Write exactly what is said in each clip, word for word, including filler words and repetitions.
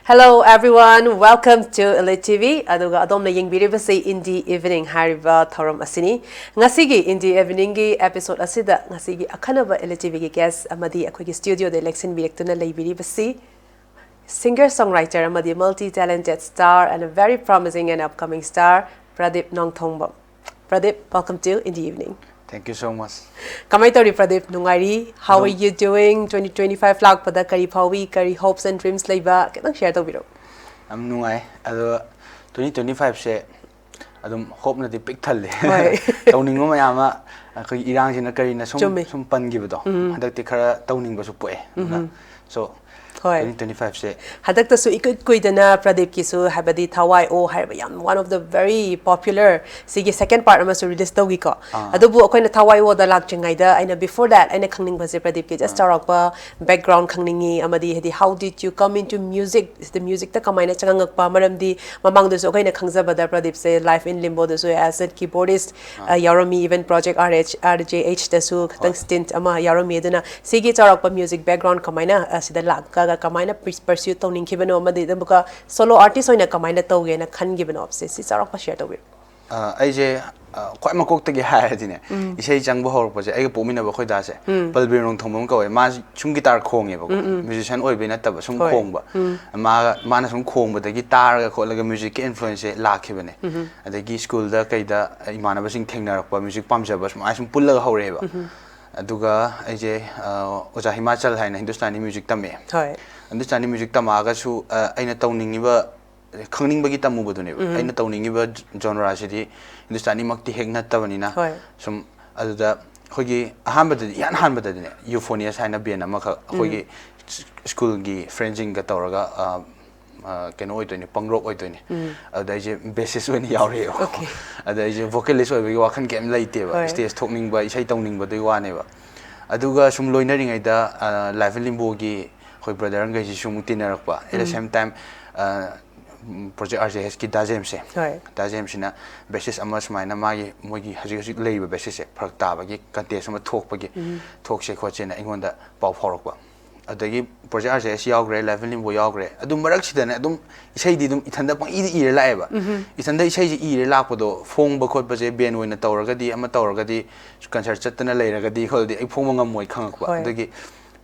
Hello everyone, welcome to Elite T V. ꯑꯗꯨꯒ ꯑꯗꯣꯝꯅ ꯌꯦꯡꯕꯤꯔꯤꯕꯁꯤ Indie Evening ꯍꯥꯏꯔꯤꯕ ꯊꯧꯔꯝ ꯑꯁꯤꯅꯤ꯫ ꯉꯁꯤꯒꯤ Indie Evening ꯒꯤ episode ꯑꯁꯤꯗ ꯉꯁꯤꯒꯤ ꯑꯈꯟꯅꯕ Elite T V ꯒꯤ guest ꯑꯃꯗꯤ ꯑꯩꯈꯣꯏꯒꯤ studio ꯗ ꯂꯦꯡꯁꯤꯟꯕꯤꯔꯛꯇꯨꯅ ꯂꯩꯕꯤꯔꯤꯕꯁꯤ singer songwriter ꯑꯃꯗꯤ multi talented star and a very promising and upcoming star Pradeep Nongthongbam. Pradeep, welcome to Indie Evening. Thank you so much. ꯀꯃꯥꯏ ꯇꯧꯔꯤ ꯄ꯭ꯔꯗꯤꯞ? ꯅꯨꯡꯉꯥꯏꯔꯤ? How are ꯑꯗꯨꯝ you doing? Twenty twenty-five ꯂꯥꯛꯄꯗ ꯀꯔꯤ ꯐꯥꯎꯏ? ꯀꯔꯤ hopes and dreams ꯂꯩꯕ? ꯈꯤꯇꯪ share ꯇꯧꯕꯤꯔꯛꯎ꯫ ꯌꯥꯝ ꯅꯨꯡꯉꯥꯏ꯫ ꯑꯗꯣ twenty twenty-five ꯁꯦ ꯑꯗꯨꯝ hope ꯅꯗꯤ ꯄꯤꯛ ꯊꯜꯂꯦ꯫ ꯍꯣꯏ꯫ ꯇꯧꯅꯤꯡꯕ ꯃꯌꯥꯝ ꯑꯃ ꯑꯩꯈꯣꯏꯒꯤ ꯏꯔꯥꯡꯁꯤꯅ ꯀꯔꯤꯅ ꯁꯨꯝ ꯆꯨꯝꯃꯤ꯫ ꯁꯨꯝ ꯄꯟꯈꯤꯕꯗꯣ꯫ ꯍꯟꯗꯛꯇꯤ ꯈꯔ ꯇꯧꯅꯤꯡꯕꯁꯨ ꯄꯣꯛꯑꯦ꯫ ꯑꯗꯨꯅ so ꯍꯣꯏ꯫ twenty twenty-five ꯁꯦ ꯍꯟꯗꯛꯇꯁꯨ ꯏꯀꯨꯏ ꯀꯨꯏꯗꯅ ꯄ꯭ꯔꯗꯤꯞꯀꯤꯁꯨ, ꯍꯥꯏꯕꯗꯤ ꯊꯋꯥꯏ ꯑꯣ ꯍꯥꯏꯔꯤꯕ ꯌꯥꯝ one of the very popular ꯁꯤꯒꯤ second part ꯑꯃꯁꯨ release ꯇꯧꯈꯤꯀꯣ꯫ ꯑꯥ꯫ ꯑꯗꯨꯕꯨ ꯑꯩꯈꯣꯏꯅ ꯊꯋꯥꯏ ꯑꯣꯗ ꯂꯥꯛꯇ꯭ꯔꯤꯉꯩꯗ ꯑꯩꯅ before that ꯑꯩꯅ ꯈꯪꯅꯤꯡꯕꯁꯦ ꯄ꯭ꯔꯗꯤꯞꯀꯤ just ꯆꯥꯎꯔꯥꯛꯄ background ꯈꯪꯅꯤꯡꯉꯤ, ꯑꯃꯗꯤ ꯍꯥꯏꯗꯤ how did you come into music, the music ꯇ ꯀꯃꯥꯏꯅ ꯆꯪꯉꯛꯄ? ꯃꯔꯝꯗꯤ ꯃꯃꯥꯡꯗꯁꯨ ꯑꯩꯈꯣꯏꯅ ꯈꯪꯖꯕꯗ ꯄ꯭ꯔꯗꯤꯞꯁꯦ Live in Limbo ꯗꯁꯨ as a keyboardist ꯑ, ꯌꯥꯎꯔꯝꯃꯤ, even Project R H, R J H ꯇꯁꯨ ꯈꯤꯇꯪ ꯍꯣꯏ꯫ stint ꯑꯃ ꯌꯥꯎꯔꯝꯃꯤ꯫ ꯑꯗꯨꯅ ꯁꯤꯒꯤ ꯆꯥꯎꯔꯥꯛꯄ music background ꯀꯃꯥꯏꯅ, ꯑ, ꯁꯤꯗ ꯂꯥꯛꯑꯒ ꯀꯃꯥꯏꯅ pers-, pursue ꯇꯧꯅꯤꯡꯈꯤꯕꯅꯣ, ꯑꯃꯗꯤ ꯑꯗꯨꯒ solo artist ꯑꯣꯏꯅ ꯀꯃꯥꯏꯅ ꯇꯧꯒꯦꯅ ꯈꯟꯈꯤꯕꯅꯣ ꯍꯥꯏꯕꯁꯦ ꯁꯤ ꯆꯥꯎꯔꯥꯛꯄ share ꯇꯧꯕꯤꯔꯣ꯫ ꯑ, ꯑꯩꯁꯦ ꯑ, ꯈ꯭ꯋꯥꯏ ꯃꯀꯣꯛꯇꯒꯤ ꯍꯥꯏꯔꯗꯤꯅꯦ, ꯏꯁꯩ ꯆꯪꯕ ꯍꯧꯔꯛꯄꯁꯦ ꯑꯩꯒ ꯄꯣꯛꯃꯤꯟꯅꯕ ꯑꯩꯈꯣꯏ ꯗꯥꯁꯦ, ꯄꯜꯕꯤꯔ ꯅꯣꯡꯊꯣꯝꯕꯝ ꯀꯧꯋꯦ꯫ ꯃꯥ ꯁꯨꯝ guitar ꯈꯣꯡꯉꯦꯕꯀꯣ, musician ꯑꯣꯏꯕꯩ ꯅꯠꯇꯕ, ꯁꯨꯝ ꯍꯣꯏ꯫ ꯈꯣꯡꯕ꯫ ꯃꯥ ꯃꯥꯅ ꯁꯨꯝ ꯈꯣꯡꯕꯗꯒꯤ ꯇꯥꯔꯒ ꯈꯣꯠꯂꯒ music ꯀꯤ influence ꯁꯦ ꯂꯥꯛꯈꯤꯕꯅꯦ꯫ ꯑꯗꯒꯤ school ꯗ ꯀꯩꯗ ꯏꯃꯥꯟꯅꯕꯁꯤꯡ ꯊꯦꯡꯅꯔꯛꯄ, music ꯄꯥꯝꯖꯕ ꯁꯨꯃꯥꯏꯅ ꯁꯨꯝ ꯄꯨꯜꯂꯒ ꯍꯧꯔꯛꯑꯦꯕ꯫ ꯑꯗꯨꯒ ꯑꯩꯁꯦ ꯑ, ꯑꯣꯖꯥ ꯍꯤꯃꯥꯆꯜ ꯍꯥꯏꯅ ꯍꯤꯟꯗꯨꯁꯇꯥꯅꯤ music ꯇꯝꯃꯛꯑꯦ꯫ ꯍꯣꯏ꯫ ꯍꯤꯟꯗꯨꯁꯇꯥꯅꯤ music ꯇꯝꯃꯛꯑꯒꯁꯨ ꯑ, ꯑꯩꯅ ꯇꯧꯅꯤꯡꯉꯤꯕ, ꯈꯪꯅꯤꯡꯕꯒꯤ ꯇꯝꯃꯨꯕꯗꯨꯅꯦꯕ꯫ ꯑꯩꯅ ꯇꯧꯅꯤꯡꯉꯤꯕ genre ꯁꯤꯗꯤ ꯍꯤꯟꯗꯨꯁꯇꯥꯅꯤꯃꯛꯇꯤ ꯍꯦꯛ ꯅꯠꯇꯕꯅꯤꯅ ꯍꯣꯏ꯫ ꯁꯨꯝ ꯑꯗꯨꯗ ꯑꯩꯈꯣꯏꯒꯤ ꯑꯍꯥꯟꯕꯗꯗꯤ, ꯏꯍꯥꯟ ꯍꯥꯟꯕꯗꯗꯤꯅꯦ, Euphonious ꯍꯥꯏꯅ band ꯑꯃꯈꯛ ꯑꯩꯈꯣꯏꯒꯤ school ꯒꯤ friend ꯁꯤꯡꯒ ꯇꯧꯔꯒ ꯑ, ꯑ, ꯀꯩꯅꯣ ꯑꯣꯏꯗꯣꯏꯅꯦ, punk rock ꯑꯣꯏꯗꯣꯏꯅꯦ꯫ ꯑꯗꯨꯗ ꯑꯩꯁꯦ bassist ꯑꯣꯏꯅ ꯌꯥꯎꯔꯛꯑꯦꯕꯀꯣ꯫ Okay. ꯑꯗ ꯑꯩꯁꯦ vocalist ꯑꯣꯏꯕꯒꯤ ꯋꯥꯈꯜ ꯀꯩꯝ ꯂꯩꯇꯦꯕ꯫ ꯍꯣꯏ꯫ Stage ꯊꯣꯛꯅꯤꯡꯕ, ꯏꯁꯩ ꯇꯧꯅꯤꯡꯕꯗꯨꯒꯤ ꯋꯥꯅꯦꯕ꯫ ꯑꯗꯨꯒ ꯁꯨꯝ ꯂꯣꯏꯅꯔꯤꯉꯩꯗ ꯑ, Live in Limbo ꯒꯤ ꯑꯩꯈꯣꯏ brother ꯈꯩꯁꯤꯁꯨ ꯑꯃꯨꯛ ꯇꯤꯟꯅꯔꯛꯄ꯫ At the same time ꯑ, ꯎꯝ, Project R J H ꯀꯤ ꯗꯥ ꯖꯦꯝꯁꯁꯦ꯫ ꯍꯣꯏ꯫ ꯗꯥ ꯖꯦꯝꯁꯁꯤꯅ bassist ꯑꯃ ꯁꯨꯃꯥꯏꯅ ꯃꯥꯒꯤ, ꯃꯣꯏꯒꯤ ꯍꯧꯖꯤꯛ ꯍꯧꯖꯤꯛ ꯂꯩꯔꯤꯕ bassist ꯁꯦ ꯐꯔꯛ ꯇꯥꯕꯒꯤ contest ꯑꯃ ꯊꯣꯛꯄꯒꯤ, ꯊꯣꯛꯁꯦ ꯈꯣꯠꯁꯦꯅ ꯑꯩꯉꯣꯟꯗ ꯄꯥꯎ ꯐꯥꯎꯔꯛꯄ꯫ ꯑꯗꯒꯤ Project R J S ꯌꯥꯎꯈ꯭ꯔꯦ, Live in Limbo ꯌꯥꯎꯈ꯭ꯔꯦ꯫ ꯑꯗꯨ ꯃꯔꯛꯁꯤꯗꯅꯦ ꯑꯗꯨꯝ ꯏꯁꯩꯗꯤ ꯑꯗꯨꯝ ꯏꯊꯟꯗ ꯄꯪꯏꯗ ꯏꯔ ꯂꯥꯛꯑꯦꯕ꯫ ꯏꯊꯟꯗ ꯏꯁꯩꯁꯦ ꯏꯔ ꯂꯥꯛꯄꯗꯣ, ꯐꯣꯡꯕ ꯈꯣꯠꯄꯁꯦ band ꯑꯣꯏꯅ ꯇꯧꯔꯒꯗꯤ, ꯑꯃ ꯇꯧꯔꯒꯗꯤ, concert ꯆꯠꯇꯅ ꯂꯩꯔꯒꯗꯤ ꯈꯣꯠꯂꯗꯤ ꯑꯩ ꯐꯣꯡꯕ ꯉꯝꯃꯣꯏ ꯈꯪꯉꯛꯄ꯫ ꯍꯣꯏ꯫ ꯑꯗꯒꯤ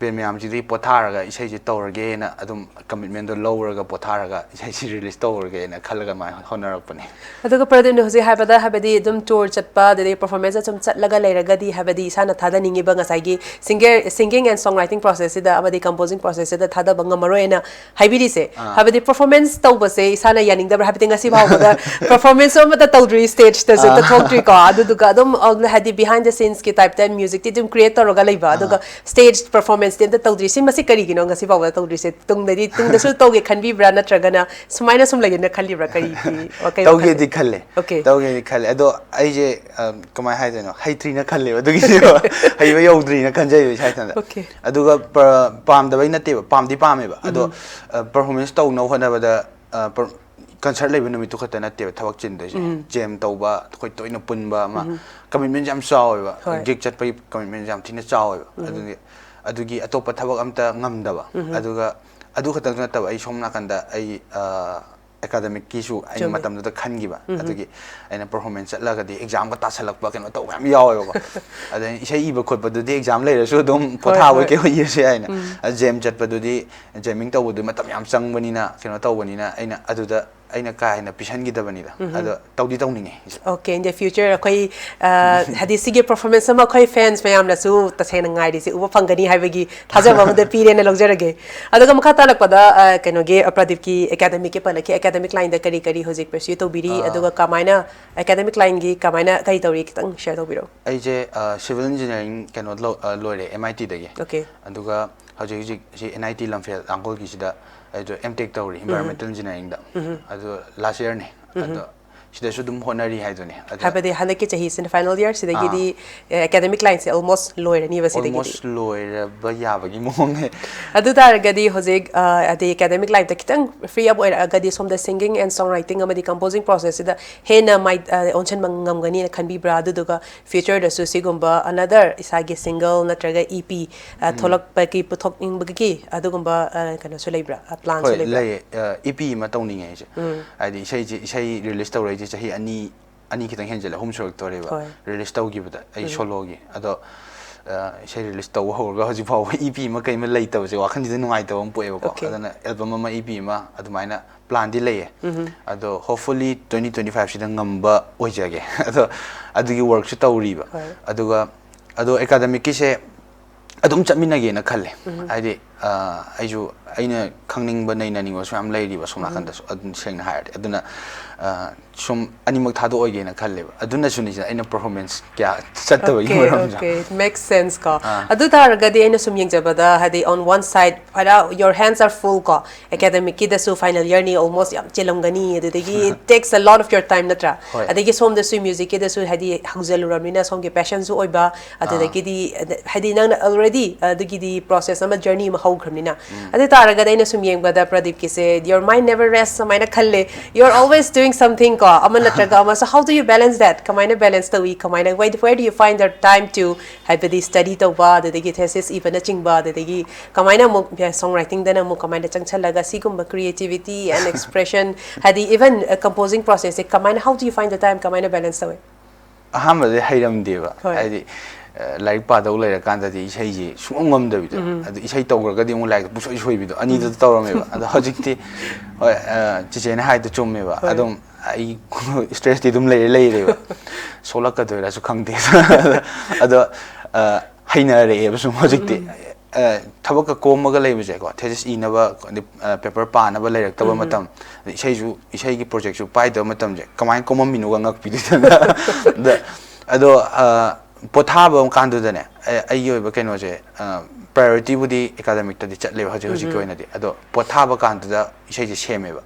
band ꯃꯌꯥꯝꯁꯤꯗꯤ ꯄꯣꯊꯥꯔꯒ ꯏꯁꯩꯁꯦ ꯇꯧꯔꯒꯦꯅ ꯑꯗꯨꯝ commitment ꯗꯣ ꯂꯧꯔꯒ ꯄꯣꯊꯥꯔꯒ ꯏꯁꯩꯁꯤ release ꯇꯧꯔꯒꯦꯅ ꯈꯜꯂꯒ ꯑꯗꯨꯃꯥꯏꯅ ꯍꯣꯠꯅꯔꯛꯄꯅꯦ꯫ ꯑꯗꯨꯒ ꯄ꯭ꯔꯗꯤꯞꯅ ꯍꯧꯖꯤꯛ ꯍꯥꯏꯕꯗ, ꯍꯥꯏꯕꯗꯤ ꯑꯗꯨꯝ tour ꯆꯠꯄ, ꯑꯗꯩ performance ꯁꯨꯝ ꯆꯠꯂꯒ ꯂꯩꯔꯒꯗꯤ, ꯍꯥꯏꯕꯗꯤ ꯏꯁꯥꯅ ꯊꯥꯗꯅꯤꯡꯉꯤꯕ ꯉꯁꯥꯏꯒꯤ singer, singing and song writing process ꯁꯤꯗ ꯑꯃꯗꯤ composing process ꯁꯤꯗ ꯊꯥꯗꯕ ꯉꯝꯃꯔꯣꯏꯅ ꯍꯥꯏꯕꯤꯔꯤꯁꯦ꯫ ꯑꯥ꯫ ꯍꯥꯏꯕꯗꯤ performance ꯇꯧꯕꯁꯦ ꯏꯁꯥꯅ ꯌꯥꯅꯤꯡꯗꯕ꯭ꯔꯥ? ꯍꯥꯏꯕꯗꯤ ꯉꯁꯤ ꯐꯥꯎꯕꯗ performance ꯑꯃꯠꯇ ꯇꯧꯗ꯭ꯔꯤ, stage ꯇꯁꯨ ꯑꯝꯇ ꯊꯣꯛꯇ꯭ꯔꯤꯀꯣ꯫ ꯑꯗꯨꯗꯨꯒ ꯑꯗꯨꯝ, ꯑ, ꯍꯥꯏꯗꯤ behind the scenes ꯀꯤ type ꯇ music ꯇꯤ ꯑꯗꯨꯝ create ꯇꯧꯔꯒ ꯂꯩꯕ, ꯑꯗꯨꯒ stage performance ꯇꯤ ꯑꯝꯇ ꯇꯧꯗ꯭ꯔꯤ꯫ ꯁꯤ ꯃꯁꯤ ꯀꯔꯤꯒꯤꯅꯣ ꯉꯁꯤ ꯐꯥꯎꯕꯗ ꯇꯧꯗ꯭ꯔꯤꯁꯦ? ꯇꯨꯡꯗꯗꯤ, ꯇꯨꯡꯗꯁꯨ ꯇꯧꯒꯦ ꯈꯟꯕꯤꯕ꯭ꯔꯥ, ꯅꯠꯇ꯭ꯔꯒꯅ ꯁꯨꯃꯥꯏꯅ ꯁꯨꯝ ꯂꯩꯒꯦꯅ ꯈꯜꯂꯤꯕ꯭ꯔꯥ? ꯀꯔꯤ, ꯀꯔꯤ ꯋꯥꯈꯜ? ꯇꯧꯒꯦꯗꯤ ꯈꯜꯂꯦ꯫ Okay꯫ ꯇꯧꯒꯦꯗꯤ ꯈꯜꯂꯦ꯫ ꯑꯗꯣ ꯑꯩꯁꯦ, ꯑ, ꯀꯃꯥꯏꯅ ꯍꯥꯏꯗꯣꯏꯅꯣ? ꯍꯩꯇ꯭ꯔꯤꯅ ꯈꯜꯂꯦꯕ꯫ ꯑꯗꯨꯒꯤꯅꯦꯕ꯫ ꯍꯩꯕ ꯌꯧꯗ꯭ꯔꯤꯅ ꯈꯟꯖꯩꯕ ꯏꯁꯥ ꯏꯊꯟꯗ꯫ Okay꯫ ꯑꯗꯨꯒ ꯄ-, ꯄꯥꯝꯗꯕꯩ ꯅꯠꯇꯦꯕ꯫ ꯄꯥꯝꯗꯤ ꯄꯥꯝꯃꯦꯕ꯫ ꯑꯗꯣ, ꯑ, performance ꯇꯧꯅꯕ ꯍꯣꯠꯅꯕꯗ, ꯑ, per-, concert ꯂꯩꯕ ꯅꯨꯃꯤꯠꯇꯨ ꯈꯛꯇ ꯅꯠꯇꯦꯕ ꯊꯕꯛ ꯆꯤꯟꯗꯣꯏꯁꯦ꯫ Jam ꯇꯧꯕ, ꯑꯩꯈꯣꯏ ꯇꯣꯏꯅ ꯄꯨꯟꯕ ꯑꯃ, commitment ꯌꯥꯝ ꯆꯥꯎꯋꯦꯕ꯫ ꯍꯣꯏ꯫ Gig ꯆꯠꯄꯒꯤ commitment ꯌꯥꯝ ꯊꯤꯅ ꯆꯥꯎꯋꯦꯕ꯫ ꯑꯗꯨꯒꯤ, ꯑꯗꯨꯒꯤ ꯑꯇꯣꯞꯄ ꯊꯕꯛ ꯑꯝꯇ ꯉꯝꯗꯕ꯫ ꯑꯗꯨꯒ ꯑꯗꯨ ꯈꯛꯇꯪꯁꯨ ꯅꯠꯇꯕ, ꯑꯩ ꯁꯣꯝ ꯅꯥꯀꯟꯗ ꯑꯩ, ꯑ, academic ꯀꯤꯁꯨ ꯑꯩꯅ ꯆꯨꯝꯃꯦ꯫ ꯃꯇꯝꯗꯨꯗ ꯈꯟꯈꯤꯕ꯫ ꯑꯗꯨꯒꯤ ꯑꯩꯅ performance ꯆꯠꯂꯒꯗꯤ exam ꯒ ꯇꯥꯁꯜꯂꯛꯄ, ꯀꯩꯅꯣ ꯇꯧꯕ ꯌꯥꯝ ꯌꯥꯎꯋꯦꯕꯀꯣ꯫ ꯑꯗꯩ ꯏꯁꯩ ꯏꯕ ꯈꯣꯠꯄꯗꯨꯗꯤ exam ꯂꯩꯔꯁꯨ ꯑꯗꯨꯝ ꯍꯣꯏ, ꯄꯣꯊꯥꯕꯣꯏ ꯍꯣꯏ꯫ ꯀꯩꯕꯣꯏ ꯏꯔꯁꯨ ꯌꯥꯏꯅ꯫ ꯑ, Jam ꯆꯠꯄꯗꯨꯗꯤ, jamming ꯇꯧꯕꯗꯨ ꯃꯇꯝ ꯌꯥꯝ ꯆꯪꯕꯅꯤꯅ, ꯀꯩꯅꯣ ꯇꯧꯕꯅꯤꯅ, ꯑꯩꯅ ꯑꯗꯨꯗ ꯑꯩꯅ ꯀꯥ ꯍꯦꯟꯅ ꯄꯤꯁꯟꯈꯤꯗꯕꯅꯤꯗ꯫ ꯑꯗꯣ ꯇꯧꯗꯤ ꯇꯧꯅꯤꯡꯉꯦ ꯑꯩꯁꯨ꯫ Okay, in the future ꯑꯩꯈꯣꯏ, ꯑ, ꯍꯥꯏꯗꯤ ꯁꯤꯒꯤ performance ꯑꯃ ꯑꯩꯈꯣꯏ fans ꯃꯌꯥꯝꯅꯁꯨ ꯇꯁꯦꯡꯅ ꯉꯥꯏꯔꯤꯁꯦ ꯎꯕ ꯐꯪꯒꯅꯤ ꯍꯥꯏꯕꯒꯤ ꯊꯥꯖꯕ ꯑꯃꯗ ꯄꯤꯔꯦꯅ ꯂꯧꯖꯔꯒꯦ꯫ ꯑꯗꯨꯒ ꯃꯈꯥ ꯇꯥꯔꯛꯄꯗ, ꯑ, ꯀꯩꯅꯣꯒꯤ, ꯑ, ꯄ꯭ꯔꯗꯤꯞꯀꯤ academic ꯀꯤ ꯄꯜꯂꯛꯈꯤ, academic line ꯗ ꯀꯔꯤ ꯀꯔꯤ ꯍꯧꯖꯤꯛ pursue ꯇꯧꯕꯤꯔꯤ, ꯑ, ꯑꯗꯨꯒ ꯀꯃꯥꯏꯅ academic line ꯒꯤ ꯀꯃꯥꯏꯅ ꯀꯔꯤ ꯇꯧꯔꯤ, ꯈꯤꯇꯪ share ꯇꯧꯕꯤꯔꯛꯑꯣ꯫ ꯑꯩꯁꯦ, ꯑ, civil engineering ꯀꯩꯅꯣ ꯂꯧ-, ꯑ, ꯂꯣꯏꯔꯦ, M I T ꯗꯒꯤ꯫ Okay꯫ ꯑꯗꯨꯒ ꯍꯧꯖꯤꯛ ꯍꯧꯖꯤꯛ ꯁꯤ N I T ꯂꯝꯐꯦꯜ ꯂꯥꯡꯒꯣꯜꯒꯤꯁꯤꯗ ꯑꯩꯗꯣ M Tech ꯇꯧꯔꯤ, environmental engineering ꯗ꯫ ꯑꯗꯣ last year ꯅꯦ꯫ ꯑꯗꯣ ꯁꯤꯗꯁꯨ ꯑꯗꯨꯝ ꯍꯣꯠꯅꯔꯤ ꯍꯥꯏꯗꯨꯅꯤ꯫ ꯑꯗ ꯍꯥꯏꯕꯗꯤ ꯍꯟꯗꯛꯀꯤ ꯆꯍꯤꯁꯤꯅ ꯐꯥꯏꯅꯦꯜ ꯏꯌꯥꯔ ꯁꯤꯗꯒꯤꯗꯤ ꯑꯦꯀꯥꯗꯃꯤꯛ ꯂꯥꯏꯟꯁꯦ ꯑꯣꯜꯃꯣꯁ ꯂꯣꯏꯔꯅꯤꯕ ꯁꯤꯗꯒꯤꯗꯤ꯫ ꯑꯣꯜꯃꯣꯁ ꯂꯣꯏꯔꯕ ꯌꯥꯕꯒꯤ ꯃꯑꯣꯡꯅꯦ꯫ ꯑꯗꯨ ꯇꯥꯔꯒꯗꯤ ꯍꯧꯖꯤꯛ ꯑ, ꯍꯥꯏꯗꯤ ꯑꯦꯀꯥꯗꯃꯤꯛ ꯂꯥꯏꯟꯗ ꯈꯤꯇꯪ ꯐ꯭ꯔꯤ ꯑꯞ ꯑꯣꯏꯔꯛꯑꯒꯗꯤ ꯁꯣꯝꯗ ꯁꯤꯡꯒꯤꯡ ꯑꯦꯟ ꯁꯣꯡ ꯔꯥꯏꯇꯤꯡ ꯑꯃꯗꯤ ꯀꯝꯄꯣꯖꯤꯡ ꯄ꯭ꯔꯣꯁꯦꯁꯁꯤꯗ ꯍꯦꯟꯅ ꯃꯥꯏ ꯑ, ꯑꯣꯟꯁꯤꯟꯕ ꯉꯝꯒꯅꯤꯅ ꯈꯟꯕꯤꯕ꯭ꯔꯥ? ꯑꯗꯨꯗꯨꯒ ꯐ꯭ꯌꯨꯆꯔꯗꯁꯨ ꯁꯤꯒꯨꯝꯕ ꯑꯅꯗꯔ ꯏꯁꯥꯒꯤ ꯁꯤꯡꯒꯜ ꯅꯠꯇ꯭ꯔꯒ ꯏ ꯄꯤ ꯊꯣꯛꯂꯛꯄꯒꯤ ꯄꯨꯊꯣꯛꯅꯤꯡꯕꯒꯤ ꯑꯗꯨꯒꯨꯝꯕ ꯑ, ꯀꯩꯅꯣꯁꯨ ꯂꯩꯕ꯭ꯔꯥ? ꯄ꯭ꯂꯥꯟꯁꯨ ꯍꯣꯏ ꯂꯩꯕ꯭ꯔꯥ? ꯂꯩꯌꯦ꯫ ꯏ ꯄꯤ ꯑꯃ ꯇꯧꯅꯤꯡꯉꯦ ꯑꯩꯁꯦ꯫ ꯍꯥꯏꯗꯤ ꯏꯁꯩꯁꯦ, ꯏꯁꯩ ꯔꯤꯂꯤꯁ ꯇꯧꯔꯛꯏꯁꯦ ꯆꯍꯤ ꯑꯅꯤ, ꯑꯅꯤ ꯈꯤꯇꯪ ꯍꯦꯟꯖꯜꯂꯦ, ꯑꯍꯨꯝ ꯁꯨꯔꯛꯇꯣꯔꯦꯕ ꯍꯣꯏ꯫ ꯔꯤꯂꯤꯁ ꯇꯧꯈꯤꯕꯗ ꯑꯩ ꯁꯣꯂꯣꯒꯤ꯫ ꯑꯗꯣ ꯑ, ꯏꯁꯩ ꯔꯤꯂꯤꯁ ꯇꯧꯕ ꯍꯧꯔꯒ ꯍꯧꯖꯤꯛ ꯐꯥꯎꯕ ꯏ ꯄꯤ ꯑꯃ ꯀꯩ ꯑꯃ ꯂꯩꯇꯕꯁꯦ ꯋꯥꯈꯜꯁꯤꯗ ꯅꯨꯡꯉꯥꯏꯇꯕ ꯑꯃ ꯄꯣꯛꯑꯦꯕꯀꯣ꯫ Okay. ꯑꯗꯨꯅ ꯑꯦꯜꯕꯝ ꯑꯃ, ꯏ ꯄꯤ ꯑꯃ ꯑꯗꯨꯃꯥꯏꯅ ꯄ꯭ꯂꯥꯟꯗꯤ ꯂꯩꯌꯦ꯫ ꯑꯗꯣ ꯍꯣꯞꯐꯨꯜꯂꯤ ꯇ꯭ꯋꯦꯟꯇꯤ ꯇ꯭ꯋꯦꯟꯇꯤ ꯐꯥꯏꯚꯁꯤꯗ ꯉꯝꯕ ꯑꯣꯏꯖꯒꯦ꯫ ꯑꯗꯣ ꯑꯗꯨꯒꯤ ꯋꯥꯔꯛꯁꯨ ꯇꯧꯔꯤꯕ꯫ ꯍꯣꯏ꯫ ꯑꯗꯨꯒ ꯑꯗꯣ ꯑꯦꯀꯥꯗꯃꯤꯛꯀꯤꯁꯦ ꯑꯗꯨꯝ ꯆꯠꯃꯤꯟꯅꯒꯦꯅ ꯈꯜꯂꯦ꯫ ꯍꯥꯏꯗꯤ ꯑ, ꯑꯩꯁꯨ ꯑꯩꯅ ꯈꯪꯅꯤꯡꯕ, ꯅꯩꯅꯅꯤꯡꯕꯁꯨ ꯌꯥꯝ ꯂꯩꯔꯤꯕ ꯁꯣꯝ ꯅꯥꯀꯟꯗꯁꯨ, ꯑꯗꯨꯝ ꯁꯦꯡꯅ ꯍꯥꯏꯔꯗꯤ꯫ ꯑꯗꯨꯅ ꯑ, ꯁꯨꯝ ꯑꯅꯤꯃꯛ ꯊꯥꯗꯣꯛꯑꯣꯏꯒꯦꯅ ꯈꯜꯂꯦꯕ꯫ ꯑꯗꯨꯅꯁꯨꯅꯤꯁꯦ ꯑꯩꯅ ꯄꯔꯐꯣꯔꯃꯦꯟꯁ ꯀꯌꯥ ꯆꯠꯇꯕꯒꯤ Okay, ꯃꯔꯝꯁꯦ꯫ Okay, makes sense ꯀꯣ꯫ ꯑꯥ꯫ ꯑꯗꯨ ꯇꯥꯔꯒꯗꯤ ꯑꯩꯅ ꯁꯨꯝ ꯌꯦꯡꯖꯕꯗ ꯍꯥꯏꯗꯤ on one side Farah your hands are full ꯀꯣ, ꯑꯦꯀꯥꯗꯃꯤꯛꯀꯤꯗꯁꯨ ꯐꯥꯏꯅꯦꯜ ꯏꯌꯥꯔꯅꯤ, ꯑꯣꯜꯃꯣꯁ ꯌꯥꯝ ꯆꯤꯜꯂꯝꯒꯅꯤ, ꯑꯗꯨꯗꯒꯤ it takes a lot of your time ꯅꯠꯇ꯭ꯔꯥ? ꯍꯣꯏ꯫ ꯑꯗꯒꯤ ꯁꯣꯝꯗꯁꯨ ꯃ꯭ꯌꯨꯖꯤꯛꯀꯤꯗꯁꯨ ꯍꯥꯏꯗꯤ ꯍꯧꯖꯜꯂꯨꯔꯕꯅꯤꯅ ꯁꯣꯝꯒꯤ ꯄꯦꯁꯟꯁꯨ ꯑꯣꯏꯕ, ꯑꯗꯨꯗꯒꯤꯗꯤ ꯍꯥꯏꯗꯤ ꯅꯪꯅ already ꯑꯗꯨꯒꯤꯗꯤ ꯄ꯭ꯔꯣꯁꯦꯁ ꯑꯃ, ꯖꯔꯅꯤ ꯑꯃ ꯍꯧꯈ꯭ꯔꯕꯅꯤꯅ꯫ ꯑꯗꯨ ꯇꯥꯔꯒꯗꯤ ꯑꯩꯅ ꯁꯨꯝ ꯌꯦꯡꯕꯗ ꯄ꯭ꯔꯗꯤꯞꯀꯤꯁꯦ your mind never rests ꯁꯨꯃꯥꯏꯅ ꯈꯜꯂꯦ, you are always doing something ꯀꯣ, ꯑꯃ ꯅꯠꯇ꯭ꯔꯒ ꯑꯃ꯫ So how do you balance that? ꯀꯃꯥꯏꯅ ꯕꯦꯂꯦꯟꯁ ꯇꯧꯏ? ꯀꯃꯥꯏꯅ, where, where do you find the time to ꯍꯥꯏꯕꯗꯤ ꯁ꯭ꯇꯗꯤ ꯇꯧꯕ, ꯑꯗꯨꯗꯒꯤ ꯊꯦꯁꯤꯁ ꯏꯕꯅꯆꯤꯡꯕ, ꯑꯗꯨꯗꯒꯤ ꯀꯃꯥꯏꯅ ꯑꯃꯨꯛ ꯁꯣꯡ ꯔꯥꯏꯇꯤꯡꯗꯅ ꯑꯃꯨꯛ ꯀꯃꯥꯏꯅ ꯆꯪꯁꯜꯂꯒ ꯁꯤꯒꯨꯝꯕ creativity and expression ꯍꯥꯏꯗꯤ even composing process ꯁꯦ ꯀꯃꯥꯏꯅ, how do you find the time? ꯀꯃꯥꯏꯅ ꯕꯦꯂꯦꯟꯁ ꯇꯧꯏ? ꯑꯍꯥꯟꯕꯗꯤ ꯍꯩꯔꯝꯗꯦꯕ꯫ ꯍꯣꯏ꯫ ꯍꯥꯏꯗꯤ ꯑ, ꯂꯥꯏꯔꯤꯛ ꯄꯥꯗꯧ ꯂꯩꯔꯀꯥꯟꯗꯗꯤ ꯏꯁꯩꯁꯦ ꯁꯨꯡꯉꯝ ꯉꯝꯗꯕꯤꯗꯣ꯫ ꯑꯗꯨ ꯏꯁꯩ ꯇꯧꯈ꯭ꯔꯒꯗꯤ ꯑꯃꯨꯛ ꯂꯥꯏꯔꯤꯛꯇ ꯄꯨꯡꯁꯣꯏ ꯁꯣꯏꯕꯤꯗꯣ ꯑꯅꯤꯗꯨꯗ ꯇꯧꯔꯝꯃꯦꯕ꯫ ꯑꯗꯣ ꯍꯧꯖꯤꯛꯇꯤ ꯍꯣꯏ, ꯑ, ꯆꯤꯆꯦꯅ ꯍꯥꯏꯗꯣ ꯆꯨꯝꯃꯦꯕ꯫ ꯍꯣꯏ꯫ ꯑꯗꯨꯝ ꯑꯩ ꯁ꯭ꯇ꯭ꯔꯦꯁꯇꯤ ꯑꯗꯨꯝ ꯂꯩꯔꯦ, ꯂꯩꯔꯦꯕ꯫ ꯁꯣꯛꯂꯛꯀꯗꯣꯏꯔꯥꯁꯨ ꯈꯪꯗꯦ꯫ ꯑꯗꯣ ꯑ, ꯍꯩꯅꯔꯛꯑꯦꯕ ꯁꯨꯝ ꯍꯧꯖꯤꯛꯇꯤ꯫ ꯑ, ꯊꯕꯛꯀ ꯀꯣꯝꯃꯒ ꯂꯩꯕꯁꯦꯀꯣ, ꯊꯦꯁꯤꯁ ꯏꯅꯕ, ꯑꯗꯩ, ꯑ, ꯄꯦꯄꯔ ꯄꯥꯅꯕ ꯂꯩꯔꯛꯇꯕ ꯃꯇꯝ, ꯑꯗꯩ ꯏꯁꯩꯁꯨ, ꯏꯁꯩꯒꯤ ꯄ꯭ꯔꯣꯖꯦꯛꯁꯨ ꯄꯥꯏꯗꯕ ꯃꯇꯝꯁꯦ ꯀꯃꯥꯏꯅ ꯀꯣꯝꯃꯝꯃꯤꯅꯣꯒ ꯉꯛꯄꯤꯗꯣꯏꯗꯅ꯫ ꯑꯗ, ꯑꯗꯣ ꯑ, ꯄꯣꯊꯥꯕ ꯀꯥꯟꯗꯨꯗꯅꯦ, ꯑꯩ-, ꯑꯩꯒꯤ ꯑꯣꯏꯕ ꯀꯩꯅꯣꯁꯦ, ꯑ, ꯄ꯭ꯔꯥꯏꯌꯣꯔꯤꯇꯤꯕꯨꯗꯤ ꯑꯦꯀꯥꯗꯃꯤꯛꯇꯗꯤ ꯆꯠꯂꯦꯕ ꯍꯧꯖꯤꯛ ꯍꯧꯖꯤꯛꯀꯤ ꯑꯣꯏꯅꯗꯤ꯫ ꯑꯗꯣ ꯄꯣꯊꯥꯕ ꯀꯥꯟꯗꯨꯗ ꯏꯁꯩꯁꯦ ꯁꯦꯝꯃꯦꯕ꯫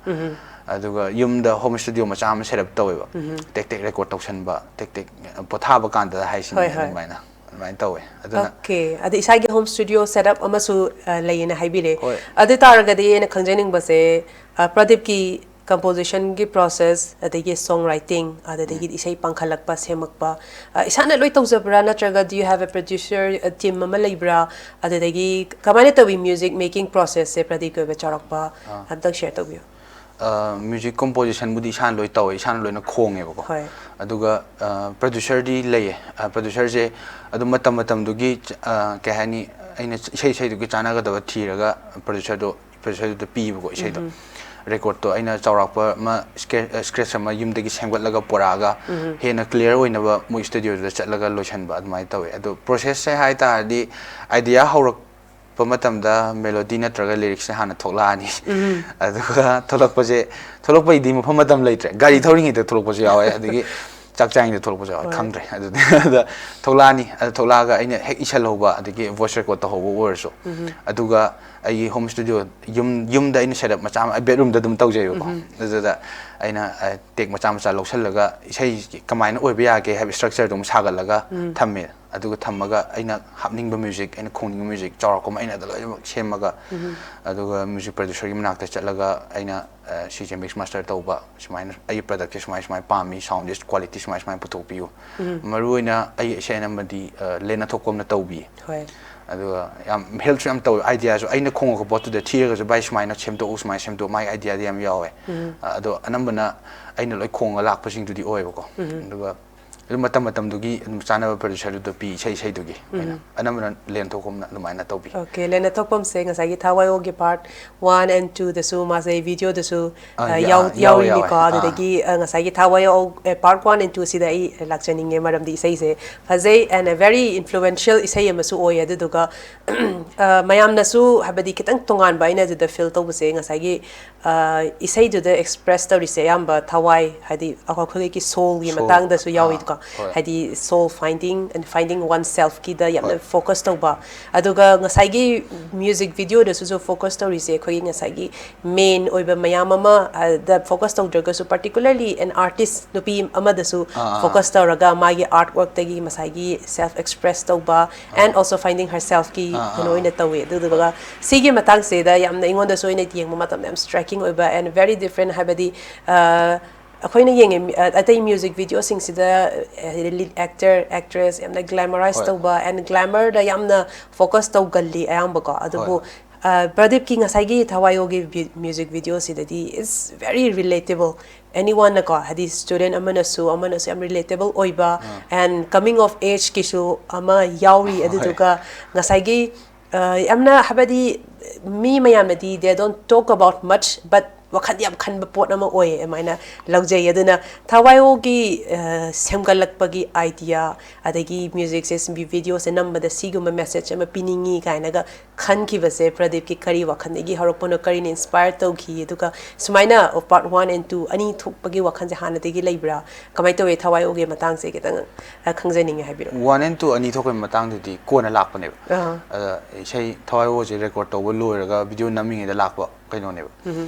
ꯑꯗꯨꯒ ꯌꯨꯝꯗ home studio ꯃꯆꯥ ꯑꯃ set up ꯇꯧꯋꯦꯕ꯫ ꯇꯦꯛ ꯇꯦꯛ record ꯇꯧꯁꯟꯕ, ꯇꯦꯛ ꯇꯦꯛ ꯄꯣꯊꯥꯕ ꯀꯥꯟꯗꯗ ꯍꯥꯏꯁꯤꯅꯦ꯫ ꯍꯣꯏ, ꯍꯣꯏ꯫ ꯑꯗꯨꯃꯥꯏꯅ ꯑꯗꯨꯃꯥꯏꯅ ꯇꯧꯋꯦ꯫ ꯑꯗꯨꯅ ꯑꯣꯀꯦ, ꯑꯗ ꯏꯁꯥꯒꯤ home studio set up ꯑꯃꯁꯨ ꯑ, ꯂꯩꯌꯦꯅ ꯍꯥꯏꯕꯤꯔꯦ꯫ ꯍꯣꯏ꯫ ꯑꯗꯨ ꯇꯥꯔꯒꯗꯤ ꯑꯩꯅ ꯈꯪꯖꯅꯤꯡꯕꯁꯦ, ꯑ, ꯄ꯭ꯔꯗꯤꯞꯀꯤ compositionꯒꯤ process, ꯑꯗꯒꯤ song writing, ꯑꯗꯨꯗꯒꯤꯗꯤ ꯏꯁꯩ ꯄꯥꯡꯈꯠꯂꯛꯄ, ꯁꯦꯝꯃꯛꯄ, ꯑ, ꯏꯁꯥꯅ ꯂꯣꯏ ꯇꯧꯖꯕ꯭ꯔꯥ, ꯅꯠꯇ꯭ꯔꯒ do you have a producer, ꯑ, team ꯑꯃ ꯂꯩꯕ꯭ꯔꯥ? ꯑꯗꯨꯗꯒꯤ ꯀꯃꯥꯏꯅ ꯇꯧꯏ music making processꯁꯦ ꯄ꯭ꯔꯗꯤꯞꯀꯤ ꯑꯣꯏꯕ ꯆꯥꯎꯔꯥꯛꯄ? ꯑꯝꯇꯪ share ꯇꯧꯕꯤꯌꯨ꯫ ꯑ, music compositionꯕꯨꯗꯤ ꯏꯁꯥꯅ ꯂꯣꯏ ꯇꯧꯋꯦ, ꯏꯁꯥꯅ ꯂꯣꯏꯅ ꯈꯣꯡꯉꯦꯕꯀꯣ꯫ ꯍꯣꯏ꯫ ꯑꯗꯨꯒ, ꯑ, producerꯗꯤ ꯂꯩꯌꯦ꯫ ꯑ, producerꯁꯦ ꯑꯗꯨꯝ ꯃꯇꯝ ꯃꯇꯝꯗꯨꯒꯤ, ꯑ, ꯀꯩ ꯍꯥꯏꯅꯤ, ꯑꯩꯅ ꯏꯁꯩ ꯏꯁꯩꯗꯨꯒꯤ ꯆꯥꯟꯅꯒꯗꯕ ꯊꯤꯔꯒ producerꯗꯣ, producerꯗꯨꯗ ꯄꯤꯕꯀꯣ ꯏꯁꯩꯗꯣ꯫ Recordꯇꯣ ꯑꯩꯅ ꯆꯥꯎꯔꯥꯛꯄ ꯑꯃ scratch, ꯑ, scratch ꯑꯃ ꯌꯨꯝꯗꯒꯤ ꯁꯦꯝꯒꯠꯂꯒ ꯄꯨꯔꯛꯑꯒ ꯍꯦꯟꯅ clear ꯑꯣꯏꯅꯕ ꯃꯣꯏ studioꯗꯨꯗ ꯆꯠꯂꯒ ꯂꯣꯏꯁꯟꯕ ꯑꯗꯨꯃꯥꯏꯅ ꯇꯧꯋꯦ꯫ ꯑꯗꯣ processꯁꯦ ꯍꯥꯏ ꯇꯥꯔꯗꯤ idea ꯍꯧꯔꯛ ꯄ ꯃꯇꯝꯗ melody ꯅꯠꯇ꯭ꯔꯒ lyricꯁꯁꯦ ꯍꯥꯟꯅ ꯊꯣꯛꯂꯛꯑꯅꯤ꯫ ꯑꯗꯨꯒ ꯊꯣꯛꯂꯛꯄꯁꯦ, ꯊꯣꯛꯂꯛꯄꯩꯗꯤ ꯃꯐꯝ ꯃꯇꯝ ꯂꯩꯇ꯭ꯔꯦ꯫ ꯒꯥꯔꯤ ꯊꯧꯔꯤꯉꯩꯗ ꯊꯣꯛꯂꯛꯄꯁꯨ ꯌꯥꯎꯋꯦ, ꯑꯗꯒꯤ ꯆꯥꯛ ꯆꯥꯔꯤꯉꯩꯗ ꯊꯣꯛꯂꯛꯄꯁꯨ ꯌꯥꯎꯋꯦ, ꯍꯣꯏ꯫ ꯈꯪꯗ꯭ꯔꯦ꯫ ꯑꯗꯨꯗꯤ ꯑꯗ ꯊꯣꯛꯂꯛꯑꯅꯤ, ꯑꯗ ꯊꯣꯛꯂꯛꯑꯒ ꯑꯩꯅ ꯍꯦꯛ ꯏꯁꯜꯍꯧꯕ, ꯑꯗꯒꯤ voice record ꯇꯧꯍꯧꯕ ꯑꯣꯏꯔꯁꯨ꯫ ꯑꯗꯨꯒ ꯑꯩꯒꯤ home studio, ꯌꯨꯝ, ꯌꯨꯝꯗ ꯑꯩꯅ set up ꯃꯆꯥ ꯑꯃ, ꯑꯩ bedroomꯗ ꯑꯗꯨꯝ ꯇꯧꯖꯩꯕꯀꯣ꯫ ꯑꯗꯨꯗ ꯑꯩꯅ, ꯑ, take ꯃꯆꯥ ꯃꯆꯥ ꯂꯧꯁꯜꯂꯒ ꯏꯁꯩ ꯀꯃꯥꯏꯅ ꯑꯣꯏꯕ ꯌꯥꯒꯦ ꯍꯥꯏꯕ structureꯗꯣ ꯑꯃꯨꯛ ꯁꯥꯒꯠꯂꯒ ꯊꯝꯃꯦ꯫ ꯑꯗꯨꯒ ꯊꯝꯃꯒ ꯑꯩꯅ ꯍꯥꯞꯅꯤꯡꯕ music, ꯑꯩꯅ ꯈꯣꯡꯅꯤꯡꯕ music ꯆꯥꯎꯔꯥꯛꯄ ꯑꯃ ꯑꯩꯅ ꯑꯗ ꯂꯣꯏꯅꯃꯛ ꯁꯦꯝꯃꯒ, ꯑꯗꯨꯒ music producerꯒꯤ ꯃꯅꯥꯛꯇ ꯆꯠꯂꯒ ꯑꯩꯅ, ꯑ, ꯁꯤꯁꯦ mix master ꯇꯧꯕ, ꯁꯨꯃꯥꯏꯅ ꯑꯩꯒꯤ productꯁꯦ ꯁꯨꯃꯥꯏ ꯁꯨꯃꯥꯏꯅ ꯄꯥꯝꯃꯤ, soundꯁꯦ quality ꯁꯨꯃꯥꯏ ꯁꯨꯃꯥꯏꯅ ꯄꯨꯊꯣꯛꯄꯤꯌꯨ꯫ ꯃꯔꯨꯑꯣꯏꯅ ꯑꯩꯒꯤ ꯏꯁꯩ ꯑꯅꯝꯕꯗꯤ, ꯑ, ꯂꯦꯟ ꯑꯊꯣꯛꯄꯝꯅ ꯇꯧꯕꯤ꯫ ꯍꯣꯏ꯫ ꯑꯗꯨꯒ ꯌꯥꯝ helpꯁꯨ ꯌꯥꯝ ꯇꯧꯋꯦ, ideaꯁꯨ ꯑꯩꯅ ꯈꯣꯡꯉꯛꯄ ꯄꯣꯠꯇꯨꯗ ꯊꯤꯔꯒꯁꯨ, "ꯚꯥꯏ, ꯁꯨꯃꯥꯏꯅ ꯁꯦꯝꯗꯣꯛꯎ, ꯁꯨꯃꯥꯏꯅ ꯁꯦꯝꯗꯣꯛꯎ", ꯃꯥꯒꯤ ideaꯗꯤ ꯌꯥꯝ ꯌꯥꯎꯋꯦ꯫ ꯑ, ꯑꯗꯣ ꯑꯅꯝꯕꯅ ꯑꯩꯅ ꯂꯣꯏ ꯈꯣꯡꯉ ꯂꯥꯛꯄꯁꯤꯡꯗꯨꯗꯤ ꯑꯣꯏꯌꯦꯕꯀꯣ꯫ ꯑꯗꯨꯒ ꯑꯗꯨꯝ ꯃꯇꯝ ꯃꯇꯝꯗꯨꯒꯤ ꯑꯗꯨꯝ ꯆꯥꯅꯕ producerꯗꯨꯗ ꯄꯤ, ꯏꯁꯩ ꯏꯁꯩꯗꯨꯒꯤ ꯑꯣꯏꯅ꯫ ꯑꯅꯝꯕꯅ ꯂꯦꯟ ꯊꯣꯛꯄꯝꯅ ꯑꯗꯨꯃꯥꯏꯅ ꯇꯧꯕꯤ꯫ ꯑꯣꯀꯦ, ꯂꯦꯟ ꯑꯊꯣꯛꯄꯝꯁꯦ ꯉꯁꯥꯏꯒꯤ ꯊꯋꯥꯏ ꯑꯣꯒꯤ part one and twoꯗꯁꯨ ꯃꯥꯁꯦ videoꯗꯁꯨ, ꯑ, ꯑ, ꯌꯥ-, ꯌꯥꯎ-, ꯌꯥꯎꯋꯦ, ꯌꯥꯎꯔꯤꯅꯤꯀꯣ꯫ ꯌꯥꯎꯋꯦ꯫ ꯑꯥ꯫ ꯑꯗꯨꯗꯒꯤ, ꯑ, ꯉꯁꯥꯏꯒꯤ ꯊꯋꯥꯏ ꯑꯣ, ꯑ, part one and twoꯁꯤꯗ ꯑꯩ ꯂꯥꯛꯆꯅꯤꯡꯉꯦ, ꯃꯔꯝꯗꯤ ꯏꯁꯩꯁꯦ ꯐꯖꯩ and a very influential ꯏꯁꯩ ꯑꯃꯁꯨ ꯑꯣꯏ꯫ ꯑꯗꯨꯗꯨꯒ, ꯑ, ꯃꯌꯥꯝꯅꯁꯨ ꯍꯥꯏꯕꯗꯤ ꯈꯤꯇꯪ ꯇꯣꯉꯥꯟꯕ ꯑꯩꯅ ꯑꯗꯨꯗ feel ꯇꯧꯕꯁꯦ ꯉꯁꯥꯏꯒꯤ, ꯑ, ꯏꯁꯩꯗꯨꯗ express ꯇꯧꯔꯤꯁꯦ ꯑꯌꯥꯝꯕ ꯊꯋꯥꯏ, ꯍꯥꯏꯗꯤ ꯑꯩꯈꯣꯏꯒꯤ soulꯒꯤ soul꯫ ꯃꯇꯥꯡꯗꯁꯨ ꯑꯥ꯫ ꯌꯥꯎꯋꯤꯗꯀꯣ꯫ ꯍꯥꯏꯗꯤ soul finding and finding oneself ꯀꯤꯗ ꯌꯥꯝꯅ focus ꯇꯧꯕ꯫ ꯑꯗꯨꯒ ꯉꯁꯥꯏꯒꯤ music video ꯗꯁꯨ focus ꯇꯧꯔꯤꯁꯦ ꯑꯩꯈꯣꯏꯒꯤ ꯉꯁꯥꯏꯒꯤ main ꯑꯣꯏꯕ ꯃꯌꯥꯝ ꯑꯃ ꯑ, ꯗ focus ꯇꯧꯗ꯭ꯔꯒꯁꯨ, particularly an artist ꯅꯨꯄꯤ ꯑꯃꯗꯁꯨ focus ꯇꯧꯔꯒ ꯃꯥꯒꯤ artwork ꯇꯒꯤ ꯉꯁꯥꯏꯒꯤ self express ꯇꯧꯕ and also finding herself ꯀꯤ ꯀꯩꯅꯣ ꯑꯣꯏꯅ ꯇꯧꯋꯤ꯫ ꯑꯗꯨꯗꯨꯒ ꯁꯤꯒꯤ ꯃꯇꯥꯡꯁꯤꯗ ꯌꯥꯝꯅ ꯑꯩꯉꯣꯟꯗꯁꯨ ꯑꯩꯅ ꯌꯦꯡꯕ ꯃꯇꯝꯗ ꯌꯥꯝ striking ꯑꯣꯏꯕ and very different, ꯍꯥꯏꯕꯗꯤ ꯑ, ꯑꯩꯈꯣꯏꯅ ꯌꯦꯡꯉꯦ, ꯃꯤ- ꯑ, ꯑꯇꯩ music video ꯁꯤꯡꯁꯤꯗ ꯑ, lead actor, actress ꯌꯥꯝꯅ glamorize ꯇꯧꯕ and glamour ꯗ ꯌꯥꯝꯅ focus ꯇꯧꯒꯜꯂꯤ ꯑꯌꯥꯝꯕꯀꯣ꯫ ꯑꯗꯨꯕꯨ ꯑ, ꯄ꯭ꯔꯗꯤꯞꯀꯤ ꯉꯁꯥꯏꯒꯤ ꯊꯋꯥꯏꯌꯣꯒꯤ vi- music video ꯁꯤꯗꯗꯤ it's very relatable꯫ Anyone ꯅꯀꯣ, ꯍꯥꯏꯗꯤ student ꯑꯃꯅꯁꯨ ꯑꯃꯅꯁꯨ ꯌꯥꯝ relatable ꯑꯣꯏꯕ and coming of age ꯀꯤꯁꯨ ꯑꯃ ꯌꯥꯎꯔꯤ꯫ ꯑꯗꯨꯗꯨꯒ ꯉꯁꯥꯏꯒꯤ ꯑ, ꯌꯥꯝꯅ ꯍꯥꯏꯕꯗꯤ ꯃꯤ ꯃꯌꯥꯝꯅꯗꯤ they don't talk about much but ꯋꯥꯈꯜ ꯌꯥꯝ ꯈꯟꯕ ꯄꯣꯠ ꯑꯃ ꯑꯣꯏꯌꯦ ꯑꯗꯨꯃꯥꯏꯅ ꯂꯧꯖꯩ꯫ ꯑꯗꯨꯅ ꯊꯋꯥꯏꯌꯣꯒꯤ ꯑ, ꯁꯦꯝꯒꯠꯂꯛꯄꯒꯤ idea, ꯑꯗꯒꯤ music ꯁꯦ video ꯁꯦ ꯅꯝꯕꯗ ꯁꯤꯒꯨꯝꯕ message ꯑꯃ ꯄꯤꯅꯤꯡꯉꯤ ꯀꯥꯏꯅꯒ ꯈꯟꯈꯤꯕꯁꯦ ꯄ꯭ꯔꯗꯤꯞꯀꯤ ꯀꯔꯤ ꯋꯥꯈꯜꯗꯒꯤ ꯍꯧꯔꯛꯄꯅꯣ, ꯀꯔꯤꯅ inspire ꯇꯧꯈꯤ, ꯑꯗꯨꯒ ꯁꯨꯃꯥꯏꯅ part one and two ꯑꯅꯤ ꯊꯣꯛꯄꯒꯤ ꯋꯥꯈꯜꯁꯦ ꯍꯥꯟꯅꯗꯒꯤ ꯂꯩꯕ꯭ꯔꯥ? ꯀꯃꯥꯏꯅ ꯇꯧꯋꯤ ꯊꯋꯥꯏꯌꯣꯒꯤ ꯃꯇꯥꯡꯁꯦ ꯈꯤꯇꯪ ꯑ, ꯈꯪꯖꯅꯤꯡꯉꯦ, ꯍꯥꯏꯕꯤꯔꯛꯑꯣ꯫ One and two ꯑꯅꯤ ꯊꯣꯛꯄꯒꯤ ꯃꯇꯥꯡꯗꯨꯗꯤ ꯀꯣꯟꯅ ꯂꯥꯛꯄꯅꯦꯕ꯫ ꯑꯥ꯫ ꯑꯗ ꯏꯁꯩ ꯊꯋꯥꯏꯌꯣꯁꯦ record ꯇꯧꯕ ꯂꯣꯏꯔꯒ video ꯅꯝꯃꯤꯉꯩꯗ ꯂꯥꯛꯄ ꯀꯩꯅꯣꯅꯦꯕ꯫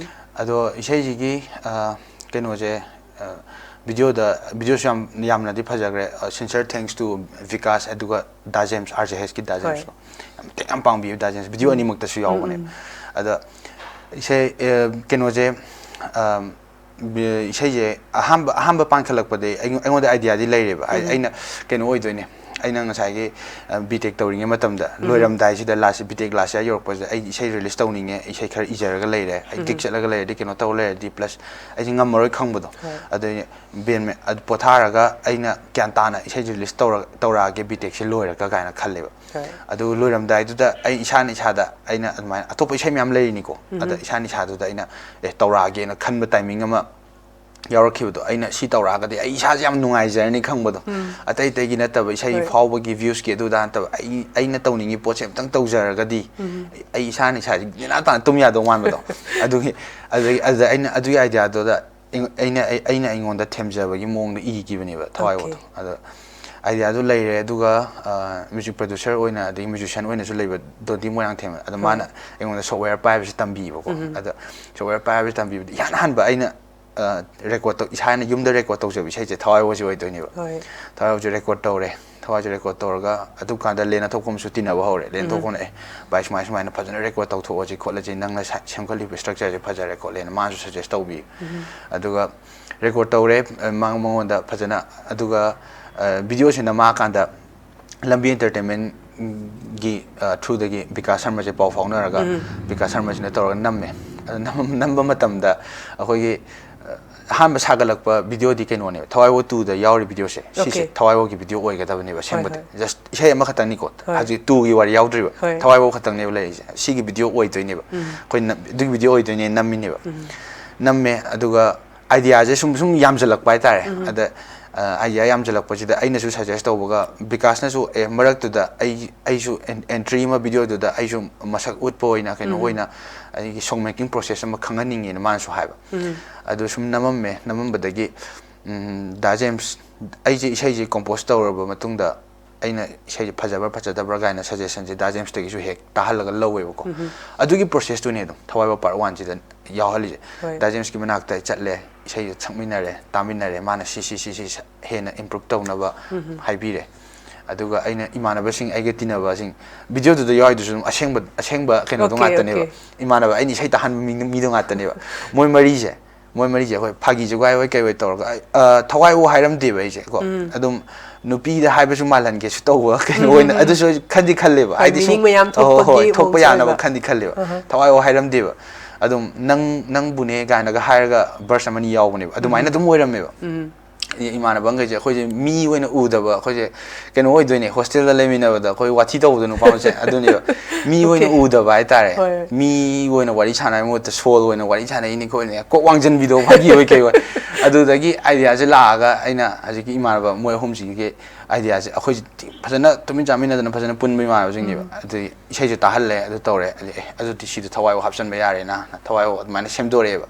ꯑꯗꯣ ꯏꯁꯩꯁꯤꯒꯤ ꯑ, ꯀꯩꯅꯣꯁꯦ ꯑ, video ꯗ video ꯁꯨ ꯌꯥꯝ ꯌꯥꯝꯅꯗꯤ ꯐꯖꯈ꯭ꯔꯦ꯫ ꯑ, sincere thanks to ꯕꯤꯀꯥꯁ ꯑꯗꯨꯒ ꯗꯥ ꯖꯦꯝꯁ, RJH ꯀꯤ ꯗꯥ ꯖꯦꯝꯁ ꯀꯣ꯫ ꯌꯥꯝ ꯃꯇꯦꯡ ꯌꯥꯝ ꯄꯥꯡꯕꯤꯌꯦ ꯗꯥ ꯖꯦꯝꯁ꯫ Video ꯑꯅꯤꯃꯛꯇꯁꯨ ꯌꯥꯎꯕꯅꯦꯕ꯫ ꯑꯗ ꯏꯁꯩ ꯑ, ꯀꯩꯅꯣꯁꯦ ꯑ, ꯕꯤ- ꯏꯁꯩꯁꯦ ꯑꯍꯥꯟꯕ ꯑꯍꯥꯟꯕ ꯄꯥꯟꯈꯠꯂꯛꯄꯗꯤ ꯑꯩꯉꯣꯟ- ꯑꯩꯉꯣꯟꯗ idea ꯗꯤ ꯂꯩꯔꯦꯕ꯫ ꯍꯥꯏꯗꯤ ꯑꯩꯅ ꯀꯩꯅꯣ ꯑꯣꯏꯗꯣꯏꯅꯦ, ꯑꯩꯅ ꯉꯁꯥꯏꯒꯤ ꯕꯤ ꯇꯦꯛ ꯇꯧꯔꯤꯉꯩ ꯃꯇꯝꯗ ꯂꯣꯏꯔꯝꯗꯥꯏꯁꯤꯗ last ꯕꯤ ꯇꯦꯛ last year ꯌꯧꯔꯛꯄꯁꯤꯗ ꯑꯩ ꯏꯁꯩ release ꯇꯧꯅꯤꯡꯉꯦ, ꯏꯁꯩ ꯈꯔ ꯏꯖꯔꯒ ꯂꯩꯔꯦ, ꯑꯩ ꯒꯤꯛ ꯆꯠꯂꯒ ꯂꯩꯔꯗꯤ ꯀꯩꯅꯣ ꯇꯧ ꯂꯩꯔꯗꯤ plus ꯑꯩꯁꯦ ꯉꯝꯃꯔꯣꯏ ꯈꯪꯕꯗꯣ꯫ ꯑꯗꯩ ꯕꯦꯟ ꯃꯦ- ꯑꯗꯨ ꯄꯣꯊꯥꯔꯒ ꯑꯩꯅ ꯒ꯭ꯌꯥꯟ ꯇꯥꯅ ꯏꯁꯩꯁꯦ release ꯇꯧꯔ ꯇꯧꯔꯛꯑꯒꯦ ꯕꯤ ꯇꯦꯛꯁꯦ ꯂꯣꯏꯔꯒ ꯀꯥꯏꯅ ꯈꯜꯂꯦꯕ꯫ ꯑꯗꯨ ꯂꯣꯏꯔꯝꯗꯥꯏꯗꯨꯗ ꯑꯩ ꯏꯁꯥꯅ ꯏꯁꯥꯗ ꯑꯩꯅ ꯑꯗꯨꯃꯥꯏꯅ ꯑꯇꯣꯞꯄ ꯏꯁꯩ ꯃꯌꯥꯝ ꯂꯩꯔꯤꯅꯤꯀꯣ꯫ ꯑꯗ ꯏꯁꯥꯅ ꯏꯁꯥꯗꯨꯗ ꯑꯩꯅ ꯑꯦ ꯇꯧꯔꯛꯑꯒꯦꯅ ꯈꯟꯕ timing ꯑꯃ ꯌꯥꯎꯔꯛꯈꯤꯕꯗꯣ꯫ ꯑꯩꯅ ꯁꯤ ꯇꯧꯔꯛꯑꯒꯗꯤ ꯑꯩ ꯏꯁꯥꯁꯦ ꯌꯥꯝ ꯅꯨꯡꯉꯥꯏꯖꯔꯅꯤ ꯈꯪꯕꯗꯣ꯫ ꯑꯇꯩ ꯑꯇꯩꯒꯤ ꯅꯠꯇꯕ, ꯏꯁꯩ ꯐꯥꯎꯕꯒꯤ views ꯀꯤ ꯑꯗꯨꯗ ꯅꯠꯇꯕ, ꯑꯩ ꯑꯩꯅ ꯇꯧꯅꯤꯡꯉꯤ ꯄꯣꯠꯁꯦ ꯑꯝꯇꯪ ꯇꯧꯖꯔꯒꯗꯤ ꯑꯩ ꯏꯁꯥꯅ ꯏꯁꯥꯁꯦ ꯅꯦꯅꯥ ꯇꯥꯅ ꯇꯨꯝ ꯌꯥꯗꯧ ꯃꯥꯟꯕꯗꯣ꯫ ꯑꯗꯨꯒꯤ ꯑꯗꯨꯗꯒꯤ ꯑꯗꯨꯗ ꯑꯩꯅ ꯑꯗꯨꯒꯤ idea ꯗꯨꯗ ꯑꯩꯉꯣꯟꯗ ꯊꯦꯝꯖꯕꯒꯤ ꯃꯑꯣꯡꯗ ꯏꯈꯤꯕꯅꯦꯕ ꯊꯋꯥꯏ ꯋꯥꯗꯣ꯫ ꯑꯗꯣ ꯑꯥꯏꯗꯤꯌꯥꯗꯨ ꯂꯩꯔꯦ, ꯑꯗꯨꯒ ꯃ꯭ꯌꯨꯖꯤꯛ ꯄ꯭ꯔꯗ꯭ꯌꯨꯁꯔ ꯑꯣꯏꯅ ꯑꯗꯒꯤ ꯃ꯭ꯌꯨꯖꯤꯁꯤꯌꯥꯟ ꯑꯣꯏꯅꯁꯨ ꯂꯩꯕ ꯗꯣꯟꯗꯤ ꯃꯣꯏꯔꯥꯡꯊꯦꯝ, ꯑꯗꯣ ꯃꯥꯅ ꯑꯩꯉꯣꯟꯗ ꯁꯣꯞꯋꯦꯌꯔ ꯄꯥꯏꯕꯁꯤ ꯇꯝꯕꯤꯕꯀꯣ꯫ ꯑꯗꯣ ꯁꯣꯞꯋꯦꯌꯔ ꯄꯥꯏꯕꯁꯤ ꯇꯝꯕꯤꯕꯗ ꯏꯍꯥꯟ ꯍꯥꯟꯕ ꯑꯩꯅ ꯔꯦꯀꯣꯔꯠ ꯇꯧ ꯏꯁꯥꯅ ꯌꯨꯝꯗ ꯔꯦꯀꯣꯔꯠ ꯇꯧꯖꯕ ꯏꯁꯩꯁꯦ ꯊꯋꯥꯏ ꯋꯥꯁꯤ ꯑꯣꯏꯗꯣꯏꯅꯦꯕ꯫ ꯊꯋꯥꯏ ꯋꯥꯁꯤ ꯔꯦꯀꯣꯔꯠ ꯇꯧꯔꯦ꯫ ꯊꯋꯥꯏꯁꯦ ꯔꯦꯀꯣꯔꯠ ꯇꯧꯔꯒ ꯑꯗꯨꯀꯥꯟꯗ ꯂꯦꯟ ꯑꯊꯣꯛꯄꯝꯁꯨ ꯇꯤꯟꯅꯕ ꯍꯧꯔꯦ꯫ ꯂꯦꯟ ꯑꯊꯣꯛꯄꯝꯅ, "ꯑꯦ ꯚꯥꯏ, ꯁꯨꯃꯥꯏ ꯁꯨꯃꯥꯏꯅ ꯐꯖꯅ ꯔꯦꯀꯣꯔꯠ ꯇꯧꯊꯣꯛꯑꯁꯤ ꯈꯣꯠꯂꯁꯤ, ꯅꯪꯅ ꯁꯦꯝꯒꯠꯂꯤꯕ ꯁ꯭ꯇ꯭ꯔꯛꯆꯔꯁꯦ ꯐꯖꯔꯦ ꯈꯣꯠꯂꯦꯅ" ꯃꯥꯅꯁꯨ ꯁꯖꯦꯁ ꯇꯧꯕꯤ꯫ ꯑꯗꯨꯒ ꯔꯦꯀꯣꯔꯠ ꯇꯧꯔꯦ ꯃꯉꯣꯟꯗ ꯐꯖꯅ꯫ ꯑꯗꯨꯒ ꯚꯤꯗꯤꯑꯣꯁꯤ ꯅꯝꯃꯛꯑꯀꯥꯟꯗ ꯂꯝꯕꯤ ꯑꯦꯟꯇꯔꯇꯦꯟꯃꯦꯟꯒꯤ ꯊ꯭ꯔꯨꯗꯒꯤ ꯕꯤꯀꯥꯁ ꯁꯔꯃꯁꯦ ꯄꯥꯎ ꯐꯥꯎꯅꯔꯒ ꯕꯤꯀꯥꯁ ꯁꯔꯃꯁꯤꯅ ꯇꯧꯔꯒ ꯅꯝꯃꯦ꯫ ꯑꯗꯨ ꯅꯝꯕ ꯃꯇꯝꯗ ꯑꯩꯈꯣꯏꯒꯤ ꯑꯍꯥꯟꯕ ꯁꯥꯒꯠꯂꯛꯄ ꯚꯤꯗꯤꯑꯣꯗꯤ ꯀꯩꯅꯣꯅꯦꯕ, ꯊꯋꯥꯏꯋꯣ ꯇꯨꯗ ꯌꯥꯎꯔꯤ ꯚꯤꯗꯤꯑꯣꯁꯦ, ꯁꯤꯁꯦ ꯊꯋꯥꯏꯋꯣꯒꯤ ꯚꯤꯗꯤꯑꯣ ꯑꯣꯏꯒꯗꯕꯅꯦꯕ꯫ ꯁꯦꯡꯕꯗꯤ ꯖꯁ ꯏꯁꯩ ꯑꯃꯈꯛꯇꯪꯅꯤꯀꯣ, ꯍꯧꯖꯤꯛ ꯇꯨꯒꯤ ꯋꯥꯔꯤ ꯌꯥꯎꯗ꯭ꯔꯤꯕ, ꯊꯋꯥꯏꯋꯣ ꯈꯛꯇꯪꯅꯦꯕ ꯂꯩꯔꯤꯁꯦ꯫ ꯁꯤꯒꯤ ꯚꯤꯗꯤꯑꯣ ꯑꯣꯏꯗꯣꯏꯅꯦꯕ, ꯑꯩꯈꯣꯏ ꯑꯗꯨꯒꯤ ꯚꯤꯗꯤꯑꯣ ꯑꯣꯏꯗꯣꯏꯅꯦ ꯅꯝꯃꯤꯅꯦꯕ꯫ ꯅꯝꯃꯦ, ꯑꯗꯨꯒ ꯑꯥꯏꯗꯤꯌꯥꯁꯦ ꯁꯨꯝ ꯁꯨꯝ ꯌꯥꯝꯁꯤꯜꯂꯛꯄ ꯍꯥꯏꯇꯥꯔꯦ꯫ ꯑꯗ ꯑꯥꯏꯗꯤꯌꯥ ꯌꯥꯝꯁꯤꯜꯂꯛꯄꯁꯤꯗ ꯑꯩꯅꯁꯨ ꯁꯖꯦꯁ ꯇꯧꯕꯒ ꯕꯤꯀꯥꯁꯅꯁꯨ, "ꯑꯦ, ꯃꯔꯛꯇꯨꯗ ꯑꯩ ꯑꯩꯁꯨ ꯑꯦꯟꯇ꯭ꯔꯤ ꯑꯃ ꯚꯤꯗꯤꯑꯣꯗꯨꯗ ꯑꯩꯁꯨ ꯃꯁꯛ ꯎꯠꯄ ꯑꯣꯏꯅ, ꯀꯩꯅꯣ ꯑꯣꯏꯅ, ꯑꯩꯒꯤ ꯁꯣꯡ ꯃꯦꯀꯤꯡ ꯄ꯭ꯔꯣꯁꯦꯁ ꯑꯃ ꯈꯪꯍꯟꯅꯤꯡꯉꯦꯅ" ꯃꯥꯅꯁꯨ ꯍꯥꯏꯕ꯫ ꯑꯗꯨ ꯁꯨꯝ ꯅꯝꯃꯝꯃꯦ꯫ ꯅꯝꯃꯝꯕꯗꯒꯤ ꯗꯥ ꯖꯦꯝꯁ, ꯑꯩꯁꯦ ꯏꯁꯩꯁꯦ ꯀꯣꯝꯄꯣꯁ ꯇꯧꯔꯕ ꯃꯇꯨꯡꯗ ꯑꯩꯅ ꯏꯁꯩꯁꯦ ꯐꯖꯕ꯭ꯔꯥ ꯐꯖꯗꯕ꯭ꯔꯥ ꯀꯥꯏꯅ ꯁꯖꯦꯁꯟꯁꯦ ꯗꯥ ꯖꯦꯝꯁꯇꯒꯤꯁꯨ ꯍꯦꯛ ꯇꯥꯍꯜꯂꯒ ꯂꯧꯋꯦꯕꯀꯣ꯫ ꯑꯗꯨꯒꯤ ꯄ꯭ꯔꯣꯁꯦꯁꯇꯨꯅꯦ ꯑꯗꯨꯝ ꯊꯋꯥꯏꯕ ꯄꯥꯔꯠ ꯋꯥꯟꯁꯤꯗ ꯌꯥꯎꯍꯜꯂꯤꯁꯦ꯫ ꯗꯥ ꯖꯦꯝꯁꯀꯤ ꯃꯅꯥꯛꯇ ꯑꯩ ꯆꯠꯂꯦ, ꯏꯁꯩꯗꯣ ꯁꯛꯃꯤꯟꯅꯔꯦ, ꯇꯥꯃꯤꯟꯅꯔꯦ, ꯃꯥꯅ ꯁꯤ ꯁꯤ ꯁꯤ ꯁꯤ ꯁ-, ꯍꯦꯟꯅ ꯏꯝꯄ꯭ꯔꯨꯞ ꯇꯧꯅꯕ ꯍꯥꯏꯕꯤꯔꯦ꯫ ꯑꯗꯨꯒ ꯑꯩꯅ ꯏꯃꯥꯟꯅꯕꯁꯤꯡ, ꯑꯩꯒ ꯇꯤꯟꯅꯕꯁꯤꯡ, ꯚꯤꯗꯤꯑꯣꯗꯨꯗ ꯌꯥꯎꯔꯤꯗꯨꯁꯨ ꯑꯗꯨꯝ ꯑꯁꯦꯡꯕ, ꯑꯁꯦꯡꯕ ꯀꯩꯅꯣꯗꯣ ꯉꯥꯛꯇꯅꯦꯕ꯫ ꯏꯃꯥꯟꯅꯕ ꯑꯩꯅ ꯏꯁꯩ ꯇꯥꯍꯟꯕ ꯃꯤ-, ꯃꯤꯗꯣ ꯉꯥꯛꯇꯅꯦꯕ꯫ ꯃꯣꯏ ꯃꯔꯤꯁꯦ, ꯃꯣꯏ ꯃꯔꯤꯁꯦ ꯑꯩꯈꯣꯏ ꯐꯥꯒꯤ ꯖꯨꯒꯥꯏ ꯍꯣꯏ ꯀꯩ ꯍꯣꯏ ꯇꯧꯔꯒ, ꯑꯩ, ꯑ, ꯊꯋꯥꯏ ꯋꯥ ꯍꯥꯏꯔꯝꯗꯦꯕ ꯑꯩꯁꯦ ꯀꯣ꯫ ꯑꯗꯨꯝ ꯅꯨꯄꯤꯗ ꯍꯥꯏꯕꯁꯨ ꯃꯥꯜꯍꯟꯒꯦꯁꯨ ꯇꯧꯕ ꯀꯩꯅꯣ ꯑꯣꯏꯅ ꯑꯗꯨꯁꯨ ꯑꯩ ꯈꯟꯗꯤ ꯈꯜꯂꯦꯕ꯫ ꯍꯣꯏ, ꯍꯥꯏꯗꯤ ꯁꯨꯝ, meaning ꯃꯌꯥꯝ ꯍꯣꯏ, ꯍꯣꯏ, ꯍꯣꯏ, ꯊꯣꯛꯄꯒꯤ ꯊꯣꯛꯄ ꯃꯑꯣꯡꯁꯨ ꯌꯥꯅꯕ ꯑꯣꯏꯕ꯫ ꯈꯟꯗꯤ ꯈꯜꯂꯦꯕ꯫ ꯊꯋꯥꯏ ꯋꯥ ꯍꯥꯏꯔꯝꯗꯦꯕ꯫ ꯑꯗꯨꯝ "ꯅꯪ, ꯅꯪꯕꯨꯅꯦ" ꯀꯥꯏꯅꯒ ꯍꯥꯏꯔꯒ ꯚꯔꯁ ꯑꯃꯅꯤ ꯌꯥꯎꯕꯅꯦꯕ꯫ ꯑꯗꯨꯃꯥꯏꯅ ꯑꯗꯨꯝ ꯑꯣꯏꯔꯝꯃꯦꯕ꯫ ꯏ-, ꯏꯃꯥꯟꯅꯕꯈꯩꯁꯦ ꯑꯩꯈꯣꯏꯁꯦ ꯃꯤ ꯑꯣꯏꯅ ꯎꯗꯕ, ꯑꯩꯈꯣꯏꯁꯦ ꯀꯩꯅꯣ ꯑꯣꯏꯗꯣꯏꯅꯦ, ꯍꯣꯁꯇꯦꯜꯗ ꯂꯩꯃꯤꯟꯅꯕꯗ ꯑꯩꯈꯣꯏ ꯋꯥꯊꯤ ꯇꯧꯕꯗꯣ ꯅꯨꯄꯥ ꯃꯁꯦꯟ ꯑꯗꯨꯅꯦꯕ꯫ ꯃꯤ ꯑꯣꯏꯅ ꯎꯗꯕ ꯍꯥꯏꯇꯥꯔꯦ꯫ ꯃꯤ ꯑꯣꯏꯅ ꯋꯥꯔꯤ ꯁꯥꯟꯅꯕꯒꯤ ꯃꯍꯨꯠꯇ ꯁꯣꯜ ꯑꯣꯏꯅ ꯋꯥꯔꯤ ꯁꯥꯟꯅꯩꯅꯤ ꯈꯣꯠꯂꯤꯅꯤ, ꯀꯣꯛ ꯋꯥꯡꯖꯟꯕꯤꯗꯣ, ꯐꯥꯒꯤ ꯑꯣꯏ ꯀꯩ ꯑꯣꯏ꯫ ꯑꯗꯨꯗꯒꯤ ꯑꯥꯏꯗꯤꯌꯥꯁꯦ ꯂꯥꯛꯑꯒ ꯑꯩꯅ ꯍꯧꯖꯤꯛꯀꯤ ꯏꯃꯥꯟꯅꯕ ꯃꯣꯏ ꯑꯍꯨꯝꯁꯤꯒꯤ ꯑꯥꯏꯗꯤꯌꯥꯁꯦ, ꯑꯩꯈꯣꯏꯁꯦ ꯐꯖꯅ ꯇꯨꯃꯤꯟ ꯆꯥꯃꯤꯟꯅꯗꯅ ꯐꯖꯅ ꯄꯨꯟꯕ ꯏꯃꯥꯟꯅꯕꯁꯤꯡꯅꯦꯕ꯫ ꯑꯗꯨꯗꯤ ꯏꯁꯩꯁꯨ ꯇꯥꯍꯜꯂꯦ, ꯑꯗꯨ ꯇꯧꯔꯦ, ꯑꯗꯨꯗꯤ ꯑꯦ ꯑꯗꯨꯗꯤ ꯁꯤꯗ ꯊꯋꯥꯏ ꯍꯥꯞꯆꯤꯟꯕ ꯌꯥꯔꯦꯅ, ꯊꯋꯥꯏ ꯑꯗꯨꯃꯥꯏꯅ ꯁꯦꯝꯗꯣꯔꯛꯑꯦꯕ꯫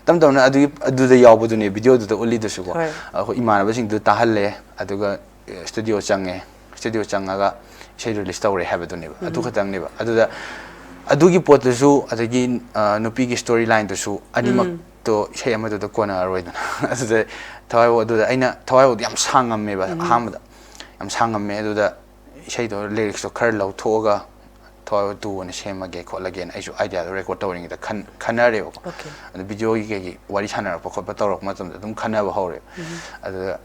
ꯇꯞ ꯇꯞꯅ ꯑꯗꯨꯒꯤ ꯑꯗꯨꯗ ꯌꯥꯎꯕꯗꯨꯅꯦ ꯚꯤꯗꯤꯑꯣꯗꯨꯗ ꯎꯠꯂꯤꯗꯨꯁꯨꯀꯣ꯫ ꯍꯣꯏ꯫ ꯑꯩꯈꯣꯏ ꯏꯃꯥꯟꯅꯕꯁꯤꯡꯗꯨ ꯇꯥꯍꯜꯂꯦ, ꯑꯗꯨꯒ ꯁ꯭ꯇꯨꯗꯤꯑꯣ ꯆꯪꯉꯦ꯫ ꯁ꯭ꯇꯨꯗꯤꯑꯣ ꯆꯪꯉꯒ ꯏꯁꯩ ꯔꯤꯂꯤꯁ ꯇꯧꯔꯦ ꯍꯥꯏꯕꯗꯨꯅꯦꯕ꯫ ꯑꯗꯨ ꯈꯛꯇꯪꯅꯦꯕ꯫ ꯑꯗꯨꯗ ꯑꯗꯨꯒꯤ ꯄꯣꯠꯇꯨꯁꯨ, ꯑꯗꯒꯤ ꯑ, ꯅꯨꯄꯤꯒꯤ ꯁ꯭ꯇꯣꯔꯤ ꯂꯥꯏꯟꯗꯨꯁꯨ, ꯑꯅꯤꯃꯛꯇꯣ ꯏꯁꯩ ꯑꯃꯗꯨꯗ ꯀꯣꯟꯅꯔꯔꯣꯏꯗꯅ꯫ ꯑꯗꯨꯗ ꯊꯋꯥꯏꯕꯧ, ꯑꯗꯨꯗ ꯑꯩꯅ ꯊꯋꯥꯏꯕꯧꯗꯤ ꯌꯥꯝ ꯁꯥꯡꯉꯝꯃꯦꯕ꯫ ꯑꯍꯥꯟꯕꯗ ꯌꯥꯝ ꯁꯥꯡꯉꯝꯃꯦ꯫ ꯑꯗꯨꯗ ꯏꯁꯩꯗꯣ ꯂꯤꯔꯤꯛꯁꯇꯣ ꯈꯔ ꯂꯧꯊꯣꯛꯑꯒ ꯊꯋꯥꯏꯕꯧ ꯇꯨ ꯑꯣꯏꯅ ꯁꯦꯝꯃꯒꯦ ꯈꯣꯠꯂꯒꯦꯅ ꯑꯩꯁꯨ ꯑꯥꯏꯗꯤꯌꯥꯗꯣ ꯔꯦꯀꯣꯔꯗ ꯇꯧꯔꯤꯉꯩꯗ ꯈꯟ ꯈꯟꯅꯔꯦꯕꯀꯣ꯫ Okay. ꯑꯗꯨ ꯚꯤꯗꯤꯑꯣꯒꯤ ꯀꯩꯒꯤ ꯋꯥꯔꯤ ꯁꯥꯟꯅꯔꯛꯄ ꯈꯣꯠꯄ ꯇꯧꯔꯛꯄ ꯃꯇꯝꯗ ꯑꯗꯨꯝ ꯈꯟꯅꯕ ꯍꯧꯔꯦ꯫ ꯑꯗꯨꯗ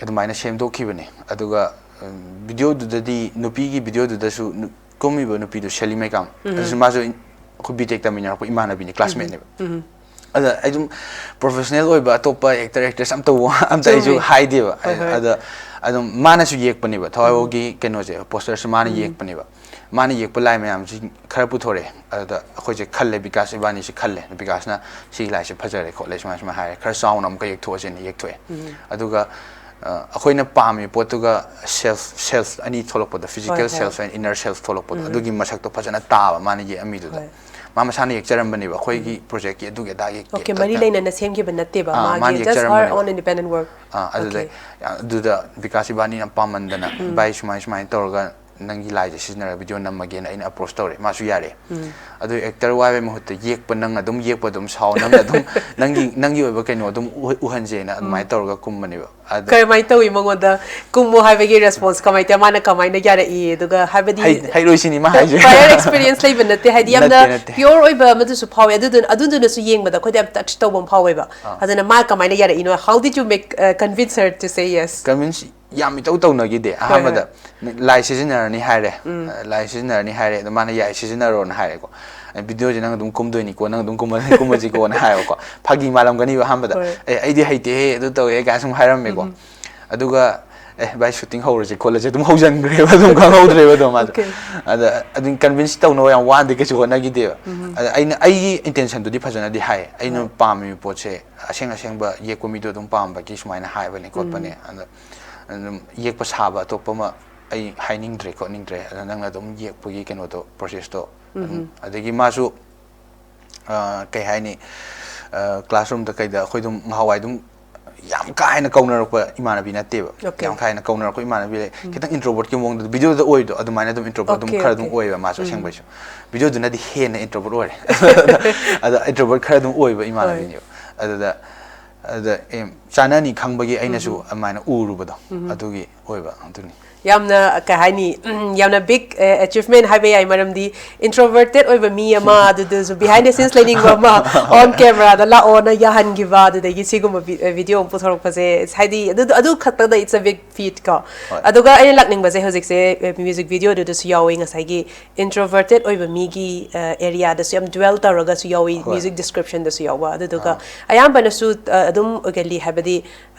ꯑꯗꯨꯃꯥꯏꯅ ꯁꯦꯝꯗꯣꯛꯈꯤꯕꯅꯦ꯫ ꯑꯗꯨꯒ ꯎꯝ, ꯚꯤꯗꯤꯑꯣꯗꯨꯗꯗꯤ, ꯅꯨꯄꯤꯒꯤ ꯚꯤꯗꯤꯑꯣꯗꯨꯗꯁꯨ ꯅꯨ- ꯀꯨꯝꯃꯤꯕ ꯅꯨꯄꯤꯗꯣ ꯁꯦꯂꯤ ꯃꯩꯀꯥꯝ, ꯑꯗꯨꯁꯨ ꯃꯥꯁꯨ ꯑꯩꯈꯣꯏ ꯕꯤ ꯇꯦꯛ ꯇꯝꯃꯤꯟꯅꯔꯛꯄ ꯏꯃꯥꯟꯅꯕꯤꯅꯤ, ꯀ꯭ꯂꯥꯁꯃꯦꯠꯅꯦꯕ꯫ ꯑꯗ ꯑꯩ ꯑꯗꯨꯝ ꯄ꯭ꯔꯣꯐꯦꯁꯅꯦꯜ ꯑꯣꯏꯕ ꯑꯇꯣꯞꯄ ꯑꯦꯛꯇꯔ ꯑꯦꯛꯇ꯭ꯔꯦꯁ ꯑꯝꯇ ꯋꯥ- ꯑꯝꯇ ꯑꯩꯁꯨ ꯆꯨꯝꯃꯦ꯫ ꯍꯥꯏꯗꯦꯕ꯫ ꯍꯣꯏ, ꯍꯣꯏ꯫ ꯑꯗ ꯑꯗꯨꯝ ꯃꯥꯅꯁꯨ ꯌꯦꯛꯄꯅꯦꯕ, ꯊꯋꯥꯏꯕꯧꯒꯤ ꯀꯩꯅꯣꯁꯦ, ꯄꯣꯁꯇꯔꯁꯦ ꯃꯥꯅ ꯌꯦꯛꯄꯅꯦꯕ꯫ ꯃꯥꯅ ꯌꯦꯛꯄ ꯂꯥꯏ ꯃꯌꯥꯝꯁꯤ ꯈꯔ ꯄꯨꯊꯣꯔꯛꯑꯦ꯫ ꯑꯗꯨꯗ ꯑꯩꯈꯣꯏꯁꯦ ꯈꯜꯂꯦ, ꯕꯤꯀꯥꯁ ꯏꯕꯥꯅꯤꯁꯦ ꯈꯜꯂꯦ꯫ ꯕꯤꯀꯥꯁꯅ ꯁꯤꯒꯤ ꯂꯥꯏꯁꯦ ꯐꯖꯔꯦ ꯈꯣꯠꯂꯦ ꯁꯨꯃꯥꯏ ꯁꯨꯃꯥꯏꯅ ꯍꯥꯏꯔꯦ, ꯈꯔ ꯆꯥꯎꯅ ꯑꯃꯨꯛꯀ ꯌꯦꯛꯊꯣꯛꯑꯁꯦꯅ ꯌꯦꯛꯊꯣꯛꯑꯦ꯫ ꯑꯗꯨꯒ ꯑ, ꯑꯩꯈꯣꯏꯅ ꯄꯥꯝꯃꯤꯕ ꯄꯣꯠꯇꯨꯒ ꯁꯦꯜꯐ ꯁꯦꯜꯐ ꯑꯅꯤ ꯊꯣꯛꯂꯛꯄꯗꯣ, ꯐꯤꯖꯤꯀꯦꯜ ꯍꯣꯏ꯫ ꯁꯦꯜꯐ ꯑꯦꯟ ꯏꯟꯅꯔ ꯁꯦꯜꯐ ꯊꯣꯛꯂꯛꯄꯗꯣ, ꯑꯗꯨꯒꯤ ꯃꯁꯛꯇꯣ ꯐꯖꯅ ꯇꯥꯕ ꯃꯥꯅ ꯌꯦꯛꯑꯝꯃꯤꯗꯨꯗ꯫ ꯍꯣꯏ꯫ ꯃꯥ ꯃꯁꯥꯅ ꯌꯦꯛꯆꯔꯝꯕꯅꯦꯕ, ꯑꯩꯈꯣꯏꯒꯤ ꯄ꯭ꯔꯣꯖꯦꯛꯀꯤ ꯑꯗꯨꯒꯤ ꯑꯗꯥꯒꯤ Okay, ꯀꯩꯝꯇ ꯃꯔꯤ ꯂꯩꯅꯅ ꯁꯦꯝꯈꯤꯕ ꯅꯠꯇꯦꯕ꯫ ꯑꯥ, ꯃꯥꯒꯤ ꯃꯥꯒꯤ just her ꯆꯠꯆꯔꯝꯕꯅꯦꯕ꯫ own independent work. ꯑꯥ, ꯑꯗꯨꯗ Okay. ꯑꯗꯨꯗ ꯕꯤꯀꯥꯁ ꯏꯕꯥꯅꯤꯅ ꯄꯥꯝꯃꯟꯗꯅ, "ꯚꯥꯏ, ꯁꯨꯃꯥꯏ ꯁꯨꯃꯥꯏꯅ ꯇꯧꯔꯒ ꯅꯪꯒꯤ ꯂꯥꯏꯁꯦ ꯁꯤꯖꯤꯟꯅꯔꯒ ꯚꯤꯗꯤꯑꯣ ꯅꯝꯃꯒꯦꯅ" ꯑꯩꯅ ꯑꯦꯄ꯭ꯔꯣꯁ ꯇꯧꯔꯦ꯫ ꯃꯥꯁꯨ ꯌꯥꯔꯦ꯫ ꯑꯗꯨ ꯑꯦꯛꯇꯔ ꯋꯥꯏꯕꯩ ꯃꯍꯨꯠꯇ ꯌꯦꯛꯄ, ꯅꯪ ꯑꯗꯨꯝ ꯌꯦꯛꯄ ꯑꯗꯨꯝ ꯁꯥꯎ, ꯅꯪ ꯑꯗꯨꯝ ꯅꯪꯒꯤ ꯅꯪꯒꯤ ꯑꯣꯏꯕ ꯀꯩꯅꯣ ꯑꯗꯨꯝ ꯎꯍ- ꯎꯍꯟꯁꯦꯅ ꯑꯗꯨꯃꯥꯏꯅ ꯇꯧꯔꯒ ꯀꯨꯝꯕꯅꯦꯕ꯫ ꯑꯗ ꯀꯔꯝꯍꯥꯏꯅ ꯇꯧꯏ ꯃꯉꯣꯟꯗ ꯀꯨꯝꯃꯣ ꯍꯥꯏꯕꯒꯤ ꯔꯦꯁꯄꯣꯟꯁ ꯀꯃꯥꯏꯅ ꯇꯧꯏ? ꯃꯥꯅ ꯀꯃꯥꯏꯅ ꯌꯥꯔꯛꯏ? ꯑꯗꯨꯒ ꯍꯥꯏꯕꯗꯤ ꯍꯩ- ꯍꯩꯔꯣꯏꯁꯤꯅꯤ ꯃꯥ ꯍꯥꯏꯁꯦ꯫ prior experience ꯂꯩꯕ ꯅꯠꯇꯦ, ꯍꯥꯏꯗꯤ ꯌꯥꯝꯅ ꯅꯠꯇꯦ, ꯅꯠꯇꯦ꯫ Pure ꯑꯣꯏꯕ ꯑꯃꯗꯨꯁꯨ ꯐꯥꯎꯋꯦ꯫ ꯑꯗꯨꯗꯨꯅ ꯑꯗꯨꯗꯨꯅꯁꯨ ꯌꯦꯡꯕꯗ ꯑꯩꯈꯣꯏꯗ ꯌꯥꯝ ꯇꯆ ꯇꯧꯕ ꯑꯃ ꯐꯥꯎꯋꯦꯕ꯫ ꯑꯥ꯫ ꯑꯗꯨꯅ ꯃꯥ ꯀꯃꯥꯏꯅ ꯌꯥꯔꯛꯏꯅꯣ? How did you make, uh, convince her to say yes? Convince ꯌꯥꯝ ꯏꯇꯧ ꯇꯧꯅꯈꯤꯗꯦ꯫ ꯑꯍꯥꯟꯕꯗ ꯂꯥꯏ ꯁꯤꯖꯤꯟꯅꯔꯅꯤ ꯍꯥꯏꯔꯦ꯫ ꯂꯥꯏ ꯁꯤꯖꯤꯟꯅꯔꯅꯤ ꯍꯥꯏꯔꯦ, ꯑꯗꯣ ꯃꯥꯅ "ꯌꯥꯏ, ꯁꯤꯖꯤꯟꯅꯔꯣꯅ" ꯍꯥꯏꯔꯦꯀꯣ꯫ "ꯚꯤꯗꯤꯑꯣꯁꯦ ꯅꯪ ꯑꯗꯨꯝ ꯀꯨꯝꯗꯣꯏꯅꯤꯀꯣ, ꯅꯪ ꯑꯗꯨꯝ ꯀꯨꯝꯃ- ꯀꯨꯝꯃꯁꯤꯀꯣꯅ" ꯍꯥꯏꯌꯦꯕꯀꯣ꯫ ꯐꯥꯒꯤ ꯃꯥꯜꯂꯝꯒꯅꯤꯕ ꯑꯍꯥꯟꯕꯗ꯫ ꯍꯣꯏ꯫ "ꯑꯦ, ꯑꯩꯗꯤ ꯍꯩꯇꯦꯍꯦ, ꯑꯗꯨ ꯇꯧꯋꯦ" ꯀꯥꯏꯅ ꯁꯨꯝ ꯍꯥꯏꯔꯝꯃꯦꯀꯣ꯫ ꯑꯗꯨꯒ "ꯑꯦ ꯚꯥꯏ, ꯁꯨꯇꯤꯡ ꯍꯧꯔꯁꯦ ꯈꯣꯠꯂꯁꯦ", ꯑꯗꯨꯝ ꯍꯧꯖꯤꯟꯈ꯭ꯔꯦꯕ, ꯑꯗꯨꯝ ꯈꯪꯍꯧꯗ꯭ꯔꯦꯕ ꯑꯗꯨꯝ ꯃꯥꯗꯣ꯫ Okay. ꯑꯗ ꯑꯗꯨꯝ ꯀꯟꯚꯤꯟꯁ ꯇꯧꯅꯕ ꯌꯥꯝ ꯋꯥꯅꯗꯤ ꯀꯩꯁꯨ ꯍꯣꯠꯅꯈꯤꯗꯦꯕ꯫ ꯑꯗ ꯑꯩꯅ ꯑꯩꯒꯤ ꯏꯟꯇꯦꯟꯁꯟꯗꯨꯗꯤ ꯐꯖꯅꯗꯤ ꯍꯥꯏ, ꯑꯩꯅ Right. ꯄꯥꯝꯃꯤꯕ ꯄꯣꯠꯁꯦ ꯑꯁꯦꯡ ꯑꯁꯦꯡꯕ ꯌꯦꯛꯄ ꯃꯤꯗꯣ ꯑꯗꯨꯝ ꯄꯥꯝꯕꯒꯤ ꯁꯨꯃꯥꯏꯅ ꯍꯥꯏꯕꯅꯦ ꯈꯣꯠꯄꯅꯦ꯫ ꯑꯗ ꯑꯗꯨꯝ ꯌꯦꯛꯄ ꯁꯥꯕ ꯑꯇꯣꯞꯄ ꯑꯃ ꯑꯩ ꯍꯥꯏꯅꯤꯡꯗ꯭ꯔꯦ ꯈꯣꯠꯅꯤꯡꯗ꯭ꯔꯦ, ꯑꯗ ꯅꯪꯅ ꯑꯗꯨꯝ ꯌꯦꯛꯄꯒꯤ ꯀꯩꯅꯣꯗꯣ, ꯄ꯭ꯔꯣꯁꯦꯁꯇꯣ ꯑꯗꯨꯝ꯫ ꯑꯗꯒꯤ ꯃꯥꯁꯨ ꯑ, ꯀꯩ ꯍꯥꯏꯅꯤ, ꯀ꯭ꯂꯥꯁꯔꯨꯝꯗ ꯀꯩꯗ ꯑꯩꯈꯣꯏ ꯑꯗꯨꯝ ꯉꯍꯥꯟꯋꯥꯏ ꯑꯗꯨꯝ ꯌꯥꯝ ꯀꯥ ꯍꯦꯟꯅ ꯀꯧꯅꯔꯛꯄ ꯏꯃꯥꯟꯅꯕꯤ ꯅꯠꯇꯦꯕ꯫ Okay. ꯌꯥꯝ ꯀꯥ ꯍꯦꯟꯅ ꯀꯧꯅꯔꯛꯄ ꯏꯃꯥꯟꯅꯕꯤ ꯂꯩ, ꯈꯤꯇꯪ ꯏꯟꯇ꯭ꯔꯣꯕꯔꯠꯀꯤ ꯃꯑꯣꯡꯗ ꯚꯤꯗꯤꯑꯣꯗ ꯑꯣꯏꯕꯗꯣ ꯑꯗꯨꯃꯥꯏꯅ ꯑꯗꯨꯝ ꯏꯟꯇ꯭ꯔꯣꯕꯔꯠ ꯑꯗꯨꯝ Okay, ꯈꯔ ꯑꯗꯨꯝ okay. ꯑꯣꯏꯌꯦꯕ ꯃꯥꯁꯨ ꯑꯁꯦꯡꯕꯩꯁꯨ꯫ ꯚꯤꯗꯤꯑꯣꯗꯨꯅꯗꯤ ꯍꯦꯟꯅ ꯏꯟꯇ꯭ꯔꯣꯕꯔꯠ ꯑꯣꯏꯔꯦ꯫ ꯑꯗ ꯏꯟꯇ꯭ꯔꯣꯕꯔꯠ ꯈꯔ ꯑꯗꯨꯝ ꯑꯣꯏꯕ ꯏꯃꯥꯟꯅꯕꯤꯅꯦꯕ꯫ ꯑꯗꯨꯗ ꯑꯗ ꯑꯦ, ꯆꯥꯅꯅꯤ ꯈꯪꯕꯒꯤ ꯑꯩꯅꯁꯨ ꯑꯗꯨꯃꯥꯏꯅ ꯎꯔꯨꯕꯗꯣ ꯑꯗꯨꯒꯤ ꯑꯣꯏꯕ ꯑꯗꯨꯅꯤ꯫ ꯌꯥꯝꯅ ꯀꯩ ꯍꯥꯏꯅꯤ, ꯌꯥꯝꯅ big achievement ꯍꯥꯏꯕ ꯌꯥꯏ, ꯃꯔꯝꯗꯤ introverted ꯑꯣꯏꯕ ꯃꯤ ꯑꯃ, ꯑꯗꯨꯗꯁꯨ behind the scenes ꯂꯩꯅꯤꯡꯕ ꯑꯃ, on camera ꯗ ꯂꯥꯛꯑꯣꯅ ꯌꯥꯍꯟꯈꯤꯕ, ꯑꯗꯨꯗꯒꯤ ꯁꯤꯒꯨꯝꯕ video ꯑꯃ ꯄꯨꯊꯣꯔꯛꯄꯁꯦ, ꯍꯥꯏꯗꯤ ꯑꯗꯨ ꯑꯗꯨ ꯈꯛꯇꯗ it's a big feat ꯀꯣ꯫ ꯍꯣꯏ꯫ ꯑꯗꯨꯒ ꯑꯩꯅ ꯂꯥꯛꯅꯤꯡꯕꯁꯦ, ꯍꯧꯖꯤꯛꯁꯦ music video ꯗꯨꯗꯁꯨ ꯌꯥꯎꯋꯤ ꯉꯁꯥꯏꯒꯤ introverted ꯑꯣꯏꯕ ꯃꯤꯒꯤ ꯑꯦꯔꯤꯌꯥꯗꯁꯨ ꯌꯥꯝ dwell ꯇꯧꯔꯒꯁꯨ ꯌꯥꯎꯋꯤ, ꯍꯣꯏ꯫ Music description ꯗꯁꯨ ꯌꯥꯎꯕ꯫ ꯑꯗꯨꯗꯨꯒ ꯑꯌꯥꯝꯕꯅꯁꯨ ꯑꯗꯨꯝ ꯑꯣꯏꯒꯜꯂꯤ, ꯍꯥꯏꯕꯗꯤ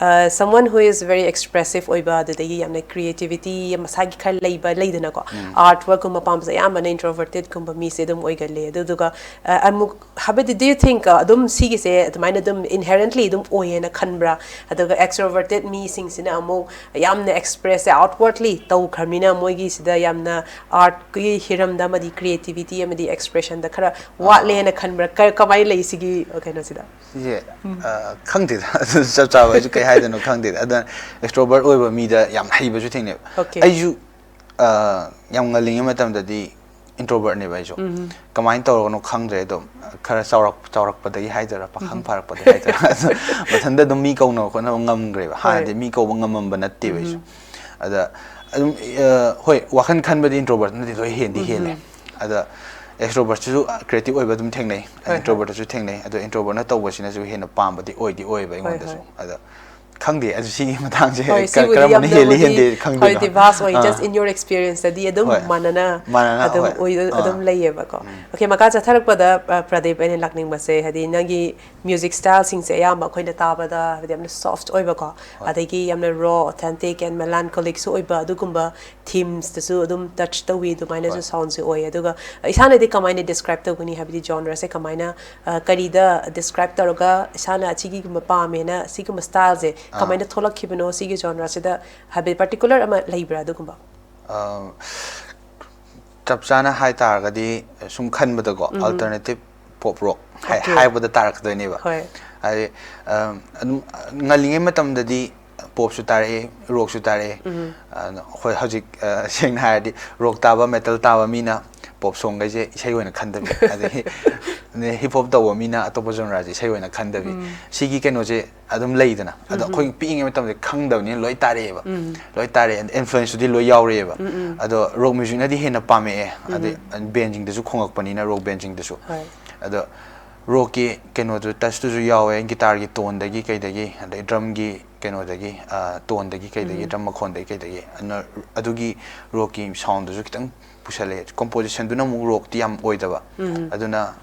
someone who is very expressive ꯑꯣꯏꯕ, ꯑꯗꯨꯗꯒꯤ ꯌꯥꯝꯅ creativity ꯃꯁꯥꯒꯤ ꯈꯔ ꯂꯩꯕ ꯂꯩꯗꯅꯀꯣ, artwork ꯀꯨꯝꯕ ꯄꯥꯝꯕꯁꯦ ꯑꯌꯥꯝꯕꯅ introverted ꯀꯨꯝꯕ ꯃꯤꯁꯦ ꯑꯗꯨꯝ ꯑꯣꯏꯒꯜꯂꯦ꯫ ꯑꯗꯨꯗꯨꯒ ꯑꯃꯨꯛ ꯍꯥꯏꯕꯗꯤ, do you think ꯑꯗꯨꯝ ꯁꯤꯒꯤꯁꯦ ꯑꯗꯨꯃꯥꯏꯅ ꯑꯗꯨꯝ inherently ꯑꯗꯨꯝ ꯑꯣꯏꯌꯦꯅ ꯈꯟꯕ꯭ꯔꯥ? ꯑꯗꯨꯒ extroverted ꯃꯤꯁꯤꯡꯁꯤꯅ ꯑꯃꯨꯛ ꯌꯥꯝꯅ express ꯁꯦ outwardly ꯇꯧꯈ꯭ꯔꯕꯅꯤꯅ ꯃꯣꯏꯒꯤꯁꯤꯗ ꯌꯥꯝꯅ artꯀꯤ ꯍꯤꯔꯝꯗ ꯑꯃꯗꯤ creativity ꯑꯃꯗꯤ expression ꯗ ꯈꯔ ꯋꯥꯠꯂꯦꯅ ꯈꯟꯕ꯭ꯔꯥ? ꯀ- ꯀꯃꯥꯏꯅ ꯂꯩ ꯁꯤꯒꯤ ꯀꯩꯅꯣꯁꯤꯗ? ꯁꯤꯁꯦ ꯈꯪꯗꯦꯗ, ꯑꯗꯨ ꯆꯞ ꯆꯥꯕ ꯑꯩꯁꯨ ꯀꯩ ꯍꯥꯏꯗꯣꯏꯅꯣ ꯈꯪꯗꯦꯗ꯫ ꯑꯗ extrovert ꯑꯣꯏꯕ ꯃꯤꯗ ꯌꯥꯝ ꯍꯩꯕꯁꯨ ꯊꯦꯡꯅꯩꯕ꯫ Okay. ꯑꯩꯁꯨ ꯌꯥꯝ ꯉꯜꯂꯤꯉꯩ ꯃꯇꯝꯗꯗꯤ introvertꯅꯦꯕ ꯑꯩꯁꯨ꯫ ꯀꯃꯥꯏꯅ ꯇꯧꯔꯒꯅꯣ ꯈꯪꯗ꯭ꯔꯦ, ꯑꯗꯨꯝ ꯈꯔ ꯆꯥꯎꯔꯛ ꯆꯥꯎꯔꯛꯄꯗꯒꯤ ꯍꯥꯏꯗꯣꯏꯔꯥ, ꯄꯥꯈꯪ ꯐꯥꯔꯛꯄꯗꯒꯤ ꯍꯥꯏꯗꯣꯏꯔꯥ, ꯑꯗꯣ ꯃꯊꯟꯇ ꯑꯗꯨꯝ ꯃꯤ ꯀꯧꯅꯕ ꯈꯣꯠꯅꯕ ꯉꯝꯈ꯭ꯔꯦꯕ꯫ ꯍꯣꯏ꯫ ꯍꯥꯟꯅꯗꯤ ꯃꯤ ꯀꯧꯕ ꯉꯝꯃꯝꯕ ꯅꯠꯇꯦꯕ ꯑꯩꯁꯨ꯫ ꯑꯗ ꯑꯗꯨꯝ ꯍꯣꯏ, ꯋꯥꯈꯜ ꯈꯟꯕꯗꯤ introvertꯅꯗꯤ ꯂꯣꯏ ꯍꯦꯟꯗꯤ ꯍꯦꯜꯂꯦ꯫ ꯑꯗ extrovertꯁꯤꯁꯨ creative ꯑꯣꯏꯕ ꯑꯗꯨꯝ ꯊꯦꯡꯅꯩ, ꯍꯣꯏ, ꯍꯣꯏ꯫ Introvertꯇꯁꯨ ꯊꯦꯡꯅꯩ꯫ ꯑꯗꯣ introvertꯅ ꯇꯧꯕꯁꯤꯅꯁꯨ ꯍꯦꯟꯅ ꯄꯥꯝꯕꯗꯤ ꯑꯣꯏꯗꯤ ꯑꯣꯏꯌꯦꯕ ꯑꯩꯉꯣꯟꯗꯁꯨ꯫ ꯍꯣꯏ꯫ ꯑꯗ ꯈꯪꯗꯦ ꯑꯗꯨ ꯁꯤꯒꯤ ꯃꯇꯥꯡꯁꯦ ꯍꯣꯏ ꯀ- ꯁꯤꯕꯨꯗꯤ ꯀꯔꯝꯕꯅ ꯍꯦꯜꯂꯤ ꯌꯥꯝꯅꯕꯨꯗꯤ ꯍꯦꯟꯗꯦ ꯍꯣꯏ ꯈꯪꯗꯦꯅꯣ ꯗꯤꯚꯥꯁ ꯑꯣꯏ ꯑꯥ, just in your experience ꯇꯗꯤ ꯑꯗꯨꯝ ꯍꯣꯏ. ꯃꯥꯟꯅꯅ ꯃꯥꯟꯅꯅ, ꯑꯗꯨꯝ ꯍꯣꯏ. ꯑꯣꯏ- ꯑꯥ. ꯑꯗꯨꯝ ꯂꯩꯌꯦꯕꯀꯣ. Okay, ꯃꯈꯥ ꯆꯠꯊꯔꯛꯄꯗ ꯑ, ꯄ꯭ꯔꯗꯤꯞ, ꯑꯩꯅ ꯂꯥꯛꯅꯤꯡꯕꯁꯦ ꯍꯥꯏꯗꯤ ꯅꯪꯒꯤ ꯃ꯭ꯌꯨꯖꯤꯛ ꯁ꯭ꯇꯥꯏꯜꯁꯤꯡꯁꯦ ꯑꯌꯥꯝꯕ ꯑꯩꯈꯣꯏꯅ ꯇꯥꯕꯗ ꯍꯥꯏꯗꯤ ꯌꯥꯝꯅ ꯁꯣꯐ꯭ꯠ ꯑꯣꯏꯕꯀꯣ, ꯍꯣꯏ. ꯑꯗꯒꯤ ꯌꯥꯝꯅ ꯔꯣ, ꯑꯣꯊꯦꯟꯇꯤꯛ ꯑꯦꯟ ꯃꯦꯂꯥꯟꯀꯣꯂꯤꯛꯁꯨ ꯑꯣꯏꯕ ꯑꯗꯨꯒꯨꯝꯕ ꯊꯤꯝꯁꯇꯁꯨ ꯑꯗꯨꯝ ꯇꯆ ꯇꯧꯋꯤ ꯑꯗꯨꯃꯥꯏꯅꯁꯨ ꯍꯣꯏ. ꯁꯥꯎꯟꯁꯦ ꯑꯣꯏꯌꯦ. ꯑꯗꯨꯒ ꯏꯁꯥꯅꯗꯤ ꯀꯃꯥꯏꯅ ꯗꯤꯁꯀ꯭ꯔꯥꯏꯕ ꯇꯧꯒꯅꯤ ꯍꯥꯏꯕꯗꯤ ꯖꯣꯟꯔꯁꯦ ꯀꯃꯥꯏꯅ ꯑ, ꯀꯔꯤꯗ ꯗꯤꯁꯀ꯭ꯔꯥꯏꯕ ꯇꯧꯔꯒ ꯏꯁꯥꯅ ꯑꯁꯤꯒꯨꯝꯕ ꯄꯥꯝꯃꯦꯅ ꯁꯤꯒꯨꯝꯕ ꯁ꯭ꯇꯥꯏꯜꯁꯦ ꯑꯥ. ꯀꯃꯥꯏꯅ ꯊꯣꯛꯂꯛꯈꯤꯕꯅꯣ ꯁꯤꯒꯤ ꯖꯣꯟꯔꯁꯤꯗ ꯍꯥꯏꯕꯗꯤ ꯄꯥꯔꯇꯤꯀꯨꯂꯔ ꯑꯃ ꯂꯩꯕ꯭ꯔꯥ ꯑꯗꯨꯒꯨꯝꯕ? ꯑ, ꯆꯞ ꯆꯥꯅ ꯍꯥꯏ ꯇꯥꯔꯒꯗꯤ ꯁꯨꯝ ꯈꯟꯕꯗꯀꯣ ꯎꯝ. ꯑꯜꯇꯔꯅꯦꯇꯤꯞ ꯄꯣꯞ ꯔꯣꯛ Okay. ꯍꯥꯏꯕꯗ ꯇꯥꯔꯛꯀꯗꯣꯏꯅꯦꯕ. ꯍꯣꯏ. ꯍꯥꯏꯗꯤ ꯑ, ꯑꯗꯨꯝ ꯉꯜꯂꯤꯉꯩ ꯃꯇꯝꯗꯗꯤ ꯄꯣꯞꯁꯨ ꯇꯥꯔꯛꯑꯦ, ꯔꯣꯛꯁꯨ ꯇꯥꯔꯛꯑꯦ. ꯎꯝ. ꯑꯗꯣ ꯑꯩꯈꯣꯏ ꯍꯧꯖꯤꯛ ꯑ, ꯁꯦꯡꯅ ꯍꯥꯏꯔꯗꯤ ꯔꯣꯛ ꯇꯥꯕ, ꯃꯦꯇꯜ ꯇꯥꯕ ꯃꯤꯅ ꯄꯣꯞ ꯁꯣꯡꯈꯩꯁꯦ ꯏꯁꯩ ꯑꯣꯏꯅ ꯈꯟꯗꯕꯤ, ꯑꯗꯒꯤ ꯍꯤꯞ ꯍꯣꯞ ꯇꯧꯕ ꯃꯤꯅ ꯑꯇꯣꯞꯄ ꯖꯣꯟꯔꯥꯁꯦ ꯏꯁꯩ ꯑꯣꯏꯅ ꯈꯟꯗꯕꯤ, ꯎꯝ. ꯁꯤꯒꯤ ꯀꯩꯅꯣꯁꯦ ꯑꯗꯨꯝ ꯂꯩꯗꯅ. ꯑꯗꯣ ꯎꯝ. ꯑꯩꯈꯣꯏ ꯄꯤꯛꯏꯉꯩ ꯃꯇꯝꯗ ꯈꯪꯗꯕꯅꯤꯅ ꯂꯣꯏ ꯇꯥꯔꯛꯑꯦꯕ. ꯎꯝ. ꯂꯣꯏ ꯇꯥꯔꯛꯑꯦ, ꯏꯟꯐ꯭ꯂꯨꯌꯦꯟꯁꯇꯨꯗꯤ ꯂꯣꯏ ꯌꯥꯎꯔꯛꯑꯦꯕ. ꯎꯝ, ꯎꯝ. ꯑꯗꯣ ꯔꯣꯛ ꯃ꯭ꯌꯨꯖꯤꯛꯅꯗꯤ ꯍꯦꯟꯅ ꯄꯥꯝꯃꯛꯑꯦ, ꯎꯝ. ꯑꯗꯩ ꯕꯦꯟꯁꯤꯡꯗꯁꯨ ꯈꯣꯡꯉꯛꯄꯅꯤꯅ ꯔꯣꯛ ꯕꯦꯟꯁꯤꯡꯗꯁꯨ. ꯍꯣꯏ. ꯑꯗꯣ ꯔꯣꯛꯀꯤ ꯀꯩꯅꯣꯗꯨ ꯇꯁꯇꯨꯁꯨ ꯌꯥꯎꯋꯦ, ꯒꯤꯇꯥꯔꯒꯤ ꯇꯣꯟꯗꯒꯤ ꯀꯩꯗꯒꯤ, ꯑꯗꯩ ꯗ꯭ꯔꯝꯒꯤ ꯀꯩꯅꯣꯗꯒꯤ, ꯑ, ꯇꯣꯟꯗꯒꯤ ꯀꯩꯗꯒꯤ, ꯎꯝ. ꯗ꯭ꯔꯝ ꯃꯈꯣꯟꯗꯒꯤ ꯀꯩꯗꯒꯤ, ꯑꯗꯨꯅ ꯑꯗꯨꯒꯤ ꯔꯣꯛꯀꯤ ꯁꯥꯎꯟꯗꯨꯁꯨ ꯈꯤꯇꯪ ꯄꯨꯁꯜꯂꯛꯑꯦ. ꯀꯣꯝꯄꯣꯖꯤꯁꯟꯗꯨꯅ ꯑꯃꯨꯛ ꯔꯣꯛꯇꯤ ꯌꯥꯝ ꯑꯣꯏꯗꯕ, ꯎꯝ. ꯑꯗꯨꯅ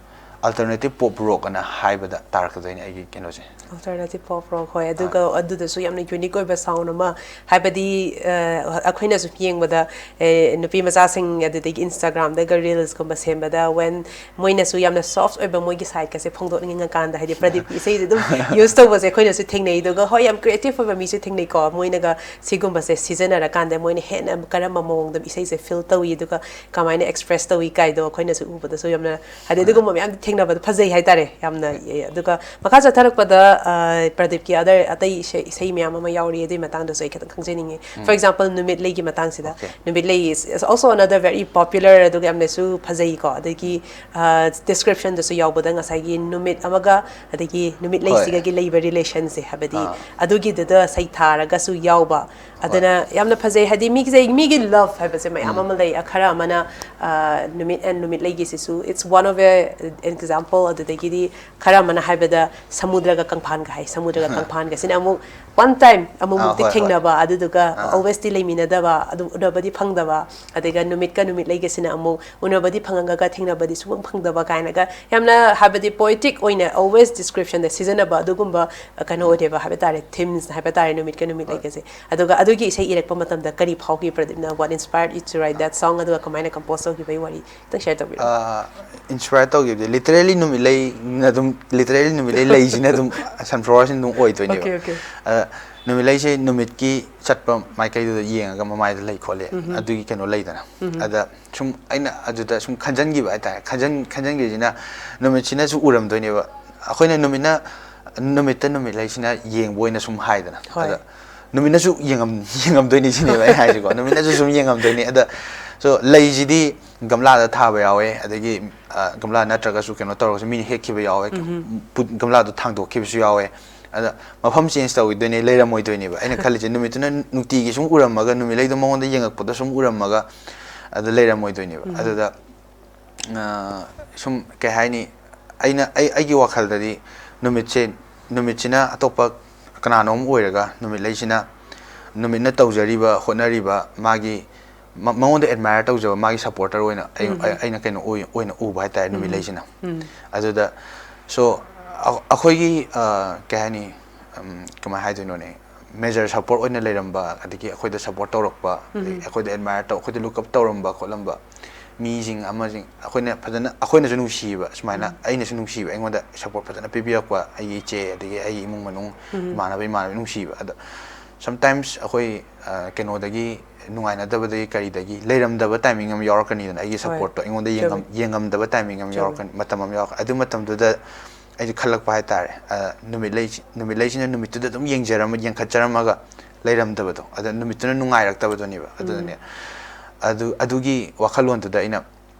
ꯑꯜꯇꯔꯅꯦꯇꯤꯞ ꯄꯣꯞ ꯔꯣꯛ ꯑꯅ ꯍꯥꯏꯕꯗ ꯇꯥꯔꯛꯀꯗꯣꯏꯅꯦ ꯑꯩꯒꯤ ꯀꯩꯅꯣꯁꯦ. ꯑꯜꯇꯔꯅꯦꯇꯤꯞ ꯄꯣꯞ ꯔꯣꯛ, ꯍꯣꯏ. ꯑꯗꯨꯒ ꯑꯗꯨꯗꯁꯨ ꯌꯥꯝꯅ ꯌꯨꯅꯤꯛ ꯑꯣꯏꯕ ꯁꯥꯎꯟ ꯑꯃ, ꯍꯥꯏꯕꯗꯤ ꯑ, ꯑꯩꯈꯣꯏꯅꯁꯨ ꯌꯦꯡꯕꯗ ꯑꯦ, ꯅꯨꯄꯤ ꯃꯆꯥꯁꯤꯡ ꯑꯗꯨꯗꯒꯤ ꯏꯟꯁꯇꯥꯒ꯭ꯔꯥꯝꯗꯒ ꯔꯤꯜꯁꯀꯨꯝꯕ ꯁꯦꯝꯕꯗ ꯋꯦꯟ ꯃꯣꯏꯅꯁꯨ ꯌꯥꯝꯅ ꯁꯣꯐ꯭ꯠ ꯑꯣꯏꯕ ꯃꯣꯏꯒꯤ ꯁꯥꯏꯠꯀꯁꯦ ꯐꯣꯡꯗꯣꯛꯅꯤꯡꯉꯀꯥꯟꯗ ꯍꯥꯏꯗꯤ ꯄ꯭ꯔꯗꯤꯞꯀꯤ ꯏꯁꯩꯁꯦ ꯑꯗꯨꯝ ꯌꯨꯁ ꯇꯧꯕꯁꯦ ꯑꯩꯈꯣꯏꯅꯁꯨ ꯊꯦꯡꯅꯩ. ꯑꯗꯨꯒ ꯍꯣꯏ ꯌꯥꯝ ꯀ꯭ꯔꯤꯌꯦꯇꯤꯞ ꯑꯣꯏꯕ ꯃꯤꯁꯨ ꯊꯦꯡꯅꯩꯀꯣ. ꯃꯣꯏꯅꯒ ꯁꯤꯒꯨꯝꯕꯁꯦ ꯁꯤꯖꯤꯟꯅꯔꯀꯥꯟꯗ ꯃꯣꯏꯅ ꯍꯦꯟꯅ ꯀꯔꯝꯕ ꯃꯑꯣꯡꯗ ꯏꯁꯩꯁꯦ ꯐꯤꯜ ꯇꯧꯏ ꯑꯗꯨꯒ ꯀꯃꯥꯏꯅ ꯑꯦꯛꯁꯄ꯭ꯔꯦꯁ ꯇꯧꯏ ꯀꯥꯏꯗꯣ ꯑꯩꯈꯣꯏꯅꯁꯨ ꯎꯕꯗꯁꯨ ꯌꯥꯝꯅ ꯍꯥꯏꯗꯤ ꯑꯗꯨꯒꯨꯝꯕ ꯃꯌꯥꯝ ꯊꯦꯡꯅꯕꯗꯣ ꯐꯖꯩ ꯍꯥꯏꯇꯥꯔꯦ ꯌꯥꯝꯅ. ꯑꯗꯨꯒ ꯃꯈꯥ ꯆꯠꯊꯔꯛꯄꯗ ꯑ, ꯄ꯭ꯔꯗꯤꯞꯀꯤ ꯑꯗꯔ ꯑꯇꯩ ꯏꯁꯩ ꯏꯁꯩ ꯃꯌꯥꯝ ꯑꯃ ꯌꯥꯎꯔꯤ ꯑꯗꯨꯒꯤ ꯃꯇꯥꯡꯗꯁꯨ ꯑꯩ ꯈꯤꯇꯪ ꯈꯪꯖꯅꯤꯡꯉꯤ. For example ꯅꯨꯃꯤꯠꯂꯩꯒꯤ ꯃꯇꯥꯡꯁꯤꯗ Okay. ꯅꯨꯃꯤꯠꯂꯩ is also another very popular ꯑꯗꯨꯒ ꯌꯥꯝꯅꯁꯨ ꯐꯖꯩꯀꯣ. ꯑꯗꯒꯤ ꯗꯤꯁꯀ꯭ꯔꯤꯞꯁꯟꯗꯁꯨ ꯌꯥꯎꯕꯗ ꯉꯁꯥꯏꯒꯤ ꯅꯨꯃꯤꯠ ꯑꯃꯒ ꯑꯗꯒꯤ ꯅꯨꯃꯤꯠꯂꯩꯁꯤꯒꯒꯤ ꯂꯩꯕ ꯔꯤꯂꯦꯁꯟꯁꯦ ꯍꯥꯏꯕꯗꯤ ꯑꯥ. ꯑꯗꯨꯒꯤꯗꯨꯗ ꯁꯩꯊꯥꯔꯒꯁꯨ ꯌꯥꯎꯕ. ꯍꯣꯏ. ꯑꯗꯨꯅ ꯌꯥꯝꯅ ꯐꯖꯩ ꯍꯥꯏꯗꯤ ꯃꯤꯒꯤ ꯃꯤꯒꯤ ꯂꯚ ꯍꯥꯏꯕꯁꯦ ꯃꯌꯥꯝ ꯑꯃ ꯂꯩ. ꯈꯔ ꯑꯃꯅ ꯑ, ꯅꯨꯃꯤꯠ ꯑꯦꯟ ꯅꯨꯃꯤꯠꯂꯩꯒꯤꯁꯤꯁꯨ it's one of a example, ꯑꯗꯨꯗꯒꯤꯗꯤ ꯈꯔ ꯑꯃꯅ ꯍꯥꯏꯕꯗ ꯁꯃꯨꯗ꯭ꯔꯒ ꯀꯪꯐꯥꯟꯒ ꯍꯥꯏ꯫ ꯁꯃꯨꯗ꯭ꯔꯒ ꯀꯪꯐꯥꯟꯒꯁꯤꯅ ꯑꯃꯨꯛ ꯋꯥꯟ ꯇꯥꯏꯝ ꯑꯃꯨꯛꯃꯨꯛꯇꯤ ꯍꯣꯏ, ꯍꯣꯏ꯫ ꯊꯦꯡꯅꯕ, ꯑꯗꯨꯗꯨꯒ ꯑꯥ꯫ ꯑꯣꯜꯋꯦꯁꯇꯤ ꯂꯩꯃꯤꯟꯅꯗꯕ, ꯑꯗꯨꯝ ꯎꯅꯕꯗꯤ ꯐꯪꯗꯕ, ꯑꯗꯨꯒ ꯅꯨꯃꯤꯠꯀ ꯅꯨꯃꯤꯠ ꯂꯩꯒꯁꯤꯅ ꯑꯃꯨꯛ ꯎꯅꯕꯗꯤ ꯐꯪꯉꯒ ꯊꯦꯡꯅꯕꯗꯤ ꯁꯨꯡꯐꯪ ꯐꯪꯗꯕ ꯀꯥꯏꯅꯒ ꯌꯥꯝꯅ ꯍꯥꯏꯕꯗꯤ ꯄꯣꯏꯇꯤꯛ ꯑꯣꯏꯅ ꯑꯣꯜꯋꯦꯁ ꯗꯤꯁꯀ꯭ꯔꯤꯞꯁꯟꯗ ꯁꯤꯖꯤꯟꯅꯕ ꯑꯗꯨꯒꯨꯝꯕ ꯀꯩꯅꯣ ꯑꯣꯏꯗꯦꯕ ꯍꯥꯏꯕ ꯇꯥꯔꯦ, ꯊꯤꯝꯁ ꯍꯥꯏꯕ ꯇꯥꯔꯦ, ꯅꯨꯃꯤꯠꯀ ꯅꯨꯃꯤꯠ ꯍꯣꯏ꯫ ꯂꯩꯒꯁꯦ꯫ ꯑꯗꯨꯒ ꯑꯗꯨꯒꯤ ꯏꯁꯩ ꯏꯔꯛꯄ ꯃꯇꯝꯗ ꯀꯔꯤ ꯐꯥꯎꯈꯤ ꯄ꯭ꯔꯗꯤꯞꯅ? What inspired you to write that song? ꯑꯗꯨꯒ ꯀꯃꯥꯏꯅ ꯀꯝꯄꯣꯁ ꯇꯧꯈꯤꯕꯒꯤ ꯋꯥꯔꯤ ꯈꯤꯇꯪ ꯁꯤꯌꯔ ꯇꯧꯕꯤꯔꯛꯑꯣ꯫ ꯏꯟꯁꯄꯥꯌꯔ ꯇꯧꯈꯤꯕꯗꯤ ꯂꯤꯇꯔꯦꯂꯤ ꯅꯨꯃꯤꯠꯂꯩꯅ ꯑꯗꯨꯝ, ꯂꯤꯇꯔꯦꯂꯤ ꯅꯨꯃꯤꯠꯂꯩ ꯂꯩꯁꯤꯅ ꯑꯗꯨꯝ ꯁꯟꯐ꯭ꯂꯥꯋꯔꯁꯤꯅ ꯑꯗꯨꯝ ꯑꯣꯏꯗꯣꯏꯅꯦꯕ꯫ Okay, okay. ꯑꯗ ꯅꯨꯃꯤꯠꯂꯩꯁꯦ ꯅꯨꯃꯤꯠꯀꯤ ꯆꯠꯄ ꯃꯥꯏꯀꯩꯗꯨꯗ ꯌꯦꯡꯉꯒ ꯃꯃꯥꯏꯗ ꯂꯩ ꯈꯣꯠꯂꯦ, ꯑꯗꯨꯒꯤ ꯀꯩꯅꯣ ꯂꯩꯗꯅ꯫ ꯑꯗ ꯁꯨꯝ ꯑꯩꯅ ꯑꯗꯨꯗ ꯁꯨꯝ ꯈꯟꯖꯟꯈꯤꯕ ꯍꯥꯏꯇꯥꯔꯦ꯫ ꯈꯟꯖꯟ ꯈꯟꯖꯟꯈꯤꯕꯁꯤꯅ ꯅꯨꯃꯤꯠꯁꯤꯅꯁꯨ ꯎꯔꯝꯗꯣꯏꯅꯦꯕ꯫ ꯑꯩꯈꯣꯏꯅ ꯅꯨꯃꯤꯠꯅ ꯅꯨꯃꯤꯠꯇ ꯅꯨꯃꯤꯠꯂꯩꯁꯤꯅ ꯌꯦꯡꯕ ꯑꯣꯏꯅ ꯁꯨꯝ ꯍꯥꯏꯗꯅ꯫ ꯍꯣꯏ꯫ ꯑꯗ ꯅꯨꯃꯤꯠꯅꯁꯨ ꯌꯦꯡꯉꯝ ꯌꯦꯡꯉꯝꯗꯣꯏꯅꯤ ꯁꯤꯅꯦꯕ ꯑꯩ ꯍꯥꯏꯁꯦꯀꯣ꯫ ꯅꯨꯃꯤꯠꯅꯁꯨ ꯁꯨꯝ ꯌꯦꯡꯉꯝꯗꯣꯏꯅꯤ꯫ ꯑꯗ so ꯂꯩꯁꯤꯗꯤ ꯒꯝꯂꯥꯗ ꯊꯥꯕ ꯌꯥꯎꯋꯦ, ꯑꯗꯒꯤ ꯑ, ꯒꯝꯂꯥ ꯅꯠꯇ꯭ꯔꯒꯁꯨ ꯀꯩꯅꯣ ꯇꯧꯔꯒꯁꯨ ꯃꯤꯅ ꯍꯦꯛꯈꯤꯕ ꯌꯥꯎꯋꯦ꯫ ꯄꯨꯠ- ꯒꯝꯂꯥꯗꯣ ꯊꯥꯡꯗꯣꯛꯈꯤꯕꯁꯨ ꯌꯥꯎꯋꯦ꯫ ꯑꯗ ꯃꯐꯝ ꯆꯦꯟꯖ ꯇꯧꯈꯤꯗꯣꯏꯅꯦ, ꯂꯩꯔꯝꯃꯣꯏꯗꯣꯏꯅꯦꯕ꯫ ꯑꯩꯅ ꯈꯜꯂꯤꯁꯦ ꯅꯨꯃꯤꯠꯇꯨꯅ ꯅꯨꯡꯇꯤꯒꯤ ꯁꯨꯝ ꯎꯔꯝꯃꯒ, ꯅꯨꯃꯤꯠꯂꯩꯗꯣ ꯃꯉꯣꯟꯗ ꯌꯦꯡꯉꯛꯄꯗꯣ ꯁꯨꯝ ꯎꯔꯝꯃꯒ ꯑꯗ ꯂꯩꯔꯝꯃꯣꯏꯗꯣꯏꯅꯦꯕ꯫ ꯑꯗꯨꯗ ꯑ, ꯁꯨꯝ ꯀꯩ ꯍꯥꯏꯅꯤ, ꯑꯩꯅ ꯑꯩ ꯑꯩꯒꯤ ꯋꯥꯈꯜꯗꯗꯤ ꯅꯨꯃꯤꯠꯁꯦ, ꯅꯨꯃꯤꯠꯁꯤꯅ ꯑꯇꯣꯞꯄ ꯀꯅꯥꯅꯣꯝ ꯑꯣꯏꯔꯒ ꯅꯨꯃꯤꯠꯂꯩꯁꯤꯅ ꯅꯨꯃꯤꯠꯅ ꯇꯧꯖꯔꯤꯕ ꯍꯣꯠꯅꯔꯤꯕ ꯃꯥꯒꯤ ꯃ- ꯃꯉꯣꯟꯗ ꯑꯦꯗꯃꯥꯏꯌꯔ ꯇꯧꯖꯕ ꯃꯥꯒꯤ ꯁꯞꯄꯣꯔꯇꯔ ꯑꯣꯏꯅ ꯑꯩ ꯑꯩ- ꯑꯩꯅ ꯀꯩꯅꯣ ꯑꯣꯏ- ꯑꯣꯏꯅ ꯎꯕ ꯍꯥꯏꯇꯥꯔꯦ ꯅꯨꯃꯤꯠꯂꯩꯁꯤꯅ꯫ ꯑꯗꯨꯗ so ꯑ- ꯑꯩꯈꯣꯏꯒꯤ ꯑ, ꯀꯩ ꯍꯥꯏꯅꯤ, ꯎꯝ, ꯀꯃꯥꯏꯅ ꯍꯥꯏꯗꯣꯏꯅꯣꯅꯦ, ꯃꯦꯖꯔ ꯁꯞꯄꯣꯔꯠ ꯑꯣꯏꯅ ꯂꯩꯔꯝꯕ, ꯑꯗꯒꯤ ꯑꯩꯈꯣꯏꯗ ꯁꯞꯄꯣꯔꯠ ꯇꯧꯔꯛꯄ, ꯑꯗꯒꯤ ꯑꯩꯈꯣꯏꯗ ꯑꯦꯗꯃꯥꯏꯌꯔ ꯇꯧ ꯑꯩꯈꯣꯏꯗ ꯂꯨꯛ ꯑꯞ ꯇꯧꯔꯝꯕ ꯈꯣꯠꯂꯝꯕ ꯃꯤꯁꯤꯡ ꯑꯃꯁꯤꯡ ꯑꯩꯈꯣꯏꯅ ꯐꯖꯅ, ꯑꯩꯈꯣꯏꯅꯁꯨ ꯅꯨꯡꯁꯤꯕ ꯁꯨꯃꯥꯏꯅ, ꯑꯩꯅꯁꯨ ꯅꯨꯡꯁꯤꯕ, ꯑꯩꯉꯣꯟꯗ ꯁꯞꯄꯣꯔꯠ ꯐꯖꯅ ꯄꯤꯕꯤꯔꯛꯄ ꯑꯩꯒꯤ ꯏꯆꯦ, ꯑꯗꯒꯤ ꯑꯩꯒꯤ ꯏꯃꯨꯡ ꯃꯅꯨꯡ, ꯏꯃꯥꯟꯅꯕ ꯏꯃꯥꯟꯅꯕꯤ ꯅꯨꯡꯁꯤꯕ꯫ ꯑꯗꯣ ꯁꯝꯇꯥꯏꯝꯁ ꯑꯩꯈꯣꯏ ꯑ, ꯀꯩꯅꯣꯗꯒꯤ, ꯅꯨꯡꯉꯥꯏꯅꯗꯕꯗꯒꯤ ꯀꯔꯤꯗꯒꯤ ꯂꯩꯔꯝꯗꯕ ꯇꯥꯏꯃꯤꯡ ꯑꯃ ꯌꯥꯎꯔꯛꯀꯅꯤꯗꯅ, ꯑꯩꯒꯤ ꯍꯣꯏ꯫ ꯁꯞꯄꯣꯔꯠꯇꯣ ꯑꯩꯉꯣꯟꯗ ꯆꯨꯝꯃꯦ꯫ ꯌꯦꯡꯉꯝ- ꯌꯦꯡꯉꯝꯗꯕ ꯇꯥꯏꯃꯤꯡ ꯑꯃ ꯆꯨꯝꯃꯦ꯫ ꯌꯥꯎꯔꯛꯀꯅꯤ, ꯃꯇꯝ ꯑꯃ ꯌꯥꯎꯔꯛꯀꯅꯤ꯫ ꯑꯗꯨ ꯃꯇꯝꯗꯨꯗ ꯑꯩꯁꯨ ꯈꯜꯂꯛꯄ ꯍꯥꯏꯇꯥꯔꯦ, ꯑ, ꯅꯨꯃꯤꯠꯂꯩꯁꯤ- ꯅꯨꯃꯤꯠꯂꯩꯁꯤꯅ ꯅꯨꯃꯤꯠꯇꯨꯗ ꯑꯗꯨꯝ ꯌꯦꯡꯖꯔꯝꯃ ꯌꯦꯡꯈꯠꯆꯔꯝꯃꯒ ꯂꯩꯔꯝꯗꯕꯗꯣ, ꯑꯗ ꯅꯨꯃꯤꯠꯇꯨꯅ ꯅꯨꯡꯉꯥꯏꯔꯛꯇꯕꯗꯨꯅꯦꯕ꯫ ꯑꯗꯨꯗꯅꯦ ꯑꯗꯨ ꯑꯗꯨꯒꯤ ꯋꯥꯈꯜꯂꯣꯟꯗꯨꯗ ꯑꯩꯅ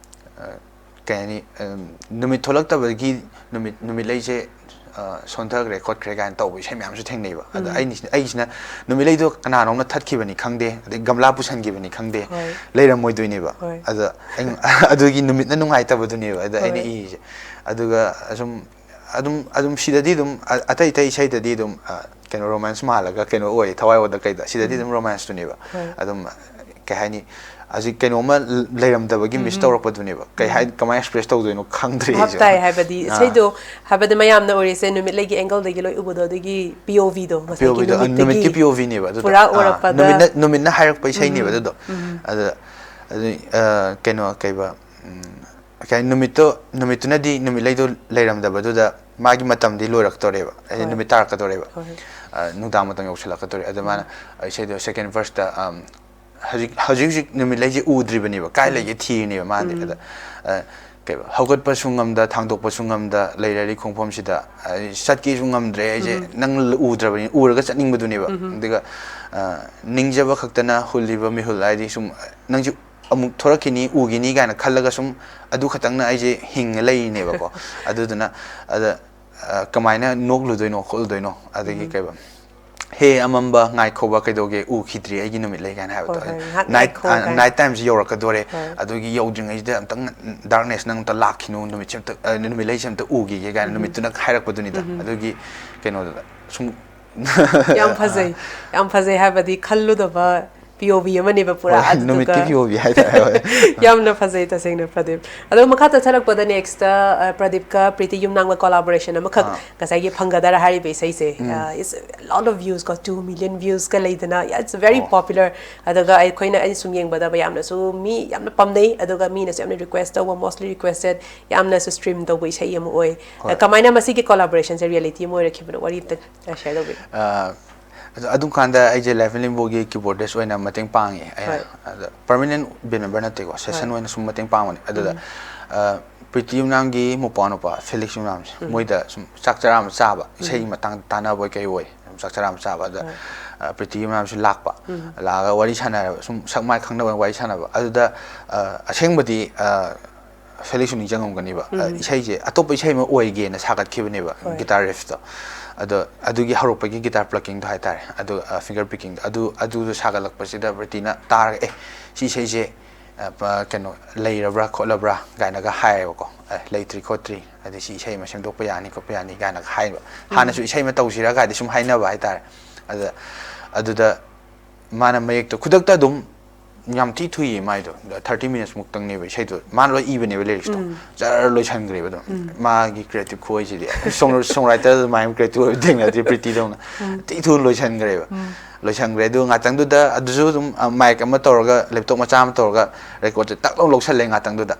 ꯑ, ꯀꯩ ꯍꯥꯏꯅꯤ, ꯎꯝ, ꯅꯨꯃꯤꯠ ꯊꯣꯛꯂꯛꯇꯕꯒꯤ ꯅꯨꯃꯤꯠ, ꯅꯨꯃꯤꯠꯂꯩꯁꯦ, ꯑ, ꯁꯣꯟꯊꯈ꯭ꯔꯦ ꯈꯣꯠꯈ꯭ꯔꯦ ꯀꯥꯏꯅ ꯇꯧꯕ ꯏꯁꯩ ꯃꯌꯥꯝꯁꯨ ꯊꯦꯡꯅꯩꯕ꯫ ꯑꯗ ꯑꯩꯅ, ꯑꯩꯒꯤꯁꯤꯅ ꯅꯨꯃꯤꯠꯂꯩꯗꯣ ꯀꯅꯥꯅꯣꯝꯅ ꯊꯠꯈꯤꯕꯅꯤ ꯈꯪꯗꯦ, ꯑꯗꯩ ꯒꯝꯂꯥ ꯄꯨꯁꯟꯈꯤꯕꯅꯤ ꯈꯪꯗꯦ, ꯍꯣꯏ꯫ ꯂꯩꯔꯝꯃꯣꯏꯗꯣꯏꯅꯦꯕ꯫ ꯍꯣꯏ꯫ ꯑꯗ ꯑꯩ-, ꯑꯗꯨꯒꯤ ꯅꯨꯃꯤꯠꯅ ꯅꯨꯡꯉꯥꯏꯇꯕꯗꯨꯅꯦꯕ ꯑꯗ ꯑꯩꯅ ꯍꯣꯏ꯫ ꯏꯔꯤꯁꯦ꯫ ꯑꯗꯨꯒ ꯑꯁꯨꯝ ꯑꯗꯨꯝ, ꯑꯗꯨꯝ ꯁꯤꯗꯗꯤ ꯑꯗꯨꯝ ꯑ-, ꯑꯇꯩ ꯑꯇꯩ ꯏꯁꯩꯗꯗꯤ ꯑꯗꯨꯝ, ꯑ, ꯀꯩꯅꯣ, ꯔꯣꯃꯥꯟꯁ ꯃꯥꯜꯂꯒ ꯀꯩꯅꯣ ꯑꯣꯏ, ꯊꯋꯥꯏ ꯑꯣꯗ ꯀꯩꯗ꯫ ꯁꯤꯗꯗꯤ ꯎꯝ꯫ ꯑꯗꯨꯝ ꯔꯣꯃꯥꯟꯁꯇꯨꯅꯦꯕ꯫ ꯍꯣꯏ꯫ ꯑꯗꯨꯝ, ꯀꯩ ꯍꯥꯏꯅꯤ, ꯍꯧꯖꯤꯛ ꯀꯩꯅꯣꯝꯃ ꯂꯩꯔꯝꯗꯕꯒꯤ ꯃꯤꯁ ꯎꯝ꯫ ꯇꯧꯔꯛꯄꯗꯨꯅꯦꯕ꯫ ꯀꯩ ꯍꯥꯏ, ꯎꯝ꯫ ꯀꯃꯥꯏꯅ ꯑꯦꯛꯁꯄ꯭ꯔꯦꯁ ꯇꯧꯗꯣꯏꯅꯣ ꯈꯪꯗ꯭ꯔꯦ ꯚꯥꯞ ꯑꯩꯁꯨ꯫ ꯇꯥꯏ, ꯍꯥꯏꯕꯗꯤ ꯑꯥ꯫ ꯏꯁꯩꯗꯣ, ꯍꯥꯏꯕꯗꯤ ꯃꯌꯥꯝꯅ ꯑꯣꯏꯔꯤꯁꯦ ꯅꯨꯃꯤꯠꯂꯩꯒꯤ ꯑꯦꯡꯒꯜꯗꯒꯤ ꯂꯣꯏ ꯎꯕꯗꯣ, ꯑꯗꯨꯒꯤ ꯄꯤ ꯑꯣ ꯚꯤꯗꯣ, ꯉꯁꯥꯏꯒꯤ ꯄꯤ ꯑꯣ ꯚꯤꯗꯣ, ꯑ, ꯅꯨꯃꯤꯠꯀꯤ ꯅꯨꯃꯤꯠꯇꯒꯤ ꯄꯤ ꯑꯣ ꯚꯤꯅꯦꯕ ꯑꯗꯨꯗꯣ꯫ ꯄꯨꯔꯥ ꯑꯥ, ꯑꯣꯏꯔꯛꯄꯗ꯫ ꯅꯨꯃꯤꯠꯅ, ꯅꯨꯃꯤꯠꯅ ꯍꯥꯏꯔꯛꯄ ꯏꯁꯩꯅꯦꯕ ꯎꯝ, ꯑꯗꯨꯗꯣ꯫ ꯎꯝ꯫ ꯑꯗ, ꯑꯗꯨ, ꯑ, ꯀꯩꯅꯣ, ꯀꯩꯕ, ꯎꯝ, ꯀꯩ ꯍꯥꯏꯅꯤ, ꯅꯨꯃꯤꯠꯇꯣ, ꯅꯨꯃꯤꯠꯇꯨꯅꯗꯤ ꯅꯨꯃꯤꯠꯂꯩꯗꯣ ꯂꯩꯔꯝꯗꯕꯗꯨꯗ ꯃꯥꯒꯤ ꯃꯇꯝꯗꯤ ꯂꯣꯏꯔꯛꯇꯣꯔꯦꯕ, ꯍꯥꯏꯗꯤ ꯍꯣꯏ꯫ ꯅꯨꯃꯤꯠ ꯇꯥꯔꯛꯀꯗꯣꯔꯦꯕ꯫ ꯍꯣꯏ꯫ ꯑ, ꯅꯨꯡꯗꯥꯡ ꯃꯇꯝ ꯌꯧꯁꯤꯜꯂꯛꯀꯗꯣꯔꯦ꯫ ꯑꯗ ꯃꯥꯅ ꯎꯝ꯫ ꯏꯁꯩꯗꯣ ꯁꯦꯀꯦꯟ ꯚꯔꯁꯇ, ꯑꯝ, "ꯍꯧꯖꯤꯛ, ꯍꯧꯖꯤꯛ, ꯍꯧꯖꯤꯛ ꯅꯨꯃꯤꯠꯂꯩꯁꯦ ꯎꯗ꯭ꯔꯤꯕꯅꯦꯕ, ꯀꯥꯏ ꯎꯝ꯫ ꯂꯩꯒꯦ ꯊꯤꯔꯤꯅꯦꯕ ꯃꯥꯅꯗꯤ"꯫ ꯎꯝ꯫ ꯑꯗ, ꯑ, ꯀꯩꯕ, "ꯍꯧꯒꯠꯄꯁꯨ ꯉꯝꯗ, ꯊꯥꯡꯗꯣꯛꯄꯁꯨ ꯉꯝꯗ, ꯂꯩꯔꯔꯤ ꯈꯣꯡꯐꯝꯁꯤꯗ, ꯑ, ꯆꯠꯀꯦꯁꯨ ꯉꯝꯗ꯭ꯔꯦ ꯑꯩꯁꯦ, ꯎꯝ꯫ ꯅꯪ ꯎꯗ꯭ꯔꯕꯅꯤ, ꯎꯔꯒ ꯆꯠꯅꯤꯡꯕꯗꯨꯅꯦꯕ"꯫ ꯎꯝ꯫ ꯑꯗꯨꯒ, ꯑ, "ꯅꯤꯡꯖꯕ ꯈꯛꯇꯅ ꯍꯨꯜꯂꯤꯕ ꯃꯤꯍꯨꯜ", ꯍꯥꯏꯗꯤ ꯁꯨꯝ, ꯅꯪꯁꯨ ꯑꯃꯨꯛ ꯊꯣꯔꯛꯈꯤꯅꯤ, ꯎꯈꯤꯅꯤ ꯀꯥꯏꯅ ꯈꯜꯂꯒ ꯁꯨꯝ ꯑꯗꯨ ꯈꯛꯇꯪꯅ ꯑꯩꯁꯦ ꯍꯤꯡꯉ ꯂꯩꯔꯤꯅꯦꯕꯀꯣ꯫ ꯑꯗꯨꯗꯨꯅ, ꯑꯗ, ꯑ, ꯀꯃꯥꯏꯅ ꯅꯣꯛꯂꯨꯗꯣꯏꯅꯣ ꯈꯣꯠꯂꯨꯗꯣꯏꯅꯣ? ꯑꯗꯒꯤ ꯎꯝ꯫ ꯀꯩꯕ, "ꯍꯦ ꯑꯃꯝꯕ, ꯉꯥꯏꯈꯣꯕ, ꯀꯩꯗꯧꯒꯦ ꯎꯈꯤꯗ꯭ꯔꯤ ꯑꯩꯒꯤ ꯅꯨꯃꯤꯠꯂꯩ" ꯀꯥꯏꯅ ꯍꯥꯏꯕꯗꯣ꯫ ꯍꯣꯏ, ꯍꯣꯏ, ꯉꯥꯏꯍꯥꯛ ꯅꯥꯏꯠ, ꯉꯥꯏꯈꯣ ꯑ, ꯀꯥꯏꯅ꯫ ꯅꯥꯏꯠ ꯇꯥꯏꯝꯁꯤ ꯌꯧꯔꯛꯀꯗꯣꯔꯦ꯫ ꯍꯣꯏ꯫ ꯑꯗꯨꯒꯤ ꯌꯧꯗ꯭ꯔꯤꯉꯩꯁꯤꯗ ꯑꯝꯇꯪ ꯗꯥꯔꯛꯅꯦꯁ ꯅꯪ ꯑꯝꯇ ꯂꯥꯛꯈꯤꯅꯨ, ꯅꯨꯃꯤꯠꯁꯦ ꯑꯝꯇ, ꯑ, ꯅꯨꯃꯤꯠꯂꯩꯁꯦ ꯑꯝꯇ ꯎꯈꯤꯒꯦ ꯀꯥꯏꯅ ꯎꯝ꯫ ꯅꯨꯃꯤꯠꯇꯨꯅ ꯍꯥꯏꯔꯛꯄꯗꯨꯅꯤꯗ꯫ ꯎꯝ꯫ ꯑꯗꯨꯒꯤ ꯀꯩꯅꯣꯗꯨꯗ ꯁꯨꯝ ꯌꯥꯝ ꯐꯖꯩ, ꯌꯥꯝ ꯐꯖꯩ꯫ ꯍꯥꯏꯕꯗꯤ ꯈꯜꯂꯨꯗꯕ ꯄꯤ ꯑꯣ ꯚꯤ ꯑꯃꯅꯦꯕ ꯄꯨꯔꯥ꯫ ꯍꯣꯏ, ꯑꯗꯨꯗꯨꯒ ꯅꯨꯃꯤꯠꯀꯤ ꯄꯤ ꯑꯣ ꯚꯤ ꯍꯥꯏꯇꯥꯔꯦ, ꯍꯣꯏ꯫ ꯌꯥꯝꯅ ꯐꯖꯩ ꯇꯁꯦꯡꯅ, ꯄ꯭ꯔꯗꯤꯞ꯫ ꯑꯗꯣ ꯃꯈꯥ ꯆꯠꯊꯔꯛꯄꯗ ꯅꯦꯛꯁꯇ, ꯑ, ꯄ꯭ꯔꯗꯤꯞꯀ ꯄ꯭ꯔꯤꯇꯤ ꯌꯨꯝꯅꯥꯝꯒ ꯀꯣꯂꯥꯕꯣꯔꯦꯁꯟ ꯑꯃꯈꯛ ꯑꯥ꯫ ꯉꯁꯥꯏꯒꯤ ꯐꯪꯒꯗꯔꯥ ꯍꯥꯏꯔꯤꯕ ꯏꯁꯩꯁꯦ, ꯎꯝ꯫ ꯑ, it's a lot of views ꯀꯣ, two million views ꯀ ꯂꯩꯗꯅ, it's very ꯑꯣ꯫ Popular꯫ ꯑꯗꯨꯒ ꯑꯩꯈꯣꯏꯅ, ꯑꯩꯅ ꯁꯨꯝ ꯌꯦꯡꯕꯗ ꯃꯌꯥꯝꯅꯁꯨ ꯃꯤ ꯌꯥꯝꯅ ꯄꯥꯝꯅꯩ, ꯑꯗꯨꯒ ꯃꯤꯅꯁꯨ ꯌꯥꯝꯅ ꯔꯤꯀ꯭ꯋꯦꯁ ꯇꯧꯕ, mostly requested, ꯌꯥꯝꯅꯁꯨ ꯁ꯭ꯇ꯭ꯔꯤꯝ ꯇꯧꯕ ꯏꯁꯩ ꯑꯃ ꯑꯣꯏ꯫ ꯍꯣꯏ꯫ ꯀꯃꯥꯏꯅ ꯃꯁꯤꯒꯤ ꯀꯣꯂꯥꯕꯣꯔꯦꯁꯟꯁꯦ ꯔꯤꯌꯦꯂꯤꯇꯤ ꯑꯃ ꯑꯣꯏꯔꯛꯈꯤꯕꯅꯣ? ꯋꯥꯔꯤ ꯑꯝꯇ ꯁꯤꯌꯔ ꯇꯧꯕꯤꯌꯨ꯫ ꯑ, ꯑꯗꯨ, ꯑꯗꯨꯝ ꯀꯥꯟꯗ ꯑꯩꯁꯦ ꯂꯥꯏꯐ ꯂꯤꯝꯕꯣꯒꯤ ꯀꯤꯕꯣꯔꯗꯤꯁ ꯑꯣꯏꯅ ꯃꯇꯦꯡ ꯄꯥꯡꯉꯦ꯫ ꯑꯩꯅ ꯍꯣꯏ꯫ ꯑꯗ ꯄꯔꯃꯅꯦꯟ ꯕꯦꯟ ꯃꯦꯝꯕꯔ ꯅꯠꯇꯦꯀꯣ, ꯁꯦꯁꯟ ꯍꯣꯏ꯫ ꯑꯣꯏꯅ ꯁꯨꯝ ꯃꯇꯦꯡ ꯄꯥꯡꯕꯅꯦ꯫ ꯑꯗꯨꯗ, ꯎꯝ꯫ ꯑ, ꯄ꯭ꯔꯤꯇꯤ ꯌꯨꯝꯅꯥꯝꯒꯤ ꯃꯧꯄ꯭ꯋꯥ ꯅꯨꯄꯥ ꯐꯤꯂꯤꯛꯁ ꯌꯨꯝꯅꯥꯝꯁꯦ, ꯎꯝ꯫ ꯃꯣꯏꯗ ꯁꯨꯝ ꯆꯥꯛ ꯆꯔꯥ ꯑꯃ ꯆꯥꯕ, ꯎꯝ꯫ ꯏꯁꯩꯒꯤ ꯃꯇꯥꯡꯗ ꯇꯥꯟꯅꯕ ꯑꯣꯏ ꯀꯩ ꯑꯣꯏ, ꯁꯨꯝ ꯆꯥꯛ ꯆꯔꯥ ꯑꯃ ꯆꯥꯕ꯫ ꯑꯗ, ꯍꯣꯏ꯫ ꯑ, ꯄ꯭ꯔꯤꯇꯤ ꯌꯨꯝꯅꯥꯝꯁꯨ ꯂꯥꯛꯄ꯫ ꯎꯝ꯫ ꯂꯥꯛꯑꯒ ꯋꯥꯔꯤ ꯁꯥꯟꯅꯔꯦꯕ, ꯁꯨꯝ ꯁꯛ ꯃꯥꯏ ꯈꯪꯅꯕ ꯋꯥꯔꯤ ꯁꯥꯟꯅꯕ꯫ ꯑꯗꯨꯗ, ꯑ, ꯑꯁꯦꯡꯕꯗꯤ, ꯑ, ꯁꯣꯏꯂꯩꯁꯨ ꯅꯤꯡꯁꯤꯡꯉꯝꯒꯅꯤꯕ, ꯑ, ꯏꯁꯩꯁꯦ ꯑꯇꯣꯞꯄ ꯏꯁꯩ ꯑꯃ ꯑꯣꯏꯒꯦꯅ ꯁꯥꯒꯠꯈꯤꯕꯅꯦꯕ, ꯍꯣꯏ꯫ Guitar riffꯇꯣ꯫ ꯑꯗꯣ ꯑꯗꯨꯒꯤ ꯍꯧꯔꯛꯄꯒꯤ guitar pluckingꯗꯣ ꯍꯥꯏꯇꯥꯔꯦ, ꯑꯗꯨ, ꯑ, finger pickingꯗꯣ, ꯑꯗꯨ, ꯑꯗꯨꯗꯣ ꯁꯥꯒꯠꯂꯛꯄꯁꯤꯗ ꯄ꯭ꯔꯤꯇꯤꯅ ꯇꯥꯔꯒ, "ꯑꯦ, ꯁꯤ ꯏꯁꯩꯁꯦ, ꯑ, ꯄ-, ꯀꯩꯅꯣ, ꯂꯩꯔꯕ꯭ꯔꯥ ꯈꯣꯠꯂꯕ꯭ꯔꯥ?" ꯀꯥꯏꯅꯒ ꯍꯥꯏꯌꯦꯕꯀꯣ꯫ "ꯑꯦ, ꯂꯩꯇ꯭ꯔꯤ ꯈꯣꯠꯇ꯭ꯔꯤ, ꯑꯗꯩ ꯁꯤ ꯏꯁꯩ ꯑꯃ ꯁꯦꯝꯗꯣꯛꯄ ꯌꯥꯅꯤ ꯈꯣꯠꯄ ꯌꯥꯅꯤ" ꯀꯥꯏꯅꯒ ꯍꯥꯏꯕ꯫ ꯍꯥꯟꯅꯁꯨ ꯏꯁꯩ ꯑꯃ ꯇꯧꯁꯤꯔꯥ ꯀꯥꯏꯗꯤ ꯁꯨꯝ ꯍꯥꯏꯅꯕ ꯍꯥꯏꯇꯥꯔꯦ꯫ ꯑꯗ, ꯑꯗꯨꯗ ꯃꯥꯅ ꯃꯌꯦꯛꯇꯣ ꯈꯨꯗꯛꯇ ꯑꯗꯨꯝ, ꯌꯥꯝ ꯊꯤ ꯊꯨꯏꯌꯦ ꯃꯥꯏꯗꯣ, thirty minutes ꯃꯨꯛꯇꯪꯅꯦꯕ ꯏꯁꯩꯗꯣ, ꯃꯥꯅ ꯂꯣꯏ ꯏꯕꯅꯦꯕ ꯂꯤꯔꯤꯛꯁꯇꯣ꯫ ꯖꯔ ꯂꯣꯏꯁꯟꯈ꯭ꯔꯦꯕ ꯑꯗꯨꯝ꯫ ꯃꯥꯒꯤ creative ꯈꯨꯑꯣꯏꯁꯤꯗꯤ꯫ Song-, songwriter ꯑꯗꯨꯃꯥꯏꯅ creative ꯑꯣꯏꯕ ꯊꯦꯡꯅꯗ꯭ꯔꯤ ꯄ꯭ꯔꯤꯇꯤꯗꯧꯅ꯫ ꯊꯤ ꯊꯨꯅ ꯂꯣꯏꯁꯟꯈ꯭ꯔꯦꯕ꯫ ꯂꯣꯏꯁꯟꯈ꯭ꯔꯦ꯫ ꯑꯗꯨ ꯉꯥꯛꯇꯪꯗꯨꯗ ꯑꯗꯨꯁꯨ ꯑꯗꯨꯝ, ꯑ, mic ꯑꯃ ꯇꯧꯔꯒ, laptop ꯃꯆꯥ ꯑꯃ ꯇꯧꯔꯒ recordꯁꯦ ꯇꯛ ꯂꯥꯎ ꯂꯧꯁꯜꯂꯦ ꯉꯥꯛꯇꯪꯗꯨꯗ꯫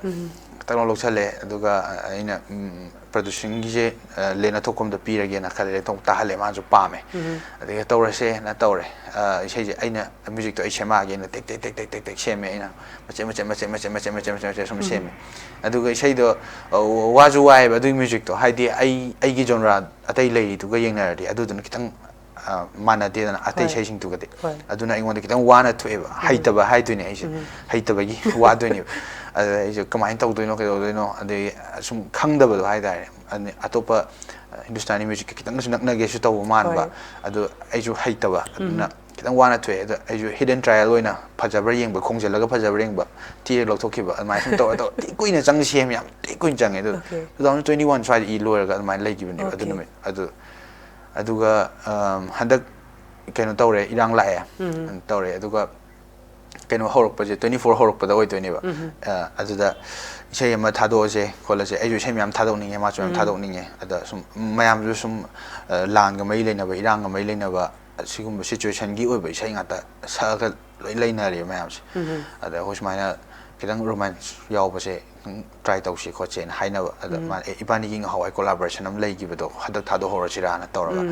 ꯇꯛ ꯂꯥꯎ ꯂꯧꯁꯜꯂꯦ꯫ ꯑꯗꯨꯒ, ꯑ, ꯑꯩꯅ, ꯎꯝ, producingꯒꯤꯁꯦ, ꯑ, ꯂꯦꯟ ꯑꯊꯣꯛꯄꯝꯗ ꯄꯤꯔꯒꯦꯅ ꯈꯜꯂꯦ, ꯂꯦꯟ ꯑꯊꯣꯛꯄꯝ ꯇꯥꯍꯜꯂꯦ, ꯃꯥꯁꯨ ꯄꯥꯝꯃꯦ꯫ ꯑꯗꯒꯤ ꯇꯧꯔꯁꯦꯅ ꯇꯧꯔꯦ꯫ ꯑ, ꯏꯁꯩꯁꯦ ꯑꯩꯅ musicꯇꯣ ꯑꯩ ꯁꯦꯝꯃꯛꯑꯒꯦꯅ ꯇꯦꯛ ꯇꯦꯛ ꯇꯦꯛ ꯇꯦꯛ ꯇꯦꯛ ꯇꯦꯛ ꯁꯦꯝꯃꯦ ꯑꯩꯅ꯫ ꯃꯆꯦꯠ ꯃꯆꯦꯠ ꯃꯆꯦꯠ ꯃꯆꯦꯠ ꯃꯆꯦꯠ ꯃꯆꯦꯠ ꯃꯆꯦꯠ ꯃꯆꯦꯠ ꯁꯨꯝ ꯁꯦꯝꯃꯦ꯫ ꯑꯗꯨꯒ ꯏꯁꯩꯗꯣ, ꯑ, ꯋꯥꯁꯨ ꯋꯥꯏꯑꯦꯕ ꯑꯗꯨꯒꯤ musicꯇꯣ, ꯍꯥꯏꯗꯤ ꯑꯩ, ꯑꯩꯒꯤ genre ꯑꯇꯩ ꯂꯩꯔꯤꯗꯨꯒ ꯌꯦꯡꯅꯔꯗꯤ ꯑꯗꯨꯗꯨꯅ ꯈꯤꯇꯪ, ꯑ, ꯃꯥꯟꯅꯗꯦꯗꯅ ꯑꯇꯩ ꯍꯣꯏ꯫ ꯏꯁꯩꯁꯤꯡꯗꯨꯒꯗꯤ꯫ ꯍꯣꯏ꯫ ꯑꯗꯨꯅ ꯑꯩꯉꯣꯟꯗ ꯈꯤꯇꯪ ꯋꯥꯅ ꯊꯣꯛꯑꯦꯕ꯫ ꯍꯩꯇꯕ ꯍꯥꯏꯗꯣꯏꯅꯦ ꯑꯩꯁꯦ꯫ ꯍꯩꯇꯕꯒꯤ ꯋꯥꯗꯣꯏꯅꯦꯕ꯫ ꯑꯗ ꯑꯩꯁꯦ ꯀꯃꯥꯏꯅ ꯇꯧꯗꯣꯏꯅꯣ, ꯀꯩꯗꯧꯗꯣꯏꯅꯣ, ꯑꯗꯩ ꯁꯨꯝ ꯈꯪꯗꯕꯗꯣ ꯍꯥꯏꯇꯥꯔꯦ꯫ ꯑꯗꯩ ꯑꯇꯣꯞꯄ, ꯑ, ꯍꯤꯟꯗꯨꯁꯇꯥꯅꯤ musicꯀ ꯈꯤꯇꯪꯁꯨ ꯅꯛꯅꯒꯦꯁꯨ ꯇꯧꯕ ꯃꯥꯟꯕ꯫ ꯍꯣꯏ꯫ ꯑꯗꯣ ꯑꯩꯁꯨ ꯍꯩꯇꯕ꯫ ꯑꯗꯨꯅ ꯈꯤꯇꯪ ꯋꯥꯅ ꯊꯣꯛꯑꯦ꯫ ꯑꯗꯣ ꯑꯩꯁꯨ hit and try ꯑꯣꯏꯅ ꯐꯖꯕ꯭ꯔꯥ ꯌꯦꯡꯕ, ꯈꯣꯡꯖꯤꯜꯂꯒ ꯐꯖꯕ꯭ꯔꯥ ꯌꯦꯡꯕ, ꯊꯤꯔ ꯂꯧꯊꯣꯛꯈꯤꯕ꯫ ꯑꯗꯨꯃꯥꯏꯅ ꯁꯨꯝ ꯇꯧꯔ ꯇꯧꯔ ꯊꯤ ꯀꯨꯏꯅ ꯆꯪ ꯁꯦꯝ, ꯌꯥꯝ ꯊꯤ ꯀꯨꯏꯅ ꯆꯪꯉꯦ꯫ ꯑꯗꯣ Okay꯫ two thousand twenty-one ꯁ꯭ꯋꯥꯏꯗ ꯏ ꯂꯣꯏꯔꯒ ꯑꯗꯨꯃꯥꯏꯅ ꯂꯩꯈꯤꯕꯅꯦꯕ ꯑꯗꯨ Okay꯫ ꯅꯨꯃꯤꯠ꯫ ꯑꯗꯨ, ꯑꯗꯨꯒ, ꯑꯝ, ꯍꯟꯗꯛ ꯀꯩꯅꯣ ꯇꯧꯔꯦ, ꯏꯔꯥꯡ ꯂꯥꯛꯑꯦ꯫ ꯇꯧꯔꯦ꯫ ꯑꯗꯨꯒ ꯀꯩꯅꯣ ꯍꯧꯔꯛꯄꯁꯦ, twenty-four ꯍꯧꯔꯛꯄꯗ ꯑꯣꯏꯗꯣꯏꯅꯦꯕ꯫ ꯑ, ꯑꯗꯨꯗ ꯏꯁꯩ ꯑꯃ ꯊꯥꯗꯣꯛꯑꯁꯦ ꯈꯣꯠꯂꯁꯦ, ꯑꯩꯁꯨ ꯏꯁꯩ ꯃꯌꯥꯝ ꯊꯥꯗꯣꯛꯅꯤꯡꯉꯦ, ꯃꯥꯁꯨ ꯃꯌꯥꯝ ꯊꯥꯗꯣꯛꯅꯤꯡꯉꯦ꯫ ꯑꯗ ꯁꯨꯝ ꯃꯌꯥꯝꯁꯨ ꯁꯨꯝ, ꯑ, ꯂꯥꯟꯒ ꯃꯔꯤ ꯂꯩꯅꯕ, ꯏꯔꯥꯡꯒ ꯃꯔꯤ ꯂꯩꯅꯕ, ꯑꯁꯤꯒꯨꯝꯕ situationꯒꯤ ꯑꯣꯏꯕ ꯏꯁꯩ ꯉꯥꯛꯇ ꯁꯛꯑꯒ ꯂꯣꯏ ꯂꯩꯅꯔꯦꯕ ꯃꯌꯥꯝꯁꯦ꯫ ꯑꯗ ꯑꯩꯈꯣꯏ ꯁꯨꯃꯥꯏꯅ ꯈꯤꯇꯪ romance ꯌꯥꯎꯕꯁꯦ ꯈꯤꯇꯪ try ꯇꯧꯁꯤ ꯈꯣꯠꯁꯦꯅ ꯍꯥꯏꯅꯕ꯫ ꯑꯗ ꯃꯥꯅ, "ꯑꯦ, ꯏꯕꯥꯅꯤꯒꯤ ꯉꯍꯥꯟꯋꯥꯏ collaboration ꯑꯃ ꯂꯩꯈꯤꯕꯗꯣ ꯍꯟꯗꯛ ꯊꯥꯗꯣꯛꯍꯧꯔꯁꯤꯔꯥꯅ" ꯇꯧꯔꯒ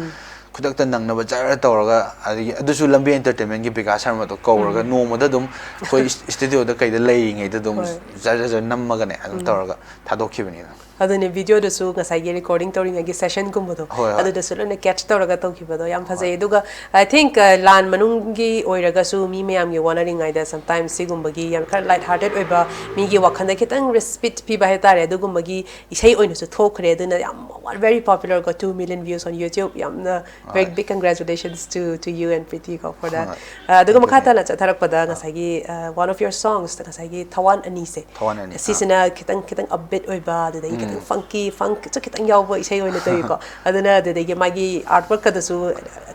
ꯈꯨꯗꯛꯇ ꯅꯪꯅꯕ ꯖꯔ ꯇꯧꯔꯒ, ꯑꯗꯒꯤ ꯑꯗꯨꯁꯨ ꯂꯝꯕꯤ entertainmentꯀꯤ ꯕꯤꯀꯥꯁ ꯁꯔꯃꯗꯣ ꯀꯧꯔꯒ ꯅꯣꯡꯃꯗ ꯑꯗꯨꯝ ꯑꯩꯈꯣꯏ studioꯗ ꯀꯩꯗ ꯂꯩꯔꯤꯉꯩꯗ ꯑꯗꯨꯝ ꯍꯣꯏ꯫ ꯖꯔ ꯖꯔ ꯖꯔ ꯅꯝꯃꯒꯅꯦ ꯑꯗꯨꯝ ꯇꯧꯔꯒ ꯊꯥꯗꯣꯛꯈꯤꯕꯅꯤꯅ꯫ ꯑꯗꯨꯅꯦ, videoꯗꯁꯨ ꯉꯁꯥꯏꯒꯤ recording ꯇꯧꯔꯤꯉꯩꯒꯤ sessionꯒꯨꯝꯕꯗꯣ, ꯍꯣꯏ, ꯍꯣꯏ꯫ ꯑꯗꯨꯗꯁꯨ ꯂꯣꯏꯅ catch ꯇꯧꯔꯒ ꯇꯧꯈꯤꯕꯗꯣ ꯌꯥꯝ ꯐꯖꯩ꯫ ꯍꯣꯏ꯫ ꯑꯗꯨꯒ I think, ꯑ, ꯂꯥꯟ ꯃꯅꯨꯡꯒꯤ ꯑꯣꯏꯔꯒꯁꯨ ꯃꯤ ꯃꯌꯥꯝꯒꯤ ꯋꯥꯅꯔꯤꯉꯩꯗ sometimes ꯁꯤꯒꯨꯝꯕꯒꯤ ꯌꯥꯝ ꯈꯔ light hearted ꯑꯣꯏꯕ, ꯃꯤꯒꯤ ꯋꯥꯈꯜꯗ ꯈꯤꯇꯪ speech ꯄꯤꯕ ꯍꯥꯏꯇꯥꯔꯦ, ꯑꯗꯨꯒꯨꯝꯕꯒꯤ ꯏꯁꯩ ꯑꯣꯏꯅꯁꯨ ꯊꯣꯛꯈ꯭ꯔꯦ꯫ ꯑꯗꯨꯅ ꯌꯥꯝ very popular ꯀꯣ, two million views on YouTube, ꯌꯥꯝꯅ very ꯍꯣꯏ꯫ Big congratulations to to you and Preeti ꯀꯣ for that. ꯍꯣꯏ꯫ ꯑ, ꯑꯗꯨꯒ ꯃꯈꯥ ꯑꯗꯨꯅꯦ꯫ ꯇꯥꯅ ꯆꯠꯊꯔꯛꯄꯗ ꯉꯁꯥꯏꯒꯤ ꯋꯥꯟ ꯑꯣꯐ ꯌꯣꯔ ꯁꯣꯡꯁꯇ ꯉꯁꯥꯏꯒꯤ ꯊꯋꯥꯟ ꯑꯅꯤꯁꯦ, ꯊꯋꯥꯟ ꯑꯅꯤ, ꯑꯥ꯫ ꯁꯤꯁꯤꯅ ꯈꯤꯇꯪ ꯈꯤꯇꯪ ꯑꯞꯕꯤꯠ ꯑꯣꯏꯕ, ꯑꯗꯨꯗꯒꯤ ꯈꯤꯇꯪ ꯎꯝ꯫ ꯐꯪꯀꯤ ꯐꯪꯁꯨ ꯈꯤꯇꯪ ꯌꯥꯎꯕ ꯏꯁꯩ ꯑꯣꯏꯅ ꯇꯧꯏꯀꯣ꯫ ꯑꯗꯨꯅ ꯑꯗꯨꯗꯒꯤ ꯃꯥꯒꯤ ꯑꯥꯔꯠ ꯋꯥꯔꯛꯀꯗꯁꯨ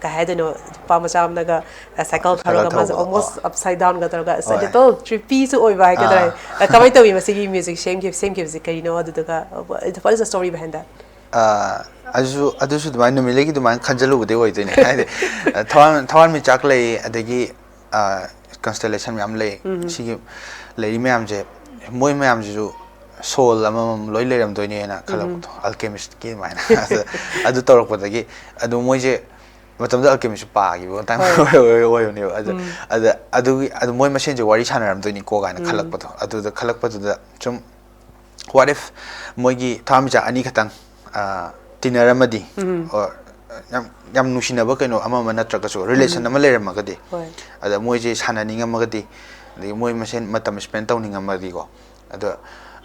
ꯀꯩ ꯍꯥꯏꯗꯣꯏꯅꯣ, ꯅꯨꯄꯥ ꯃꯆꯥ ꯑꯃꯅꯒ ꯁꯥꯏꯀꯜ ꯁꯥꯏꯀꯜ ꯊꯧꯔꯒ ꯃꯥꯁꯦ ꯊꯧꯕꯗꯣ, ꯑꯣꯜꯃꯣꯁ ꯑꯣ꯫ ꯑꯞꯁꯥꯏꯠ ꯗꯥꯎꯟꯒ ꯇꯧꯔꯒ ꯑꯁ ꯍꯣꯏ꯫ ꯂꯤꯇꯜ ꯇ꯭ꯔꯤꯄꯤꯁꯨ ꯑꯣꯏꯕ ꯍꯥꯏꯒꯗ꯭ꯔꯥ꯫ ꯑꯥ꯫ ꯑ, ꯀꯃꯥꯏꯅ ꯇꯧꯋꯤ ꯃꯁꯤꯒꯤ ꯃ꯭ꯌꯨꯖꯤꯛ ꯁꯦꯝꯈꯤꯕ ꯁꯦꯝꯈꯤꯕꯁꯦ ꯀꯔꯤꯅꯣ? ꯑꯗꯨꯗꯨꯒ what is the story behind that? ꯑ, ꯑꯗꯨꯁꯨ ꯑꯗꯨꯁꯨ ꯑꯗꯨꯃꯥꯏꯅ ꯅꯨꯃꯤꯠꯂꯩꯒꯤ ꯑꯗꯨꯃꯥꯏꯅ ꯈꯟꯖꯜꯂꯨꯕꯗꯩ ꯑꯣꯏꯗꯣꯏꯅꯦ꯫ ꯍꯥꯏꯗꯤ, ꯑ, ꯊꯋꯥꯟ ꯊꯋꯥꯟꯃꯤꯆꯥꯛ ꯂꯩ, ꯑꯗꯒꯤ, ꯑ, ꯀꯟꯁꯇꯦꯂꯦꯁꯟ ꯃꯌꯥꯝ ꯂꯩ꯫ ꯁꯤꯒꯤ ꯂꯩꯔꯤ ꯃꯌꯥꯝꯁꯦ, ꯃꯣꯏ ꯃꯌꯥꯝꯁꯤꯁꯨ ꯁꯣꯜ ꯑꯃꯃꯝ ꯂꯣꯏ ꯂꯩꯔꯝꯗꯣꯏꯅꯦꯅ ꯈꯜꯂꯛꯄꯗꯣ, ꯑꯜꯀꯦꯃꯤꯁꯀꯤ ꯑꯗꯨꯃꯥꯏꯅ꯫ ꯑꯗꯨ, ꯑꯗꯨ ꯇꯧꯔꯛꯄꯗꯒꯤ ꯑꯗꯨ ꯃꯣꯏꯁꯦ ꯃꯇꯝꯗꯨꯗ ꯑꯜꯀꯦꯃꯤꯁꯁꯨ ꯄꯥꯈꯤꯕ ꯃꯇꯥꯡ ꯍꯣꯏ꯫ ꯑꯣꯏ- ꯑꯣꯏ- ꯑꯣꯏꯕꯅꯦꯕ꯫ ꯑꯗ ꯑꯗ ꯑꯗꯨꯒꯤ ꯑꯗꯨ ꯃꯣꯏ ꯃꯁꯦꯟꯁꯦ ꯋꯥꯔꯤ ꯁꯥꯟꯅꯔꯝꯗꯣꯏꯅꯤꯀꯣ ꯀꯥꯏꯅ ꯈꯜꯂꯛꯄꯗꯣ, ꯑꯗꯨꯗ ꯈꯜꯂꯛꯄꯗꯨꯗ ꯁꯨꯝ, what if ꯃꯣꯏꯒꯤ ꯊꯋꯥꯟꯃꯤꯆꯥꯛ ꯑꯅꯤ ꯈꯛꯇꯪ, ꯑ, ꯇꯤꯟꯅꯔꯝꯃꯗꯤ, or ꯌꯥꯝ ꯌꯥꯝ ꯅꯨꯡꯁꯤꯅꯕ ꯀꯩꯅꯣ ꯑꯃ ꯑꯃ ꯅꯠꯇ꯭ꯔꯒꯁꯨ ꯔꯤꯂꯦꯁꯟ ꯑꯃ ꯂꯩꯔꯝꯃꯒꯗꯤ, ꯍꯣꯏ꯫ ꯑꯗ ꯃꯣꯏꯁꯦ ꯁꯥꯟꯅꯅꯤꯡꯉꯝꯃꯒꯗꯤ, ꯑꯗꯒꯤ ꯃꯣꯏ ꯃꯁꯦꯟ ꯃꯇꯝ ꯁ꯭ꯄꯦꯟ ꯇꯧꯅꯤꯡꯉꯝꯃꯒꯗꯤꯀꯣ, ꯑꯗꯣ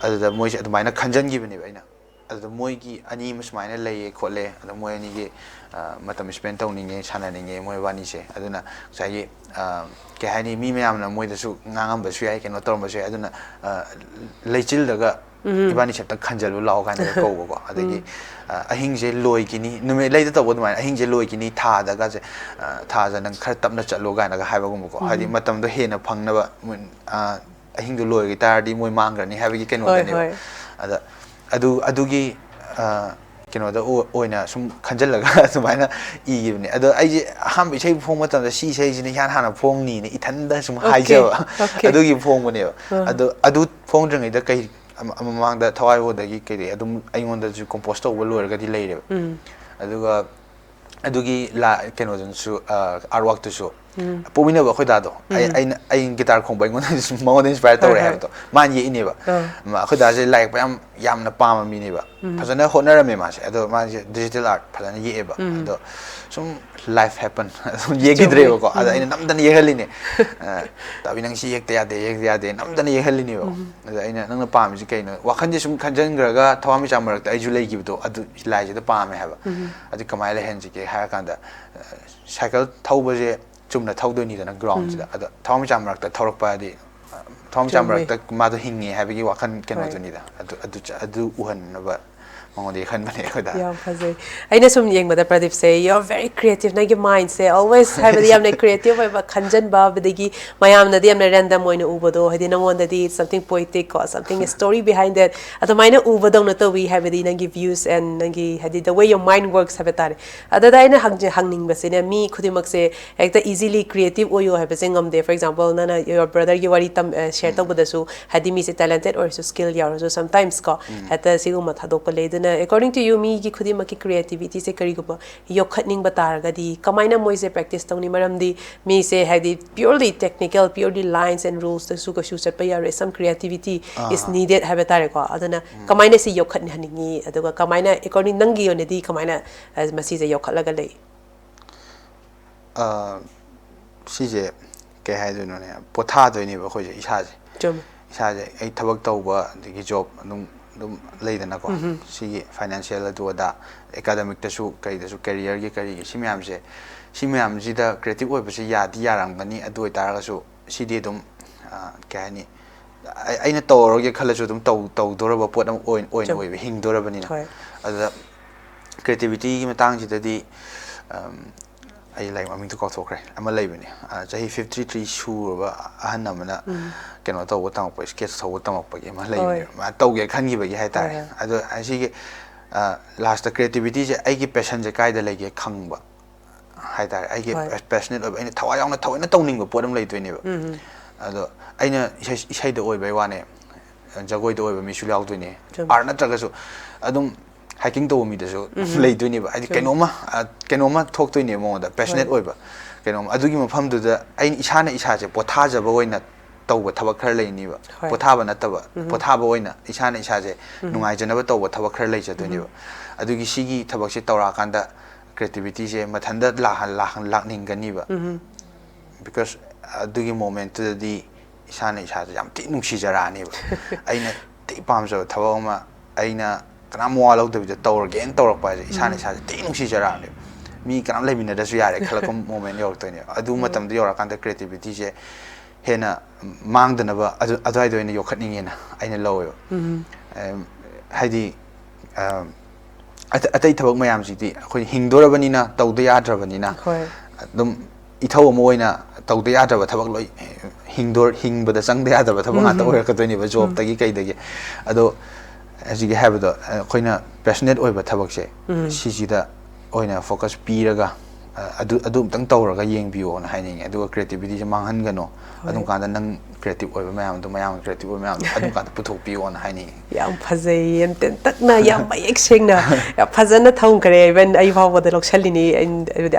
ꯑꯗꯨꯗ ꯃꯣꯏꯁꯦ ꯑꯗꯨꯃꯥꯏꯅ ꯈꯟꯖꯟꯈꯤꯕꯅꯦꯕ ꯑꯩꯅ꯫ ꯑꯗꯨꯗ ꯃꯣꯏꯒꯤ ꯑꯅꯤ ꯑꯃ ꯁꯨꯃꯥꯏꯅ ꯂꯩꯌꯦ ꯈꯣꯠꯂꯦ, ꯑꯗ ꯃꯣꯏ ꯑꯅꯤꯒꯤ, ꯑ, ꯃꯇꯝ ꯁ꯭ꯄꯦꯟ ꯇꯧꯅꯤꯡꯉꯦ, ꯁꯥꯟꯅꯅꯤꯡꯉꯦ ꯃꯣꯏ ꯋꯥꯅꯤꯁꯦ꯫ ꯑꯗꯨꯅ ꯉꯁꯥꯏꯒꯤ, ꯑ, ꯀꯩ ꯍꯥꯏꯅꯤ, ꯃꯤ ꯃꯌꯥꯝꯅ ꯃꯣꯏꯗꯁꯨ ꯉꯥꯡꯉꯝꯕꯁꯨ ꯌꯥꯏ, ꯀꯩꯅꯣ ꯇꯧꯔꯝꯕꯁꯨ ꯌꯥꯏ꯫ ꯑꯗꯨꯅ, ꯑ, ꯂꯩꯆꯤꯜꯗꯒ ꯏꯕꯥꯅꯤꯁꯦ ꯑꯝꯇꯪ ꯈꯟꯖꯜꯂꯨ ꯂꯥꯛꯑꯣ ꯀꯥꯏꯅꯒ ꯀꯧꯕꯀꯣ꯫ ꯑꯗꯒꯤ, ꯑ, ꯑꯍꯤꯡꯁꯦ ꯂꯣꯏꯈꯤꯅꯤ, ꯅꯨꯃꯤꯠ ꯂꯩꯗ ꯇꯧꯕ ꯑꯗꯨꯃꯥꯏꯅ, "ꯑꯍꯤꯡꯁꯦ ꯂꯣꯏꯈꯤꯅꯤ, ꯊꯥꯗꯒꯁꯦ, ꯑ, ꯊꯥꯖ ꯅꯪ ꯈꯔ ꯇꯞꯅ ꯆꯠꯂꯣ" ꯀꯥꯏꯅꯒ ꯍꯥꯏꯕꯒꯨꯝꯕꯀꯣ꯫ ꯍꯥꯏꯗꯤ ꯃꯇꯝꯗꯣ ꯍꯦꯟꯅ ꯐꯪꯅꯕ, ꯃꯣꯏ, ꯑ, ꯑꯍꯤꯡꯗꯣ ꯂꯣꯏꯈꯤ ꯇꯥꯔꯗꯤ ꯃꯣꯏ ꯃꯥꯡꯈ꯭ꯔꯅꯤ ꯍꯥꯏꯕꯒꯤ ꯀꯩꯅꯣꯗꯅꯦꯕ꯫ ꯍꯣꯏ꯫ ꯑꯗ ꯑꯗꯨ, ꯑꯗꯨꯒꯤ, ꯑ, ꯀꯩꯅꯣꯗ ꯑꯣ-, ꯑꯣꯏꯅ ꯁꯨꯝ ꯈꯟꯖꯜꯂꯒ ꯑꯗꯨꯃꯥꯏꯅ ꯏꯈꯤꯕꯅꯦ꯫ ꯑꯗꯣ ꯑꯩꯁꯦ ꯑꯍꯥꯟꯕ ꯏꯁꯩ ꯐꯣꯡꯕ ꯃꯇꯝꯗ ꯁꯤ ꯏꯁꯩꯁꯤꯅ ꯏꯍꯥꯟ ꯍꯥꯟꯅ ꯐꯣꯡꯅꯤꯅ ꯏꯊꯟꯗ ꯁꯨꯝ Okay, ꯍꯥꯏꯖꯕ꯫ okay. ꯑꯗꯨꯒꯤ ꯐꯣꯡꯕꯅꯦꯕ꯫ ꯑꯥ꯫ ꯑꯗꯣ ꯑꯗꯨ ꯐꯣꯡꯗ꯭ꯔꯤꯉꯩꯗ ꯀꯩ, ꯑꯃ-, ꯃꯃꯥꯡꯗ ꯊꯋꯥꯏ ꯍꯣꯗꯒꯤ ꯀꯩꯀꯩ ꯑꯗꯨꯝ ꯑꯩꯉꯣꯟꯗꯁꯨ ꯀꯣꯝꯄꯣꯁ ꯇꯧꯕ ꯂꯣꯏꯔꯒꯗꯤ ꯂꯩꯔꯦꯕ꯫ ꯑꯗꯨꯒ ꯑꯗꯨꯒꯤ ꯂꯥ-, ꯀꯩꯅꯣꯗꯨꯁꯨ, ꯑ, ꯑꯥꯔꯠꯋꯥꯛꯇꯨꯁꯨ ꯄꯣꯛꯃꯤꯟꯅꯕ ꯑꯩꯈꯣꯏ ꯗꯥꯗꯣ, ꯑꯩ ꯑꯩꯅ ꯑꯩ ꯒꯤꯇꯥꯔ ꯈꯣꯡꯕ ꯑꯩꯉꯣꯟꯗ ꯃꯉꯣꯟꯗ ꯏꯟꯁꯄꯥꯌꯔ ꯇꯧꯔꯦ ꯍꯥꯏꯕꯗꯣ ꯃꯥꯅ ꯌꯦꯛꯏꯅꯦꯕ꯫ ꯑꯩꯈꯣꯏ ꯗꯥꯁꯦ ꯂꯥꯏ ꯌꯦꯛꯄ ꯌꯥꯝ ꯌꯥꯝꯅ ꯄꯥꯝꯕ ꯃꯤꯅꯦꯕ꯫ ꯐꯖꯅ ꯍꯣꯠꯅꯔꯝꯃꯦ ꯃꯥꯁꯦ꯫ ꯑꯗꯣ ꯃꯥꯁꯦ ꯗꯤꯖꯤꯇꯦꯜ ꯑꯥꯔꯠ ꯐꯖꯅ ꯌꯦꯛꯑꯦꯕ꯫ ꯑꯗꯣ ꯁꯨꯝ ꯂꯥꯏꯐ ꯍꯦꯄꯟ ꯑꯗꯨꯝ ꯌꯦꯛꯈꯤꯗ꯭ꯔꯦꯕꯀꯣ꯫ ꯑꯗ ꯑꯩꯅ ꯅꯝꯗꯅ ꯌꯦꯛꯍꯜꯂꯤꯅꯦ꯫ "ꯇꯥꯕꯤ, ꯅꯪ ꯁꯤ ꯌꯦꯛꯇ ꯌꯥꯗꯦ, ꯌꯦꯛꯇ ꯌꯥꯗꯦ", ꯅꯝꯗꯅ ꯌꯦꯛꯍꯜꯂꯤꯅꯦꯕ꯫ ꯑꯗ ꯑꯩꯅ, "ꯅꯪꯅ ꯄꯥꯝꯃꯤꯁꯤ ꯀꯩꯅꯣ?" ꯋꯥꯈꯜꯁꯦ ꯁꯨꯝ ꯈꯟꯖꯟꯈ꯭ꯔꯒ ꯊꯋꯥꯟꯃꯤꯆꯥꯛ ꯃꯔꯛꯇ ꯑꯩꯁꯨ ꯂꯩꯈꯤꯕꯗꯣ, ꯑꯗꯨ ꯂꯥꯏꯁꯤꯗ ꯄꯥꯝꯃꯦ ꯍꯥꯏꯕ꯫ ꯑꯗꯨ ꯀꯃꯥꯏꯅ ꯂꯩꯍꯟꯁꯤꯒꯦ ꯍꯥꯏꯔ ꯀꯥꯟꯗ, ꯁꯥꯏꯀꯜ ꯊꯧꯕꯁꯦ ꯆꯨꯝꯅ ꯊꯧꯗꯣꯏꯅꯤꯗꯅ ꯒ꯭ꯔꯥꯎꯟꯁꯤꯗ꯫ ꯑꯗꯣ ꯊꯋꯥꯟꯃꯤꯆꯥꯛ ꯃꯔꯛꯇ ꯊꯧꯔꯛꯄ ꯍꯥꯏꯗꯤ, ꯊꯋꯥꯟꯃꯤꯆꯥꯛ ꯃꯔꯛꯇ ꯃꯥꯗꯣ ꯍꯤꯡꯉꯦ ꯍꯥꯏꯕꯒꯤ ꯋꯥꯈꯜ ꯀꯩꯅꯣꯗꯨꯅꯤꯗ꯫ ꯑꯗꯨ, ꯑꯗꯨ, ꯑꯗꯨ ꯎꯍꯟꯅꯕ ꯃꯉꯣꯟꯗ ꯌꯦꯛꯍꯟꯕꯅꯦ ꯑꯩꯈꯣꯏꯗ꯫ ꯌꯥꯝ ꯐꯖꯩ꯫ ꯑꯩꯅ ꯁꯨꯝ ꯌꯦꯡꯕꯗ ꯄ꯭ꯔꯗꯤꯞꯁꯦ, "You are very creative", ꯅꯪꯒꯤ ꯃꯥꯏꯟꯁꯦ ꯑꯣꯜꯋꯦꯁ ꯍꯥꯏꯕꯗꯤ ꯌꯥꯝꯅ ꯀ꯭ꯔꯤꯌꯦꯇꯤꯞ ꯑꯣꯏꯕ ꯈꯟꯖꯟꯕ, ꯑꯗꯒꯤ ꯃꯌꯥꯝꯅꯗꯤ ꯌꯥꯝꯅ ꯔꯦꯟꯗꯝ ꯑꯣꯏꯅ ꯎꯕꯗꯣ, ꯍꯥꯏꯗꯤ ꯅꯉꯣꯟꯗꯗꯤ something poetic ꯀꯣ, something story behind that ꯑꯗꯨꯃꯥꯏꯅ ꯎꯕꯗꯧꯅ ꯇꯧꯋꯤ꯫ ꯍꯥꯏꯕꯗꯤ ꯅꯪꯒꯤ views and ꯅꯪꯒꯤ ꯍꯥꯏꯗꯤ the way your mind works ꯍꯥꯏꯕ ꯇꯥꯔꯦ꯫ ꯑꯗꯨꯗ ꯑꯩꯅ ꯍꯪꯖ-, ꯍꯪꯅꯤꯡꯕꯁꯤꯅ, ꯃꯤ ꯈꯨꯗꯤꯡꯃꯛꯁꯦ ꯍꯦꯛꯇ easily creative ꯑꯣꯏꯌꯣ ꯍꯥꯏꯕꯁꯦ ꯉꯝꯗꯦ꯫ For example, ꯅꯪꯅ your brotherꯒꯤ ꯋꯥꯔꯤ ꯇꯝ-, ꯑ, share ꯇꯧꯕꯗꯁꯨ, ꯍꯥꯏꯗꯤ ꯃꯤꯁꯦ talented ꯑꯣꯏꯔꯁꯨ, skill ꯌꯥꯎꯔꯁꯨ, sometimes ꯀꯣ, ꯍꯦꯛꯇ ꯁꯤꯒꯨꯝꯕ ꯊꯥꯗꯣꯛꯄ ꯂꯩ꯫ ꯑꯗꯨꯅ according to you, ꯃꯤꯒꯤ ꯈꯨꯗꯤꯡꯃꯛꯀꯤ creativityꯁꯦ ꯀꯔꯤꯒꯨꯝꯕ ꯌꯣꯛꯈꯠꯅꯤꯡꯕ ꯇꯥꯔꯒꯗꯤ ꯀꯃꯥꯏꯅ ꯃꯣꯏꯁꯦ practice ꯇꯧꯅꯤ? ꯃꯔꯝꯗꯤ ꯃꯤꯁꯦ ꯍꯥꯏꯗꯤ purely technical, purely lines and rulesꯇꯁꯨ ꯀꯩꯁꯨ ꯆꯠꯄ ꯌꯥꯔꯣꯏ꯫ Some creativity is needed ꯍꯥꯏꯕ ꯇꯥꯔꯦꯀꯣ꯫ ꯑꯗꯨꯅ ꯀꯃꯥꯏꯅ ꯁꯤ ꯌꯣꯛꯈꯠꯍꯟꯅꯤꯡꯉꯤ? ꯑꯗꯨꯒ ꯀꯃꯥꯏꯅ, according ꯅꯪꯒꯤ ꯑꯣꯏꯅꯗꯤ ꯀꯃꯥꯏꯅ, ꯑ, ꯃꯁꯤꯁꯦ ꯌꯣꯛꯈꯠꯂꯒ ꯂꯩ? ꯑ, ꯁꯤꯁꯦ ꯀꯩ ꯍꯥꯏꯗꯣꯏꯅꯣꯅꯦ, ꯄꯣꯊꯥꯗꯣꯏꯅꯦꯕ ꯑꯩꯈꯣꯏꯁꯦ, ꯏꯁꯥꯁꯦ꯫ ꯆꯨꯝꯃꯦ꯫ ꯏꯁꯥꯁꯦ ꯑꯩ ꯊꯕꯛ ꯇꯧꯕ, ꯑꯗꯒꯤ ꯖꯣꯕ ꯑꯗꯨꯝ, ꯑꯗꯨꯝ ꯂꯩꯗꯅꯀꯣ꯫ ꯁꯤꯒꯤ ꯐꯥꯏꯅꯥꯟꯁꯤꯌꯦꯜ ꯑꯗꯨ ꯑꯗꯥ, ꯑꯦꯀꯥꯗꯃꯤꯛꯇꯁꯨ ꯀꯩꯗꯁꯨ, ꯀꯦꯔꯤꯌꯔꯒꯤ ꯀꯔꯤꯒꯤ, ꯁꯤ ꯃꯌꯥꯝꯁꯦ, ꯁꯤ ꯃꯌꯥꯝꯁꯤꯗ ꯀ꯭ꯔꯤꯌꯦꯇꯤꯞ ꯑꯣꯏꯕꯁꯦ ꯌꯥꯗꯤ ꯌꯥꯔꯝꯒꯅꯤ꯫ ꯑꯗꯨ ꯑꯣꯏꯇꯥꯔꯒꯁꯨ ꯁꯤꯗꯤ ꯑꯗꯨꯝ, ꯑ, ꯀꯩ ꯍꯥꯏꯅꯤ, ꯑꯩ-, ꯑꯩꯅ ꯇꯧꯔꯔꯣꯏꯒꯦ ꯈꯜꯂꯁꯨ ꯑꯗꯨꯝ ꯇꯧ-, ꯇꯧꯗꯣꯔꯕ ꯄꯣꯠ ꯑꯃ ꯑꯣꯏ-, ꯑꯣꯏꯅ ꯆꯨꯝꯃꯦ꯫ ꯑꯣꯏꯕ, ꯍꯤꯡꯗꯣꯔꯕꯅꯤꯅ꯫ ꯍꯣꯏ꯫ ꯑꯗꯨꯗ ꯀ꯭ꯔꯤꯌꯦꯇꯤꯕꯤꯇꯤꯒꯤ ꯃꯇꯥꯡꯁꯤꯗꯗꯤ, ꯑꯝ, ꯑꯩ ꯂꯥꯏꯔꯤꯛ ꯃꯃꯤꯡꯗꯣ ꯀꯥꯎꯊꯣꯛꯈ꯭ꯔꯦ, ꯑꯃ ꯂꯩꯕꯅꯦ꯫ ꯑ, ꯆꯍꯤ fifty three ꯁꯨꯔꯕ ꯑꯍꯟ ꯑꯃꯅ ꯀꯩꯅꯣ ꯇꯧꯕ ꯇꯝꯃꯛꯄ, ꯁ꯭ꯀꯦꯠꯁ ꯊꯧꯕ ꯇꯝꯃꯛꯄꯒꯤ ꯑꯃ ꯂꯩꯕꯅꯦ꯫ ꯍꯣꯏ꯫ ꯃꯥ ꯇꯧꯒꯦ ꯈꯟꯈꯤꯕꯒꯤ ꯍꯥꯏꯇꯥꯔꯦ꯫ ꯍꯣꯏ, ꯍꯣꯏ꯫ ꯑꯗꯣ ꯑꯁꯤꯒꯤ, ꯑ, ꯂꯥꯁꯇ ꯀ꯭ꯔꯤꯌꯦꯇꯤꯕꯤꯇꯤꯁꯦ ꯑꯩꯒꯤ ꯄꯦꯁꯟꯁꯦ ꯀꯥꯏꯗ ꯂꯩꯒꯦ ꯈꯪꯕ ꯍꯥꯏꯇꯥꯔꯦ꯫ ꯑꯩꯒꯤ ꯍꯣꯏ꯫ ꯄꯦꯁꯅꯦꯠ ꯑꯣꯏꯕ, ꯑꯩꯅ ꯊꯋꯥꯏ ꯌꯥꯎꯅ ꯊꯑꯣꯏꯅ ꯇꯧꯅꯤꯡꯕ ꯄꯣꯠ ꯑꯃ ꯂꯩꯗꯣꯏꯅꯦꯕ꯫ ꯑꯗꯣ ꯑꯩꯅ ꯏꯁꯩ, ꯏꯁꯩꯗ ꯑꯣꯏꯕꯩ ꯋꯥꯅꯦ, ꯖꯒꯣꯏꯗ ꯑꯣꯏꯕ ꯃꯤꯁꯨ ꯌꯥꯎꯗꯣꯏꯅꯦ꯫ ꯆꯨꯝꯃꯦ꯫ ꯑꯥꯔꯠ ꯅꯠꯇ꯭ꯔꯒꯁꯨ ꯑꯗꯨꯝ ꯍꯥꯏꯀꯤꯡ ꯇꯧꯕ ꯃꯤꯗꯁꯨ ꯂꯩꯗꯣꯏꯅꯦꯕ, ꯍꯥꯏꯗꯤ ꯀꯩꯅꯣꯝꯃ ꯑ, ꯀꯩꯅꯣꯝꯃ ꯊꯣꯛꯇꯣꯏꯅꯦꯕ ꯃꯉꯣꯟꯗ, ꯄꯦꯁꯅꯦꯠ ꯑꯣꯏꯕ ꯀꯩꯅꯣꯝ꯫ ꯑꯗꯨꯒꯤ ꯃꯐꯝꯗꯨꯗ ꯑꯩꯅ ꯏꯁꯥꯅ ꯏꯁꯥꯁꯦ ꯄꯣꯊꯥꯖꯕ ꯑꯣꯏꯅ ꯇꯧꯕ ꯊꯕꯛ ꯈꯔ ꯂꯩꯅꯤꯕ꯫ ꯍꯣꯏ꯫ ꯄꯣꯊꯥꯕ ꯅꯠꯇꯕ, ꯄꯣꯊꯥꯕ ꯑꯣꯏꯅ ꯏꯁꯥꯅ ꯏꯁꯥꯁꯦ ꯅꯨꯡꯉꯥꯏꯖꯅꯕ ꯇꯧꯕ ꯊꯕꯛ ꯈꯔ ꯂꯩꯖꯗꯣꯏꯅꯦꯕ꯫ ꯑꯗꯨꯒꯤ ꯁꯤꯒꯤ ꯊꯕꯛꯁꯦ ꯇꯧꯔꯛꯑꯀꯥꯟꯗ ꯀ꯭ꯔꯤꯌꯦꯇꯤꯕꯤꯇꯤꯁꯦ ꯃꯊꯟꯇ ꯂꯥꯛꯍꯟ- ꯂꯥꯛꯍꯟ- ꯂꯥꯛꯅꯤꯡꯒꯅꯤꯕ꯫ ꯕꯤꯀꯣꯁ ꯑꯗꯨꯒꯤ ꯃꯣꯃꯦꯟꯠꯇꯨꯗꯗꯤ ꯏꯁꯥꯅ ꯏꯁꯥꯁꯦ ꯌꯥꯝ ꯊꯤ ꯅꯨꯡꯁꯤꯖꯔꯛꯑꯅꯦꯕ꯫ ꯑꯩꯅ ꯊꯤ ꯄꯥꯝꯖꯕ ꯊꯕꯛ ꯑꯃ ꯑꯩꯅ ꯀꯅꯥꯝ ꯃꯋꯥ ꯂꯧꯗꯕꯤꯗ ꯇꯧꯔꯒꯦꯅ ꯇꯧꯔꯛꯄ ꯍꯥꯏꯁꯦ ꯏꯁꯥꯅ ꯏꯁꯥꯁꯦ ꯊꯤ ꯅꯨꯡꯁꯤꯖꯔꯛꯑꯅꯦꯕ꯫ ꯃꯤ ꯀꯅꯥꯝ ꯂꯩꯃꯤꯟꯅꯗ꯭ꯔꯁꯨ ꯌꯥꯔꯦ ꯈꯜꯂꯛꯄ ꯃꯣꯃꯦꯟꯠ ꯌꯧꯔꯛꯇꯣꯏꯅꯦꯕ꯫ ꯑꯗꯨ ꯃꯇꯝꯗ ꯌꯧꯔꯀꯥꯟꯗ ꯀ꯭ꯔꯤꯌꯦꯇꯤꯕꯤꯇꯤꯁꯦ ꯍꯦꯟꯅ ꯃꯥꯡꯗꯅꯕ ꯑꯗꯨ ꯑꯗꯨꯋꯥꯏꯗ ꯑꯣꯏꯅ ꯌꯣꯛꯈꯠꯅꯤꯡꯉꯦꯅ ꯑꯩꯅ ꯂꯧꯋꯦꯕ꯫ ꯑꯦꯝ, ꯍꯥꯏꯗꯤ ꯑꯝ, ꯑꯇ- ꯑꯇꯩ ꯊꯕꯛ ꯃꯌꯥꯝꯁꯤꯗꯤ ꯑꯩꯈꯣꯏ ꯍꯤꯡꯗꯣꯔꯕꯅꯤꯅ, ꯇꯧꯗ ꯌꯥꯗ꯭ꯔꯕꯅꯤꯅ, ꯍꯣꯏ꯫ ꯑꯗꯨꯝ ꯏꯊꯧ ꯑꯃ ꯑꯣꯏꯅ ꯇꯧꯗ ꯌꯥꯗ꯭ꯔꯕ ꯊꯕꯛ ꯂꯣꯏ ꯍꯤꯡꯗꯣꯔ- ꯍꯤꯡꯕꯗ ꯆꯪꯗ ꯌꯥꯗ꯭ꯔꯕ ꯊꯕꯛ ꯉꯥꯛꯇ ꯑꯣꯏꯔꯛꯀꯗꯣꯏꯅꯦꯕ, ꯖꯣꯕꯇꯒꯤ ꯀꯩꯗꯒꯤ꯫ ꯑꯗꯣ ꯍꯧꯖꯤꯛꯀꯤ ꯍꯥꯏꯕꯗꯣ ꯑꯩꯈꯣꯏꯅ ꯄꯦꯁꯅꯦꯠ ꯑꯣꯏꯕ ꯊꯕꯛꯁꯦ ꯁꯤꯁꯤꯗ ꯑꯣꯏꯅ ꯐꯣꯀꯁ ꯄꯤꯔꯒ ꯑ, ꯑꯗꯨ ꯑꯗꯨ ꯑꯝꯇꯪ ꯇꯧꯔꯒ ꯌꯦꯡꯕꯤꯌꯣꯅ ꯍꯥꯏꯅꯤꯡꯉꯦ꯫ ꯑꯗꯨꯒ ꯀ꯭ꯔꯤꯌꯦꯇꯤꯕꯤꯇꯤꯁꯦ ꯃꯥꯡꯍꯟꯒꯅꯣ꯫ ꯑꯗꯨꯝ ꯀꯥꯟꯗ ꯅꯪ ꯀ꯭ꯔꯤꯌꯦꯇꯤꯕ ꯑꯣꯏꯕ ꯃꯌꯥꯝꯗꯣ, ꯃꯌꯥꯝ ꯀ꯭ꯔꯤꯌꯦꯇꯤꯕ ꯑꯣꯏꯕ ꯃꯌꯥꯝꯗꯣ ꯑꯗꯨꯝ ꯀꯥꯟꯗ ꯄꯨꯊꯣꯛꯄꯤꯌꯣꯅ ꯍꯥꯏꯅꯤꯡꯉꯦ꯫ ꯌꯥꯝ ꯐꯖꯩ, ꯌꯥꯝ ꯇꯦꯟꯇꯛꯅ, ꯌꯥꯝ ꯃꯌꯦꯛ ꯁꯦꯡꯅ, ꯌꯥꯝ ꯐꯖꯅ ꯊꯝꯈ꯭ꯔꯦ꯫ Even ꯑꯩ ꯐꯥꯎꯕꯗ ꯂꯧꯁꯜꯂꯤꯅꯤ꯫ And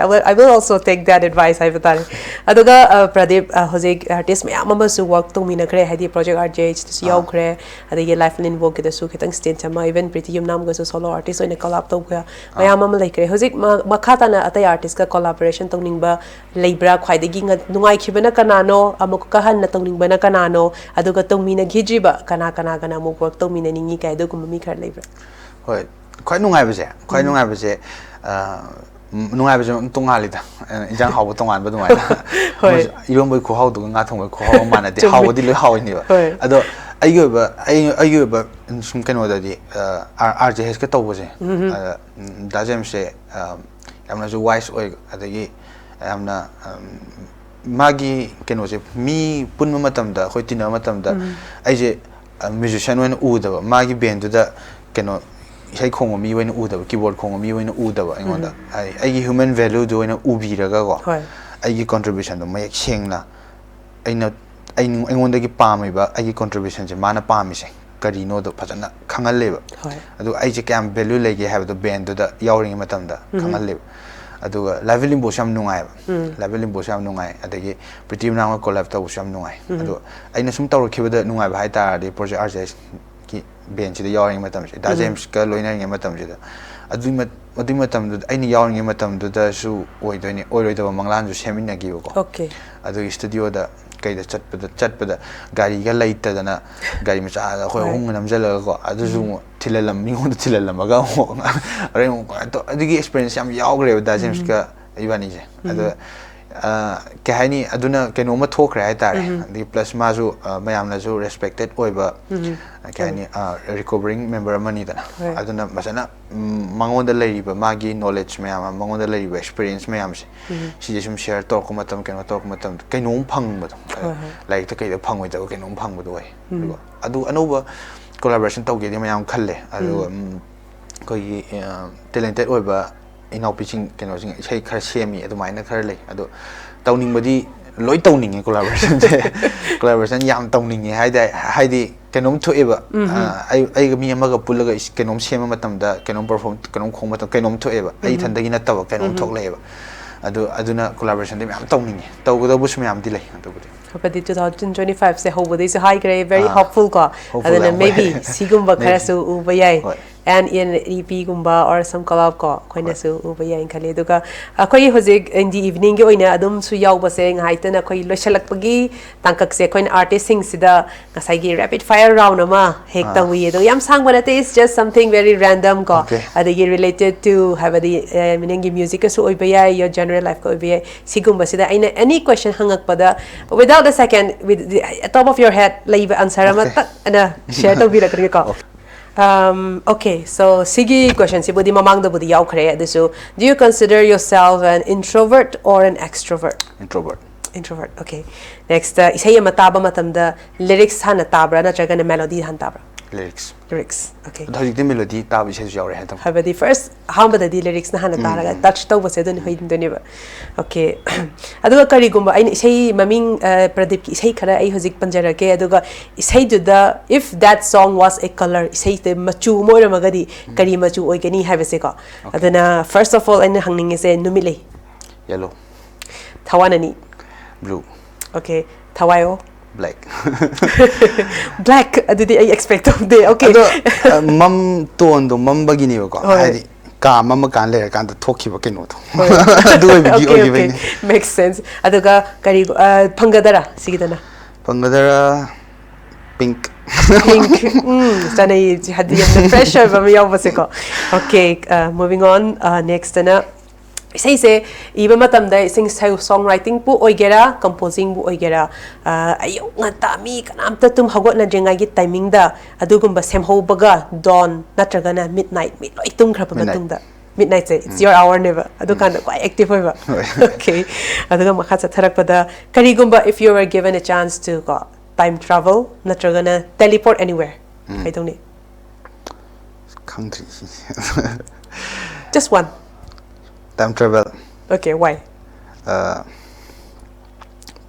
I will also take that advice ꯍꯥꯏꯕ ꯇꯥꯔꯦ꯫ ꯑꯗꯨꯒ ꯑ, ꯄ꯭ꯔꯗꯤꯞ, ꯑ, ꯍꯧꯖꯤꯛ ꯑꯥꯔꯇꯤꯁ ꯃꯌꯥꯝ ꯑꯃꯁꯨ ꯋꯥꯔꯛ ꯇꯧꯃꯤꯟꯅꯈ꯭ꯔꯦ, ꯍꯥꯏꯗꯤ ꯄ꯭ꯔꯣꯖꯦꯛ ꯑꯥꯔ ꯖꯦ ꯑꯩꯆꯇꯁꯨ ꯌꯥꯎꯈ꯭ꯔꯦ, ꯑꯗꯒꯤ ꯂꯥꯏꯐ ꯂꯦꯟ ꯋꯥꯛꯀꯤꯗꯁꯨ ꯈꯤꯇꯪ ꯁ꯭ꯇꯤꯟꯠ ꯑꯃ, even ꯄ꯭ꯔꯤꯇꯤ ꯌꯨꯝꯅꯥꯝꯒꯁꯨ ꯁꯣꯂꯣ ꯑꯥꯔꯇꯤꯁ ꯑꯣꯏꯅ ꯀꯣꯂꯥꯞ ꯇꯧꯕ ꯃꯌꯥꯝ ꯑꯃ ꯂꯩꯈ꯭ꯔꯦ꯫ ꯍꯧꯖꯤꯛ ꯃ- ꯃꯈꯥ ꯇꯥꯅ ꯑꯇꯩ ꯑꯥꯔꯇꯤꯁꯀ ꯀꯣꯂꯥꯕꯣꯔꯦꯁꯟ ꯇꯧꯅꯤꯡꯕ ꯂꯩꯕ꯭ꯔꯥ? ꯈ꯭ꯋꯥꯏꯗꯒꯤ ꯉ- ꯅꯨꯡꯉꯥꯏꯈꯤꯕꯅ ꯀꯅꯥꯅꯣ? ꯑꯃꯨꯛꯀ ꯍꯟꯅ ꯇꯧꯅꯤꯡꯕꯅ ꯀꯅꯥꯅꯣ? ꯑꯗꯨꯒ ꯇꯧꯃꯤꯟꯅꯈꯤꯗ꯭ꯔꯤꯕ ꯀꯅꯥ ꯀꯅꯥꯒꯅ ꯑꯃꯨꯛ ꯋꯥꯔꯛ ꯇꯧꯃꯤꯟꯅꯅꯤꯡꯉꯤ ꯀꯥꯏ, ꯑꯗꯨꯒꯨꯝꯕ ꯃꯤ ꯈꯔ ꯂꯩꯕ꯭ꯔꯥ? ꯍꯣꯏ, ꯈ꯭ꯋꯥꯏ ꯅꯨꯡꯉꯥꯏꯕꯁꯦ, ꯈ꯭ꯋꯥꯏ ꯅꯨꯡꯉꯥꯏꯕꯁꯦ, ꯑ, ꯅꯨꯡꯉꯥꯏꯕꯁꯦ ꯑꯗꯨꯝ ꯇꯣꯉꯥꯜꯂꯤꯗ꯫ ꯑ, ꯏꯟꯖꯥꯡ ꯍꯥꯎꯕ ꯇꯣꯉꯥꯟꯕ ꯑꯗꯨꯃꯥꯏꯅ꯫ ꯍꯣꯏ꯫ ꯃꯣꯏꯁꯨ ꯏꯔꯣꯝꯕꯒꯤ ꯈꯨꯍꯥꯎꯗꯨꯒ ꯉꯥ ꯊꯣꯡꯕꯒꯤ ꯈꯨꯍꯥꯎ ꯑꯃ ꯃꯥꯟꯅꯗꯦ꯫ ꯆꯨꯝꯃꯦ꯫ ꯍꯥꯎꯕꯗꯤ ꯂꯣꯏ ꯍꯥꯎꯏꯅꯦꯕ꯫ ꯍꯣꯏ꯫ ꯑꯗꯣ ꯑꯩꯒꯤ ꯑꯣꯏꯕ, ꯑꯩ, ꯑꯩꯒꯤ ꯑꯣꯏꯕ ꯁꯨꯝ ꯀꯩꯅꯣꯗꯗꯤ, ꯑ, ꯑꯥꯔ ꯖꯦ ꯑꯦꯁꯀ ꯇꯧꯕꯁꯦ, ꯑ, ꯗꯥ ꯖꯦꯝꯁꯁꯦ, ꯑ, ꯌꯥꯝꯅꯁꯨ ꯋꯥꯏꯁ ꯑꯣꯏ, ꯑꯗꯒꯤ ꯌꯥꯝꯅ, ꯑꯝ, ꯃꯥꯒꯤ ꯀꯩꯅꯣꯁꯦ, ꯃꯤ ꯄꯨꯟꯕ ꯃꯇꯝꯗ, ꯑꯩꯈꯣꯏ ꯇꯤꯟꯅꯕ ꯃꯇꯝꯗ, ꯑꯩꯁꯦ ꯃ꯭ꯌꯨꯖꯤꯁꯤꯌꯥꯟ ꯑꯣꯏꯅ ꯎꯗꯕ, ꯃꯥꯒꯤ ꯕꯦꯟꯗꯨꯗ ꯀꯩꯅꯣ, ꯏꯁꯩ ꯈꯣꯡꯕ ꯃꯤ ꯑꯣꯏꯅ ꯎꯗꯕ, ꯀꯤꯕꯣꯔꯗ ꯈꯣꯡꯕ ꯃꯤ ꯑꯣꯏꯅ ꯎꯗꯕ ꯑꯩꯉꯣꯟꯗ꯫ ꯑꯩ- ꯑꯩꯒꯤ ꯍ꯭ꯌꯨꯃꯦꯟ ꯚꯦꯂꯨꯗꯨ ꯑꯣꯏꯅ ꯎꯕꯤꯔꯒꯀꯣ, ꯍꯣꯏ꯫ ꯑꯩꯒꯤ ꯀꯣꯟꯇ꯭ꯔꯤꯕ꯭ꯌꯨꯁꯟꯗꯣ ꯃꯌꯦꯛ ꯁꯦꯡꯅ ꯑꯩꯅ, ꯑꯩ- ꯑꯩꯉꯣꯟꯗꯒꯤ ꯄꯥꯝꯃꯤꯕ ꯑꯩꯒꯤ ꯀꯣꯟꯇ꯭ꯔꯤꯕ꯭ꯌꯨꯁꯟꯁꯦ ꯃꯥꯅ ꯄꯥꯝꯃꯤꯁꯦ ꯀꯔꯤꯅꯣꯗꯣ ꯐꯖꯅ ꯈꯪꯍꯜꯂꯦꯕ꯫ ꯍꯣꯏ ꯑꯗꯨ ꯑꯩꯁꯦ ꯀꯌꯥꯝ ꯚꯦꯂ꯭ꯌꯨ ꯂꯩꯒꯦ ꯍꯥꯏꯕꯗꯣ ꯕꯦꯟꯗꯨꯗ ꯌꯥꯎꯔꯤꯉꯩ ꯃꯇꯝꯗ ꯈꯪꯍꯜꯂꯦꯕ꯫ ꯑꯗꯨꯒ ꯂꯥꯏꯕ ꯂꯤꯝꯕꯣꯁꯨ ꯌꯥꯝ ꯅꯨꯡꯉꯥꯏꯕ꯫ ꯂꯥꯏꯕ ꯂꯤꯝꯕꯣꯁꯨ ꯌꯥꯝ ꯅꯨꯡꯉꯥꯏ꯫ ꯑꯗꯒꯤ ꯄ꯭ꯔꯤꯇꯤ ꯃꯅꯥꯡꯒ ꯀꯣꯂꯥꯞ ꯇꯧꯕꯁꯨ ꯌꯥꯝ ꯅꯨꯡꯉꯥꯏ꯫ ꯑꯗꯣ ꯑꯩꯅ ꯁꯨꯝ ꯇꯧꯔꯛꯈꯤꯕꯗ ꯅꯨꯡꯉꯥꯏꯕ ꯍꯥꯏ ꯇꯥꯔꯗꯤ ꯄ꯭ꯔꯣꯖꯦꯛ ꯑꯥꯔ ꯖꯦ ꯑꯦꯁꯀꯤ ꯕꯦꯟꯁꯤꯗ ꯌꯥꯎꯔꯤꯉꯩ ꯃꯇꯝꯁꯦ, ꯗꯥ ꯖꯦꯝꯁꯀ ꯂꯣꯏꯅꯔꯤꯉꯩ ꯃꯇꯝꯁꯤꯗ, ꯑꯗꯨꯏ ꯃꯠ- ꯑꯗꯨꯏ ꯃꯇꯝꯗꯨꯗ, ꯑꯩꯅ ꯌꯥꯎꯔꯤꯉꯩ ꯃꯇꯝꯗꯨꯗꯁꯨ ꯑꯣꯏꯗꯣꯏꯅꯦ, ꯑꯣꯏꯔꯣꯏꯗꯕ ꯃꯪꯂꯥꯟꯁꯨ ꯁꯦꯝꯃꯤꯟꯅꯈꯤꯕꯀꯣ꯫ ꯑꯣꯀꯦ ꯑꯗꯨꯒꯤ ꯁ꯭ꯇꯨꯗꯤꯑꯣꯗ ꯀꯩꯗ ꯆꯠꯄꯗ ꯆꯠꯄꯗ ꯒꯥꯔꯤꯒ ꯂꯩꯇꯗꯅ, ꯒꯥꯔꯤ ꯃꯆꯥꯗ ꯑꯩꯈꯣꯏ ꯍꯣꯏ꯫ ꯑꯍꯨꯝꯒ ꯅꯝꯁꯤꯜꯂꯒ ꯀꯣ, ꯑꯗꯨꯁꯨ ꯑꯃꯨꯛ ꯊꯤꯜꯍꯜꯂꯝ ꯃꯤꯉꯣꯟꯗ ꯊꯤꯜꯍꯜꯂꯝꯃꯒ ꯑꯃꯨꯛ ꯑꯗꯩ ꯑꯃꯨꯛ ꯀꯃꯥꯏꯅ ꯇꯧ-, ꯑꯗꯨꯒꯤ ꯑꯦꯛꯁꯄꯤꯔꯤꯌꯦꯟꯁ ꯌꯥꯝ ꯌꯥꯎꯈ꯭ꯔꯦꯕ ꯗꯥ ꯖꯦꯝꯁꯀ ꯏꯕꯥꯅꯤꯁꯦ꯫ ꯑꯗꯣ ꯑ, ꯀꯩ ꯍꯥꯏꯅꯤ, ꯑꯗꯨꯅ ꯀꯩꯅꯣꯝꯃ ꯊꯣꯛꯈ꯭ꯔꯦ ꯍꯥꯏꯇꯥꯔꯦ꯫ ꯑꯗꯒꯤ ꯄ꯭ꯂꯁ ꯃꯥꯁꯨ ꯑ, ꯃꯌꯥꯝꯅꯁꯨ ꯔꯦꯁꯄꯦꯛꯇꯦꯠ ꯑꯣꯏꯕ, ꯀꯩ ꯍꯥꯏꯅꯤ, ꯔꯤꯀꯣꯚꯔꯤꯡ ꯃꯦꯝꯕꯔ ꯑꯃꯅꯤꯗꯅ꯫ ꯍꯣꯏ꯫ ꯑꯗꯨꯅ ꯐꯖꯅ ꯎꯝ, ꯃꯉꯣꯟꯗ ꯂꯩꯔꯤꯕ ꯃꯥꯒꯤ ꯅꯣꯂꯦꯖ ꯃꯌꯥꯝ ꯑꯃ, ꯃꯉꯣꯟꯗ ꯂꯩꯔꯤꯕ ꯑꯦꯛꯁꯄꯤꯔꯤꯌꯦꯟꯁ ꯃꯌꯥꯝꯁꯦ, ꯁꯤꯁꯦ ꯁꯨꯝ ꯁꯤꯌꯔ ꯇꯧꯔꯛꯄ ꯃꯇꯝ, ꯀꯩꯅꯣ ꯇꯧꯔꯛꯄ ꯃꯇꯝꯗ ꯀꯩꯅꯣꯝ ꯐꯪꯕꯗꯣ, ꯍꯣꯏ, ꯍꯣꯏ꯫ ꯂꯥꯏꯔꯤꯛꯇ ꯀꯩꯗ ꯐꯪꯉꯣꯏꯗꯕ ꯀꯩꯅꯣꯝ ꯐꯪꯕꯗꯣ ꯑꯣꯏ꯫ ꯑꯗꯨꯒ ꯑꯗꯨ ꯑꯅꯧꯕ ꯀꯣꯂꯥꯕꯣꯔꯦꯁꯟ ꯇꯧꯒꯦꯗꯤ ꯃꯌꯥꯝ ꯈꯜꯂꯦ꯫ ꯑꯗꯨꯒ ꯎꯝ, ꯑꯩꯈꯣꯏꯒꯤ ꯇꯦꯂꯦꯟꯇꯦꯠ ꯑꯣꯏꯕ ꯏꯅꯥꯎꯄꯤꯁꯤꯡ, ꯀꯩꯅꯣꯁꯤꯡ ꯏꯁꯩ ꯈꯔ ꯁꯦꯝꯃꯤ, ꯑꯗꯨꯃꯥꯏꯅ ꯈꯔ ꯂꯩ꯫ ꯑꯗꯣ ꯇꯧꯅꯤꯡꯕꯗꯤ ꯂꯣꯏ ꯇꯧꯅꯤꯡꯉꯦ ꯀꯣꯂꯥꯕꯣꯔꯦꯁꯟꯁꯦ꯫ ꯀꯣꯂꯥꯕꯣꯔꯦꯁꯟ ꯌꯥꯝ ꯇꯧꯅꯤꯡꯉꯦ ꯍꯥꯏꯗꯤ, ꯍꯥꯏꯗꯤ ꯀꯩꯅꯣꯝ ꯊꯣꯛꯑꯦꯕ꯫ ꯑ, ꯑꯩ ꯑꯩꯒ ꯃꯤ ꯑꯃꯒ ꯄꯨꯜꯂꯒ ꯏꯁ-, ꯀꯩꯅꯣꯝ ꯁꯦꯝꯕ ꯃꯇꯝꯗ, ꯀꯩꯅꯣꯝ ꯄꯔꯐꯣꯔꯝ, ꯀꯩꯅꯣꯝ ꯈꯣꯡꯕ ꯃꯇꯝꯗ ꯀꯩꯅꯣꯝ ꯊꯣꯛꯑꯦꯕ꯫ ꯑꯩ ꯏꯊꯟꯗꯒꯤ ꯅꯠꯇꯕ ꯀꯩꯅꯣꯝ ꯊꯣꯛꯂꯛꯑꯦꯕ꯫ ꯑꯗꯨ ꯑꯗꯨꯅ ꯀꯣꯂꯥꯕꯣꯔꯦꯁꯟꯗꯤ ꯃꯌꯥꯝ ꯇꯧꯅꯤꯡꯉꯦ, ꯇꯧꯒꯗꯧꯕꯁꯨ ꯃꯌꯥꯝꯗꯤ ꯂꯩ꯫ ꯑꯗꯨꯕꯨꯗꯤ ꯍꯥꯏꯕꯗꯤ two thousand twenty five ꯁꯦ ꯍꯧꯕꯗꯩꯁꯨ ꯍꯥꯏꯈ꯭ꯔꯦ, very ꯑꯥ, hopeful ꯀꯣ꯫ hopeful ꯑꯗꯨꯅ ꯌꯥꯝ maybe ꯑꯣꯏ꯫ ꯁꯤꯒꯨꯝꯕ Maybe. ꯈꯔꯁꯨ ꯎꯕ ꯌꯥꯏ꯫ ꯍꯣꯏ꯫ And in E P ꯒꯨꯝꯕ or some collab ꯀꯣ, ꯑꯩꯈꯣꯏꯅꯁꯨ ꯎꯕ ꯌꯥꯏꯅ ꯈꯜꯂꯤ꯫ ꯑꯗꯨꯒ ꯑꯩꯈꯣꯏꯒꯤ ꯍꯧꯖꯤꯛ in the evening ꯒꯤ ꯑꯣꯏꯅ ꯑꯗꯨꯝꯁꯨ ꯌꯥꯎꯕꯁꯦ, ꯉꯥꯏꯍꯥꯛꯇꯅ ꯑꯩꯈꯣꯏ ꯂꯣꯏꯁꯤꯜꯂꯛꯄꯒꯤ ꯇꯥꯡꯀꯛꯁꯦ, ꯑꯩꯈꯣꯏꯅ ꯑꯥꯔꯇꯤꯁꯁꯤꯡꯁꯤꯗ ꯉꯁꯥꯏꯒꯤ rapid fire round ꯑꯃ ꯍꯦꯛ ꯑꯥ꯫ ꯇꯧꯏ꯫ ꯑꯗꯣ ꯌꯥꯝ ꯁꯥꯡꯕ ꯅꯠꯇꯦ, it's just something very random ꯀꯣ꯫ Okay. ꯑꯗꯒꯤ related to ꯍꯥꯏꯕꯗꯤ, ꯑꯦ, ꯅꯪꯒꯤ ꯃ꯭ꯌꯨꯖꯤꯛꯀꯁꯨ ꯑꯣꯏꯕ ꯌꯥꯏ, your general life ꯀ ꯑꯣꯏꯕ ꯌꯥꯏ꯫ ꯁꯤꯒꯨꯝꯕꯁꯤꯗ ꯑꯩꯅ any question ꯍꯪꯉꯛꯄꯗ, without a second, with the top of your head ꯂꯩꯕ answer ꯑꯃ Okay. ꯇꯛ ꯑꯅ share ꯇꯧꯕꯤꯔꯛꯀꯅꯤꯀꯣ꯫ Okay. Um, okay, so ꯁꯤꯒꯤ question ꯁꯤꯕꯨꯗꯤ ꯃꯃꯥꯡꯗꯕꯨꯗꯤ ꯌꯥꯎꯈ꯭ꯔꯦ, ꯑꯗꯨꯁꯨ, do you consider yourself an introvert or an extrovert? Introvert. Introvert, okay. Next, uh, ꯏꯁꯩ ꯑꯃ ꯇꯥꯕ ꯃꯇꯝꯗ lyrics ꯍꯥꯟꯅ ꯇꯥꯕ꯭ꯔꯥ ꯅꯠꯇ꯭ꯔꯒꯅ melody ꯍꯥꯟꯅ ꯇꯥꯕ꯭ꯔꯥ? Lyrics. Lyrics. Okay. ꯑꯗꯣ ꯍꯧꯖꯤꯛꯇꯤ melody ꯇꯥꯕ ꯏꯁꯩꯁꯨ ꯌꯥꯎꯔꯦ ꯍꯥꯏꯇꯥꯔꯦ. ꯍꯥꯏꯕꯗꯤ first ꯑꯍꯥꯟꯕꯗꯗꯤ lyrics ꯅ ꯍꯥꯟꯅ ꯇꯥꯔꯒ touch ꯇꯧꯕꯁꯦ ꯑꯗꯨꯅ ꯍꯩꯗꯣꯏꯅꯦꯕ. Okay. ꯑꯗꯨꯒ ꯀꯔꯤꯒꯨꯝꯕ ꯑꯩꯅ ꯏꯁꯩ ꯃꯃꯤꯡ ꯑ, ꯄ꯭ꯔꯗꯤꯞꯀꯤ ꯏꯁꯩ ꯈꯔ ꯑꯩ ꯍꯧꯖꯤꯛ ꯄꯟꯖꯔꯛꯀꯦ, ꯑꯗꯨꯒ ꯏꯁꯩꯗꯨꯗ if that song was a color, ꯏꯁꯩꯗ ꯃꯆꯨ ꯑꯃ ꯑꯣꯏꯔꯝꯃꯒꯗꯤ ꯀꯔꯤ ꯃꯆꯨ ꯑꯣꯏꯒꯅꯤ ꯍꯥꯏꯕꯁꯦꯀꯣ. ꯑꯗꯨꯅ first of all ꯑꯩꯅ ꯍꯪꯅꯤꯡꯉꯤꯁꯦ ꯅꯨꯃꯤꯠꯂꯩ. Yellow. ꯊꯋꯥꯟ ꯑꯅꯤ. Blue. Okay. ꯊꯋꯥꯏꯌꯣ. Black. Black ꯑꯗꯨꯗꯤ ꯑꯩ expect ꯇꯧꯗꯦ. Okay. ꯑꯗꯣ ꯑ, ꯃꯝ ꯇꯣꯟꯗꯣ ꯃꯝꯕꯒꯤꯅꯦꯕꯀꯣ. ꯍꯣꯏ. ꯍꯥꯏꯗꯤ ꯀꯥ ꯃꯝꯃꯀꯥꯟ ꯂꯩꯔꯀꯥꯟꯗ ꯊꯣꯛꯈꯤꯕ ꯀꯩꯅꯣꯗꯣ. ꯑꯗꯨ ꯑꯣꯏꯕꯒꯤ Okay, okay. ꯑꯣꯏꯈꯤꯕꯩꯅꯦ. Makes sense. ꯑꯗꯨꯒ ꯀꯔꯤ ꯑ, ꯐꯪꯒꯗꯔꯥ ꯁꯤꯒꯤꯗꯅ? ꯐꯪꯒꯗꯔꯥ? Pink. Pink. ꯎꯝ, ꯆꯥꯅꯩ, ꯍꯥꯏꯗꯤ ꯌꯥꯝꯅ fresh ꯑꯣꯏꯕ ꯑꯃ ꯌꯥꯎꯕꯁꯦꯀꯣ. Okay. Uh, moving on. Uh, next ꯇꯅ ꯏꯁꯩꯁꯦ ꯏꯕ ꯃꯇꯝꯗ ꯏꯁꯩ song writing ꯄꯨ ꯑꯣꯏꯒꯦꯔꯥ, composing ꯕꯨ ꯑꯣꯏꯒꯦꯔꯥ, ꯑ, ꯑꯌꯨꯛ ꯉꯟꯇꯥ ꯃꯤ ꯀꯅꯥꯝꯇ ꯇꯨꯝ ꯍꯧꯒꯠꯅꯗ꯭ꯔꯤꯉꯩꯒꯤ timing ꯗ ꯑꯗꯨꯒꯨꯝꯕ ꯁꯦꯝꯍꯧꯕꯒ, dawn ꯅꯠꯇ꯭ꯔꯒꯅ midnight, ꯃꯤ ꯂꯣꯏ ꯇꯨꯝꯈ꯭ꯔꯕ Midnight. ꯃꯇꯨꯡꯗ? Midnight say, it's your hour ꯅꯦꯕ, ꯑꯗꯨꯀꯥꯟꯗ ꯈ꯭ꯋꯥꯏ active ꯑꯣꯏꯕ. ꯍꯣꯏ. Okay. ꯑꯗꯨꯒ ꯃꯈꯥ ꯆꯠꯊꯔꯛꯄꯗ ꯀꯔꯤꯒꯨꯝꯕ if you were given a chance to ꯀꯣ, time travel ꯅꯠꯇ꯭ꯔꯒꯅ teleport anywhere, ꯀꯩꯗꯧꯅꯤ? ꯈꯪꯗ꯭ꯔꯤ ꯁꯤꯁꯦ. Just one. Time travel. Okay, why? Uh,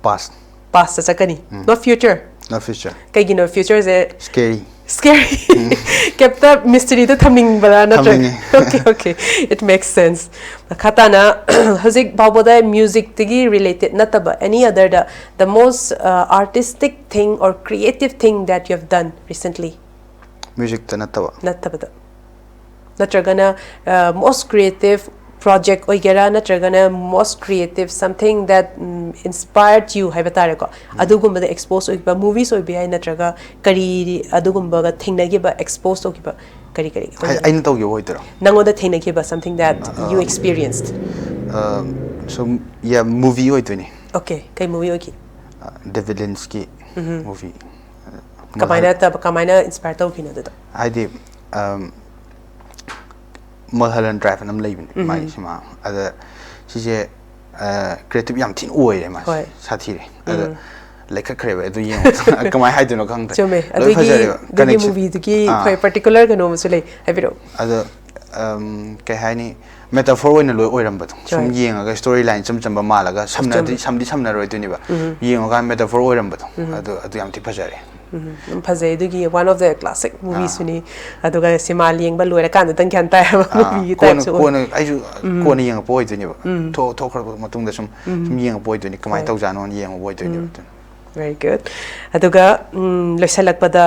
past. Past ꯇ ꯆꯠꯀꯅꯤ. Not future. Not future. ꯀꯩꯒꯤꯅꯣ future ꯁꯦ? Scary. Scary. ꯀꯩꯝꯇ mystery ꯗꯣ ꯊꯝꯅꯤꯡꯕ꯭ꯔꯥ ꯅꯠꯇ꯭ꯔꯒ? ꯊꯝꯅꯤꯡꯉꯦ. Okay, okay. It makes sense. ꯃꯈꯥ ꯇꯥꯅ ꯍꯧꯖꯤꯛ ꯐꯥꯎꯕꯗ music ꯇꯒꯤ related ꯅꯠꯇꯕ any other the the most uh, artistic thing or creative thing that you have done recently? Music ꯇ ꯅꯠꯇꯕ. ꯅꯠꯇꯕꯗ. ꯅꯠꯇ꯭ꯔꯒꯅ uh, most creative project ꯑꯣꯏꯒꯦꯔꯥ, ꯅꯠꯇ꯭ꯔꯒꯅ most creative something that um, inspired you ꯍꯥꯏꯕ ꯇꯥꯔꯦꯀꯣ. ꯑꯗꯨꯒꯨꯝꯕꯗ expose ꯑꯣꯏꯕ movies ꯑꯣꯏꯕ ꯌꯥꯏ, ꯅꯠꯇ꯭ꯔꯒ ꯀꯔꯤ ꯑꯗꯨꯒꯨꯝꯕꯒ ꯊꯦꯡꯅꯈꯤꯕ, expose ꯇꯧꯈꯤꯕ ꯀꯔꯤ ꯀꯔꯤ ꯍꯥꯏ- ꯑꯩꯅ ꯇꯧꯈꯤꯕ ꯑꯣꯏꯗꯣꯏꯔꯣ? ꯅꯪꯉꯣꯟꯗ ꯊꯦꯡꯅꯈꯤꯕ something that you experienced? Um, so, yeah, movie ꯑꯣꯏꯗꯣꯏꯅꯦ. Okay. ꯀꯩ movie ꯑꯣꯏꯈꯤ? Uh, David Lynch ꯀꯤ movie. ꯀꯃꯥꯏꯅ ꯇ- ꯀꯃꯥꯏꯅ inspire ꯇꯧꯈꯤꯅꯣ ꯑꯗꯨꯗꯣ? ꯍꯥꯏꯗꯤ, um, Mulholland Drive ꯑꯅ ꯑꯃ ꯂꯩꯕꯅꯦ, ꯃꯥꯏ ꯁꯤꯃꯥ. ꯑꯗ ꯁꯤꯁꯦ, uh, creative ꯌꯥꯝ ꯊꯤꯅ ꯑꯣꯏꯔꯦ ꯃꯥꯁꯦ. ꯍꯣꯏ. ꯁꯥꯊꯤꯔꯦ. ꯑꯗ ꯂꯩꯈꯠꯈ꯭ꯔꯦꯕ ꯑꯗꯨ ꯌꯦꯡꯉꯣ꯫ ꯀꯃꯥꯏꯅ ꯍꯥꯏꯗꯣꯏꯅꯣ ꯈꯪꯗ꯭ꯔꯦ꯫ ꯆꯨꯝꯃꯦ꯫ ꯂꯣꯏ ꯑꯗꯨꯒꯤ ꯐꯖꯔꯦꯕ꯫ ꯑꯗꯨꯒꯤ Connection꯫ ꯃꯨꯚꯤꯗꯨꯒꯤ ꯑꯥ꯫ ꯍꯣꯏ, ꯄꯥꯔꯇꯤꯀꯨꯂꯔ ꯀꯩꯅꯣ ꯑꯃꯁꯨ ꯂꯩ, ꯍꯥꯏꯕꯤꯔꯛꯑꯣ꯫ ꯑꯗꯣ ꯎꯝ, ꯀꯩ ꯍꯥꯏꯅꯤ, ꯃꯦꯇꯥꯐꯣꯔ ꯑꯣꯏꯅ ꯂꯣꯏ ꯑꯣꯏꯔꯝꯕꯗꯣ꯫ ꯁꯨꯝ ꯍꯣꯏ꯫ ꯌꯦꯡꯉꯒ ꯁ꯭ꯇꯣꯔꯤ ꯂꯥꯏꯟ ꯏꯆꯝ ꯆꯝꯕ ꯃꯥꯜꯂꯒ ꯁꯝꯅꯗꯤ ꯆꯨꯝꯃꯦ꯫ ꯁꯝꯗꯤ ꯁꯝꯅꯔꯣꯏꯗꯣꯏꯅꯦꯕ꯫ ꯌꯦꯡꯉꯀꯥꯟꯗ ꯃꯦꯇꯥꯐꯣꯔ ꯑꯣꯏꯔꯝꯕꯗꯣ꯫ ꯑꯗꯨ ꯑꯗꯨ ꯌꯥꯝ ꯊꯤ ꯐꯖꯔꯦ꯫ ꯎꯝ, ꯌꯥꯝ ꯐꯖꯩ꯫ ꯑꯗꯨꯒꯤ ꯋꯥꯟ ꯑꯣꯐ ꯗ ꯀ꯭ꯂꯥꯁꯤꯛ ꯃꯨꯚꯤꯁꯨꯅꯤ꯫ ꯑꯗꯨꯒ ꯁꯤꯃꯥ ꯌꯦꯡꯕ ꯂꯣꯏꯔꯀꯥꯟꯗꯇꯪ ꯒ꯭ꯌꯥꯟ ꯇꯥꯏ ꯍꯥꯏꯕ ꯑꯥ, ꯃꯨꯚꯤꯒꯤ ꯀꯣꯟꯅ ꯇꯥꯏꯞꯁꯨ ꯑꯣꯏ꯫ ꯀꯣꯟꯅ ꯑꯩꯁꯨ ꯀꯣꯟꯅ ꯌꯦꯡꯉꯛꯄ ꯑꯣꯏꯗꯣꯏꯅꯦꯕ꯫ ꯊꯣꯛ- ꯊꯣꯛꯈ꯭ꯔꯕ ꯃꯇꯨꯡꯗ ꯁꯨꯝ ꯁꯨꯝ ꯌꯦꯡꯉꯛꯄ ꯑꯣꯏꯗꯣꯏꯅꯤ, ꯀꯃꯥꯏꯅ ꯍꯣꯏ꯫ ꯇꯧꯖꯥꯠꯅꯣꯅ ꯌꯦꯡꯉꯛꯄ ꯑꯣꯏꯗꯣꯏꯅꯦꯕ꯫ ꯑꯗꯨꯅ Very good. ꯑꯗꯨꯒ ꯎꯝ, ꯂꯣꯏꯁꯤꯜꯂꯛꯄꯗ,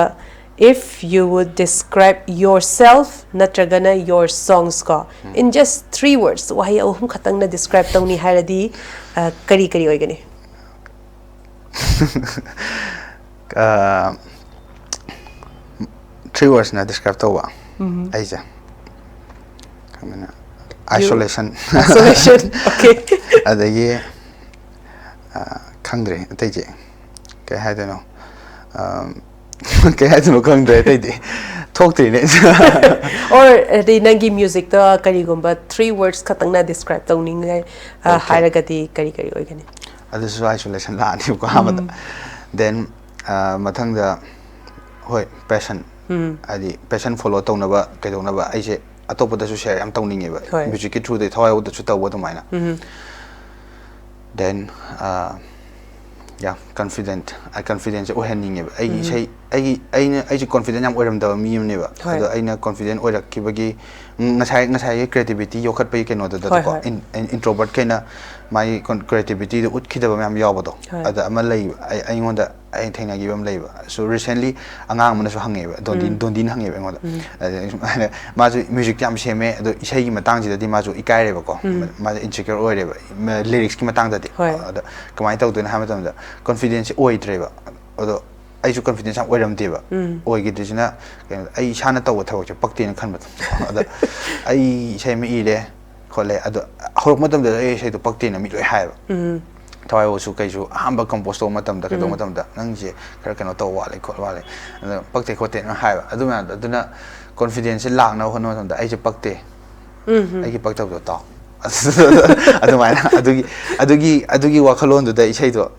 if you would describe yourself ꯅꯠꯇ꯭ꯔꯒꯅ your songs ꯀꯣ, in just three words, ꯋꯥꯍꯩ ꯑꯍꯨꯝ ꯈꯛꯇꯪꯅ ꯗꯤꯁꯀ꯭ꯔꯥꯏꯕ ꯇꯧꯅꯤ ꯍꯥꯏꯔꯗꯤ, ꯑ, ꯀꯔꯤ ꯀꯔꯤ ꯑꯣꯏꯒꯅꯤ? ꯑ, ꯊ꯭ꯔꯤ ꯋꯥꯔꯗꯁꯅ ꯗꯤꯁꯀ꯭ꯔꯥꯏꯕ ꯇꯧꯕ ꯑꯩꯁꯦ꯫ ꯀꯃꯥꯏꯅ? Isolation꯫ Isolation, okay. ꯑꯗꯒꯤ ꯑ, ꯈꯪꯗ꯭ꯔꯦ ꯑꯇꯩꯁꯦ꯫ ꯀꯩ ꯍꯥꯏꯗꯣꯏꯅꯣ? ꯑ, ꯀꯩ ꯍꯥꯏꯗꯣꯏꯅꯣ ꯈꯪꯗ꯭ꯔꯦ ꯑꯇꯩꯗꯤ꯫ ꯊꯣꯛꯇ꯭ꯔꯤꯅꯦ꯫ Or ꯑꯗꯩ ꯅꯪꯒꯤ ꯃ꯭ꯌꯨꯖꯤꯛꯇ ꯀꯔꯤꯒꯨꯝꯕ ꯊ꯭ꯔꯤ ꯋꯥꯔꯗꯁ ꯈꯛꯇꯪꯅ ꯗꯤꯁꯀ꯭ꯔꯥꯏꯕ ꯇꯧꯅꯤꯡꯉꯥꯏ, ꯑ, Okay꯫ ꯍꯥꯏꯔꯒꯗꯤ ꯀꯔꯤ ꯀꯔꯤ ꯑꯣꯏꯒꯅꯤ? ꯑꯗꯨꯁꯨ isolation ꯂꯥꯛꯑꯅꯤꯕꯀꯣ ꯑꯍꯥꯟꯕꯗ꯫ Then ꯑ, ꯃꯊꯪꯗ, ꯍꯣꯏ, passion꯫ ꯍꯥꯏꯗꯤ passion follow ꯇꯧꯅꯕ ꯀꯩꯗꯧꯅꯕ ꯑꯩꯁꯦ ꯑꯇꯣꯞꯄꯗꯁꯨ ꯁꯦꯌꯔ ꯌꯥꯝ ꯇꯧꯅꯤꯡꯉꯦꯕ꯫ ꯍꯣꯏ꯫ ꯃ꯭ꯌꯨꯖꯤꯛꯀꯤ ꯊ꯭ꯔꯨꯗꯩ ꯊꯋꯥꯏ ꯌꯥꯎꯗꯁꯨ ꯇꯧꯕ ꯑꯗꯨꯃꯥꯏꯅ꯫ Then ꯑ, yeah, confident꯫ ꯑꯩ ꯀꯟꯐꯤꯗꯦꯟꯁꯁꯦ ꯑꯣꯏꯍꯟꯅꯤꯡꯉꯦꯕ꯫ ꯑꯩꯒꯤ ꯏꯁꯩ, ꯑꯩꯒꯤ, ꯑꯩꯅ, ꯑꯩꯁꯦ ꯀꯣꯟꯐꯤꯗꯦꯟ ꯌꯥꯝ ꯑꯣꯏꯔꯝꯗꯕ ꯃꯤ ꯑꯃꯅꯦꯕ꯫ ꯍꯣꯏ꯫ ꯑꯗꯣ ꯑꯩꯅ ꯀꯣꯟꯐꯤꯗꯦꯟ ꯑꯣꯏꯔꯛꯈꯤꯕꯒꯤ, ꯎꯝ, ꯉꯁꯥꯏ, ꯉꯁꯥꯏꯒꯤ ꯀ꯭ꯔꯤꯌꯦꯇꯤꯕꯤꯇꯤ ꯌꯣꯛꯈꯠꯄꯒꯤ ꯀꯩꯅꯣꯗꯨꯗꯀꯣ, ꯍꯣꯏ, ꯍꯣꯏ꯫ ꯏꯟ-, ꯏꯟ-, ꯏꯟꯇ꯭ꯔꯣꯕꯔꯠꯈꯩꯅ ꯃꯥꯒꯤ ꯀꯣꯟ-, ꯀ꯭ꯔꯤꯌꯦꯇꯤꯕꯤꯇꯤꯗꯣ ꯎꯠꯈꯤꯗꯕ ꯃꯌꯥꯝ ꯌꯥꯎꯕꯗꯣ꯫ ꯍꯣꯏ꯫ ꯑꯗ ꯑꯃ ꯂꯩꯕ, ꯑꯩ, ꯑꯩꯉꯣꯟꯗ ꯑꯩꯅ ꯊꯦꯡꯅꯈꯤꯕ ꯑꯃ ꯂꯩꯕ꯫ So, recently ꯑꯉꯥꯡ ꯑꯃꯅꯁꯨ ꯍꯪꯉꯦꯕ, ꯗꯣꯟꯗꯤ-, ꯗꯣꯟꯗꯤꯅ ꯍꯪꯉꯦꯕ ꯑꯩꯉꯣꯟꯗ꯫ ꯑꯗ ꯑꯩ ꯁꯨꯝ ꯍꯥꯏꯅ, ꯃꯥꯁꯨ ꯃ꯭ꯌꯨꯖꯤꯛꯇꯤ ꯌꯥꯝ ꯁꯦꯝꯃꯦ, ꯑꯗꯣ ꯏꯁꯩꯒꯤ ꯃꯇꯥꯡꯁꯤꯗꯗꯤ ꯃꯥꯁꯨ ꯏꯀꯥꯏꯔꯦꯕꯀꯣ꯫ ꯃꯥꯁꯨ ꯏꯟꯁꯤꯀ꯭ꯌꯣꯔ ꯑꯣꯏꯔꯦꯕ, ꯃ-, ꯂꯤꯔꯤꯛꯁꯀꯤ ꯃꯇꯥꯡꯗꯗꯤ꯫ ꯍꯣꯏ꯫ ꯑꯗ ꯀꯃꯥꯏꯅ ꯇꯧꯗꯣꯏꯅꯣ ꯍꯥꯏꯕ ꯃꯇꯝꯗ, ꯀꯣꯟꯐꯤꯗꯦꯟꯁꯁꯦ ꯑꯣꯏꯗ꯭ꯔꯦꯕ꯫ ꯑꯗꯣ ꯑꯩꯁꯨ ꯀꯣꯟꯐꯤꯗꯦꯟꯁ ꯌꯥꯝ ꯑꯣꯏꯔꯝꯗꯦꯕ꯫ ꯑꯣꯏꯈꯤꯗ꯭ꯔꯤꯁꯤꯅ ꯀꯩꯅꯣ, ꯑꯩ ꯏꯁꯥꯅ ꯇꯧꯕ ꯊꯕꯛꯁꯦ ꯄꯛꯇꯦꯅ ꯈꯟꯕꯗꯣ꯫ ꯑꯗ ꯑꯩ ꯏꯁꯩ ꯑꯃ ꯏꯔꯦ, ꯈꯣꯠꯂꯦ꯫ ꯑꯗꯣ ꯍꯧꯔꯛꯄ ꯃꯇꯝꯗ ꯑꯩ ꯏꯁꯩꯗꯣ ꯄꯛꯇꯦꯅ ꯃꯤ ꯂꯣꯏ ꯍꯥꯏꯌꯦꯕ꯫ ꯊꯋꯥꯏ ꯋꯥꯁꯨ ꯀꯩꯁꯨ ꯑꯍꯥꯟꯕ ꯀꯝꯄꯣꯖ ꯇꯧꯕ ꯃꯇꯝꯗ, ꯀꯩꯗꯧꯕ ꯃꯇꯝꯗ, "ꯅꯪꯁꯦ ꯈꯔ ꯀꯩꯅꯣ ꯇꯧ ꯋꯥꯠꯂꯦ, ꯈꯣꯠ ꯋꯥꯠꯂꯦ, ꯑꯗꯣ ꯄꯛꯇꯦ ꯈꯣꯠꯇꯦꯅ" ꯍꯥꯏꯕ꯫ ꯑꯗꯨ ꯃꯌꯥꯝꯗꯣ, ꯑꯗꯨꯅ ꯀꯣꯟꯐꯤꯗꯦꯟꯁꯁꯦ ꯂꯥꯛꯅꯕ ꯍꯣꯠꯅꯕ ꯃꯇꯝꯗ ꯑꯩꯁꯦ ꯄꯛꯇꯦ, ꯑꯩꯒꯤ ꯄꯛꯇꯕꯗꯣ ꯇꯥꯎ꯫ ꯑꯗꯨꯃꯥꯏꯅ ꯑꯗꯨꯒꯤ ꯑꯗꯨꯒꯤ ꯑꯗꯨꯒꯤ ꯋꯥꯈꯜꯂꯣꯟꯗꯨꯗ ꯏꯁꯩꯗꯣ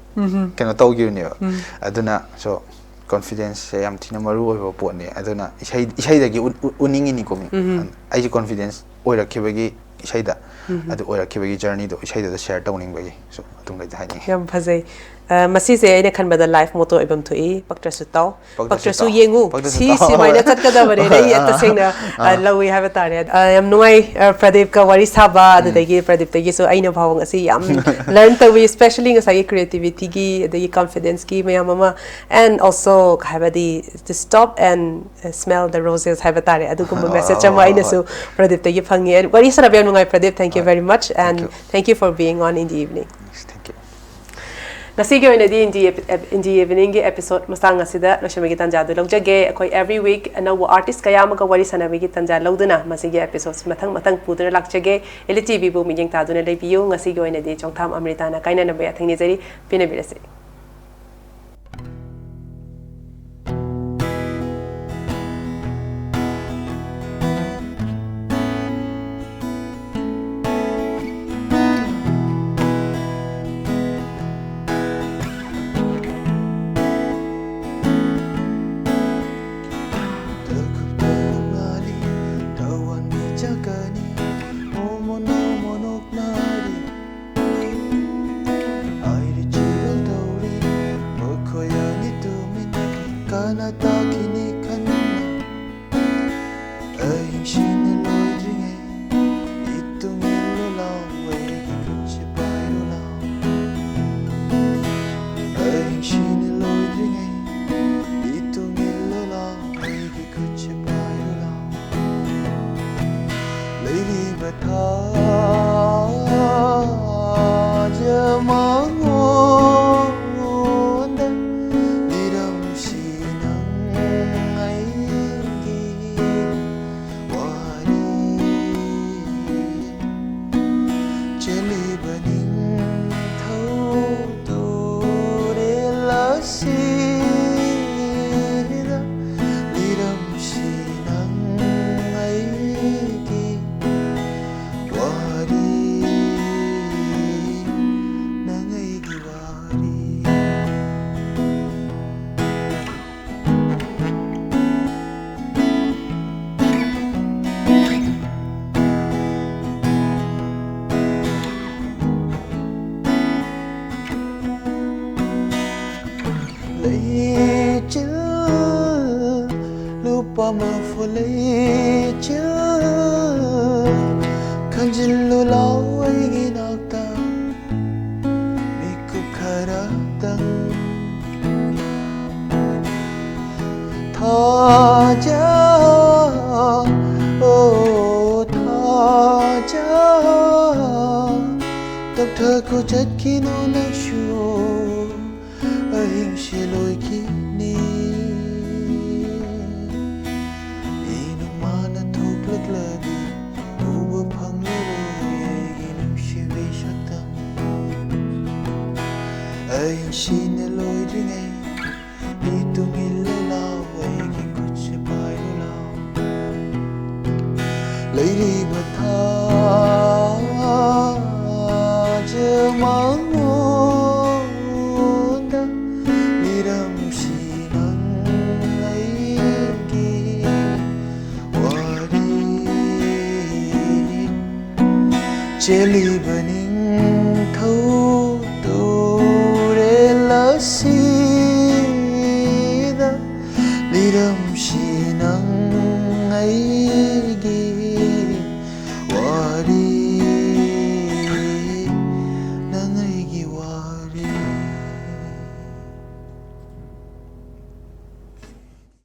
ꯀꯩꯅꯣ ꯇꯧꯈꯤꯕꯅꯦꯕ꯫ ꯑꯗꯨꯅ so confidence ꯁꯦ ꯌꯥꯝ ꯊꯤꯅ ꯃꯔꯨ ꯑꯣꯏꯕ ꯄꯣꯠꯅꯤ꯫ ꯑꯗꯨꯅ ꯏꯁꯩ ꯏꯁꯩꯗꯒꯤ ꯎꯠ- ꯎꯠ- ꯎꯠꯅꯤꯡꯉꯤꯅꯤꯀꯣ ꯃꯤ꯫ ꯑꯩꯁꯦ confidence ꯑꯣꯏꯔꯛꯈꯤꯕꯒꯤ ꯏꯁꯩꯗ ꯑꯗꯨ ꯑꯣꯏꯔꯛꯈꯤꯕꯒꯤ journey ꯗꯣ ꯏꯁꯩꯗꯨꯗ share ꯇꯧꯅꯤꯡꯕꯒꯤ꯫ So ꯑꯗꯨꯝ ꯀꯩꯗ ꯍꯥꯏꯅꯤꯡꯉꯤ꯫ ꯌꯥꯝ ꯐꯖꯩ꯫ ꯑ, ꯃꯁꯤꯁꯦ ꯑꯩꯅ ꯈꯟꯕꯗ life motto ꯑꯣꯏꯐꯝ ꯊꯣꯛꯏ꯫ "ꯄꯛꯇ꯭ꯔꯁꯨ ꯇꯥꯎ, ꯄꯛꯇ꯭ꯔꯁꯨ ꯄꯛꯇ꯭ꯔꯁꯨ ꯇꯥꯎ, ꯌꯦꯡꯉꯨ"꯫ ꯄꯛꯇ꯭ꯔꯁꯨ ꯁꯤ ꯇꯥꯎ꯫ ꯁꯨꯃꯥꯏꯅ ꯆꯠꯀꯗꯕꯅꯦꯅ ꯑꯩ ꯑꯥ, ꯇꯁꯦꯡꯅ ꯑ, ꯑꯥ꯫ ꯂꯧꯏ ꯍꯥꯏꯕ ꯇꯥꯔꯦ꯫ ꯑ, ꯌꯥꯝ ꯅꯨꯡꯉꯥꯏ, ꯑ, ꯄ꯭ꯔꯗꯤꯞꯀ ꯋꯥꯔꯤ ꯁꯥꯕ꯫ ꯑꯗꯨꯗꯒꯤ ꯄ꯭ꯔꯗꯤꯞꯇꯒꯤꯁꯨ ꯑꯩꯅ ꯐꯥꯎꯕ ꯉꯁꯤ ꯌꯥꯝ learn ꯇꯧꯏ, especially ꯉꯁꯥꯏꯒꯤ creativity ꯒꯤ, ꯑꯗꯒꯤ confidence ꯀꯤ ꯃꯌꯥꯝ ꯑꯃ, and also ꯍꯥꯏꯕꯗꯤ to stop and smell the roses ꯍꯥꯏꯕ ꯇꯥꯔꯦ꯫ ꯑꯗꯨꯒꯨꯝꯕ ꯑꯣ, message ꯑꯣ, ꯑꯃ ꯑꯣ, ꯑꯩꯅꯁꯨ ꯄ꯭ꯔꯗꯤꯞꯇꯒꯤ ꯐꯪꯉꯤ꯫ And ꯋꯥꯔꯤ ꯁꯥꯟꯅꯕ ꯌꯥꯝ ꯅꯨꯡꯉꯥꯏ, Pradeep. Thank you very much and Thank you. thank you for being on In the Evening꯫ Thank you. ꯉꯁꯤꯒꯤ ꯑꯣꯏꯅꯗꯤ In the Eve- In the Evening ꯒꯤ episode ꯃꯇꯥꯡ ꯑꯁꯤꯗ ꯂꯣꯏꯁꯤꯟꯕꯒꯤ ꯇꯥꯟꯖꯥꯗꯨ ꯂꯧꯖꯒꯦ꯫ ꯑꯩꯈꯣꯏ every week ꯑꯅꯧꯕ artist ꯀꯌꯥ ꯑꯃꯒ ꯋꯥꯔꯤ ꯁꯥꯟꯅꯕꯒꯤ ꯇꯥꯟꯖꯥ ꯂꯧꯗꯨꯅ ꯃꯁꯤꯒꯤ episodes ꯃꯊꯪ ꯃꯊꯪ ꯄꯨꯗꯨꯅ ꯂꯥꯛꯆꯒꯦ꯫ Elite TV ꯕꯨ ꯃꯤꯠꯌꯦꯡ ꯇꯥꯗꯨꯅ ꯂꯩꯕꯤꯌꯨ꯫ ꯉꯁꯤꯒꯤ ꯑꯣꯏꯅꯗꯤ ꯆꯣꯡꯊꯥꯝ ꯑꯃ꯭ꯔꯤꯇꯥꯅ ꯀꯥꯏꯅꯅꯕ ꯌꯥꯊꯪ ꯅꯤꯖꯔꯤ꯫ ꯄꯤꯅꯕꯤꯔꯁꯤ꯫ ꯂꯩꯆꯤꯜ, ꯈꯟꯖꯤꯜꯂꯨ ꯂꯥꯎ ꯑꯩꯒꯤ ꯅꯥꯛꯇ, ꯃꯤꯀꯨꯞ ꯈꯔꯇꯪ꯫ ꯊꯥꯖ, ꯑꯣ ꯊꯥꯖ, ꯇꯞꯊꯈꯣ ꯆꯠꯈꯤꯅꯨ ꯅꯪꯁꯨ, ꯑꯍꯤꯡꯁꯦ ꯂꯣꯏꯈꯤꯅꯤ꯫ ꯏꯅꯨꯃꯥꯅ ꯊꯣꯛꯂꯛꯂꯗꯤ ꯎꯕ ꯐꯪꯂꯔꯣꯏ ꯑꯩꯒꯤ ꯅꯨꯡꯁꯤꯕꯤ ꯁꯛꯇꯝ꯫ ꯑꯍꯤꯡꯁꯤꯅ ꯂꯣꯏꯗ꯭ꯔꯤꯉꯩ ꯏꯇꯨꯡ ꯏꯜꯂꯨ ꯂꯥꯎ, ꯑꯩꯒꯤ ꯈꯨꯠꯁꯦ ꯄꯥꯏꯔꯨ ꯂꯥꯎ꯫ ꯂꯩꯔꯤꯕ ꯊꯥꯖ ꯃꯉꯣꯟꯗ ꯂꯤꯔꯝꯁꯤ ꯅꯪ ꯑꯩꯒꯤ ꯋꯥꯔꯤ꯫ ꯆꯦꯜꯂꯤꯕ ꯅꯤꯡꯊꯧ ꯇꯨꯔꯦꯜ ꯑꯁꯤ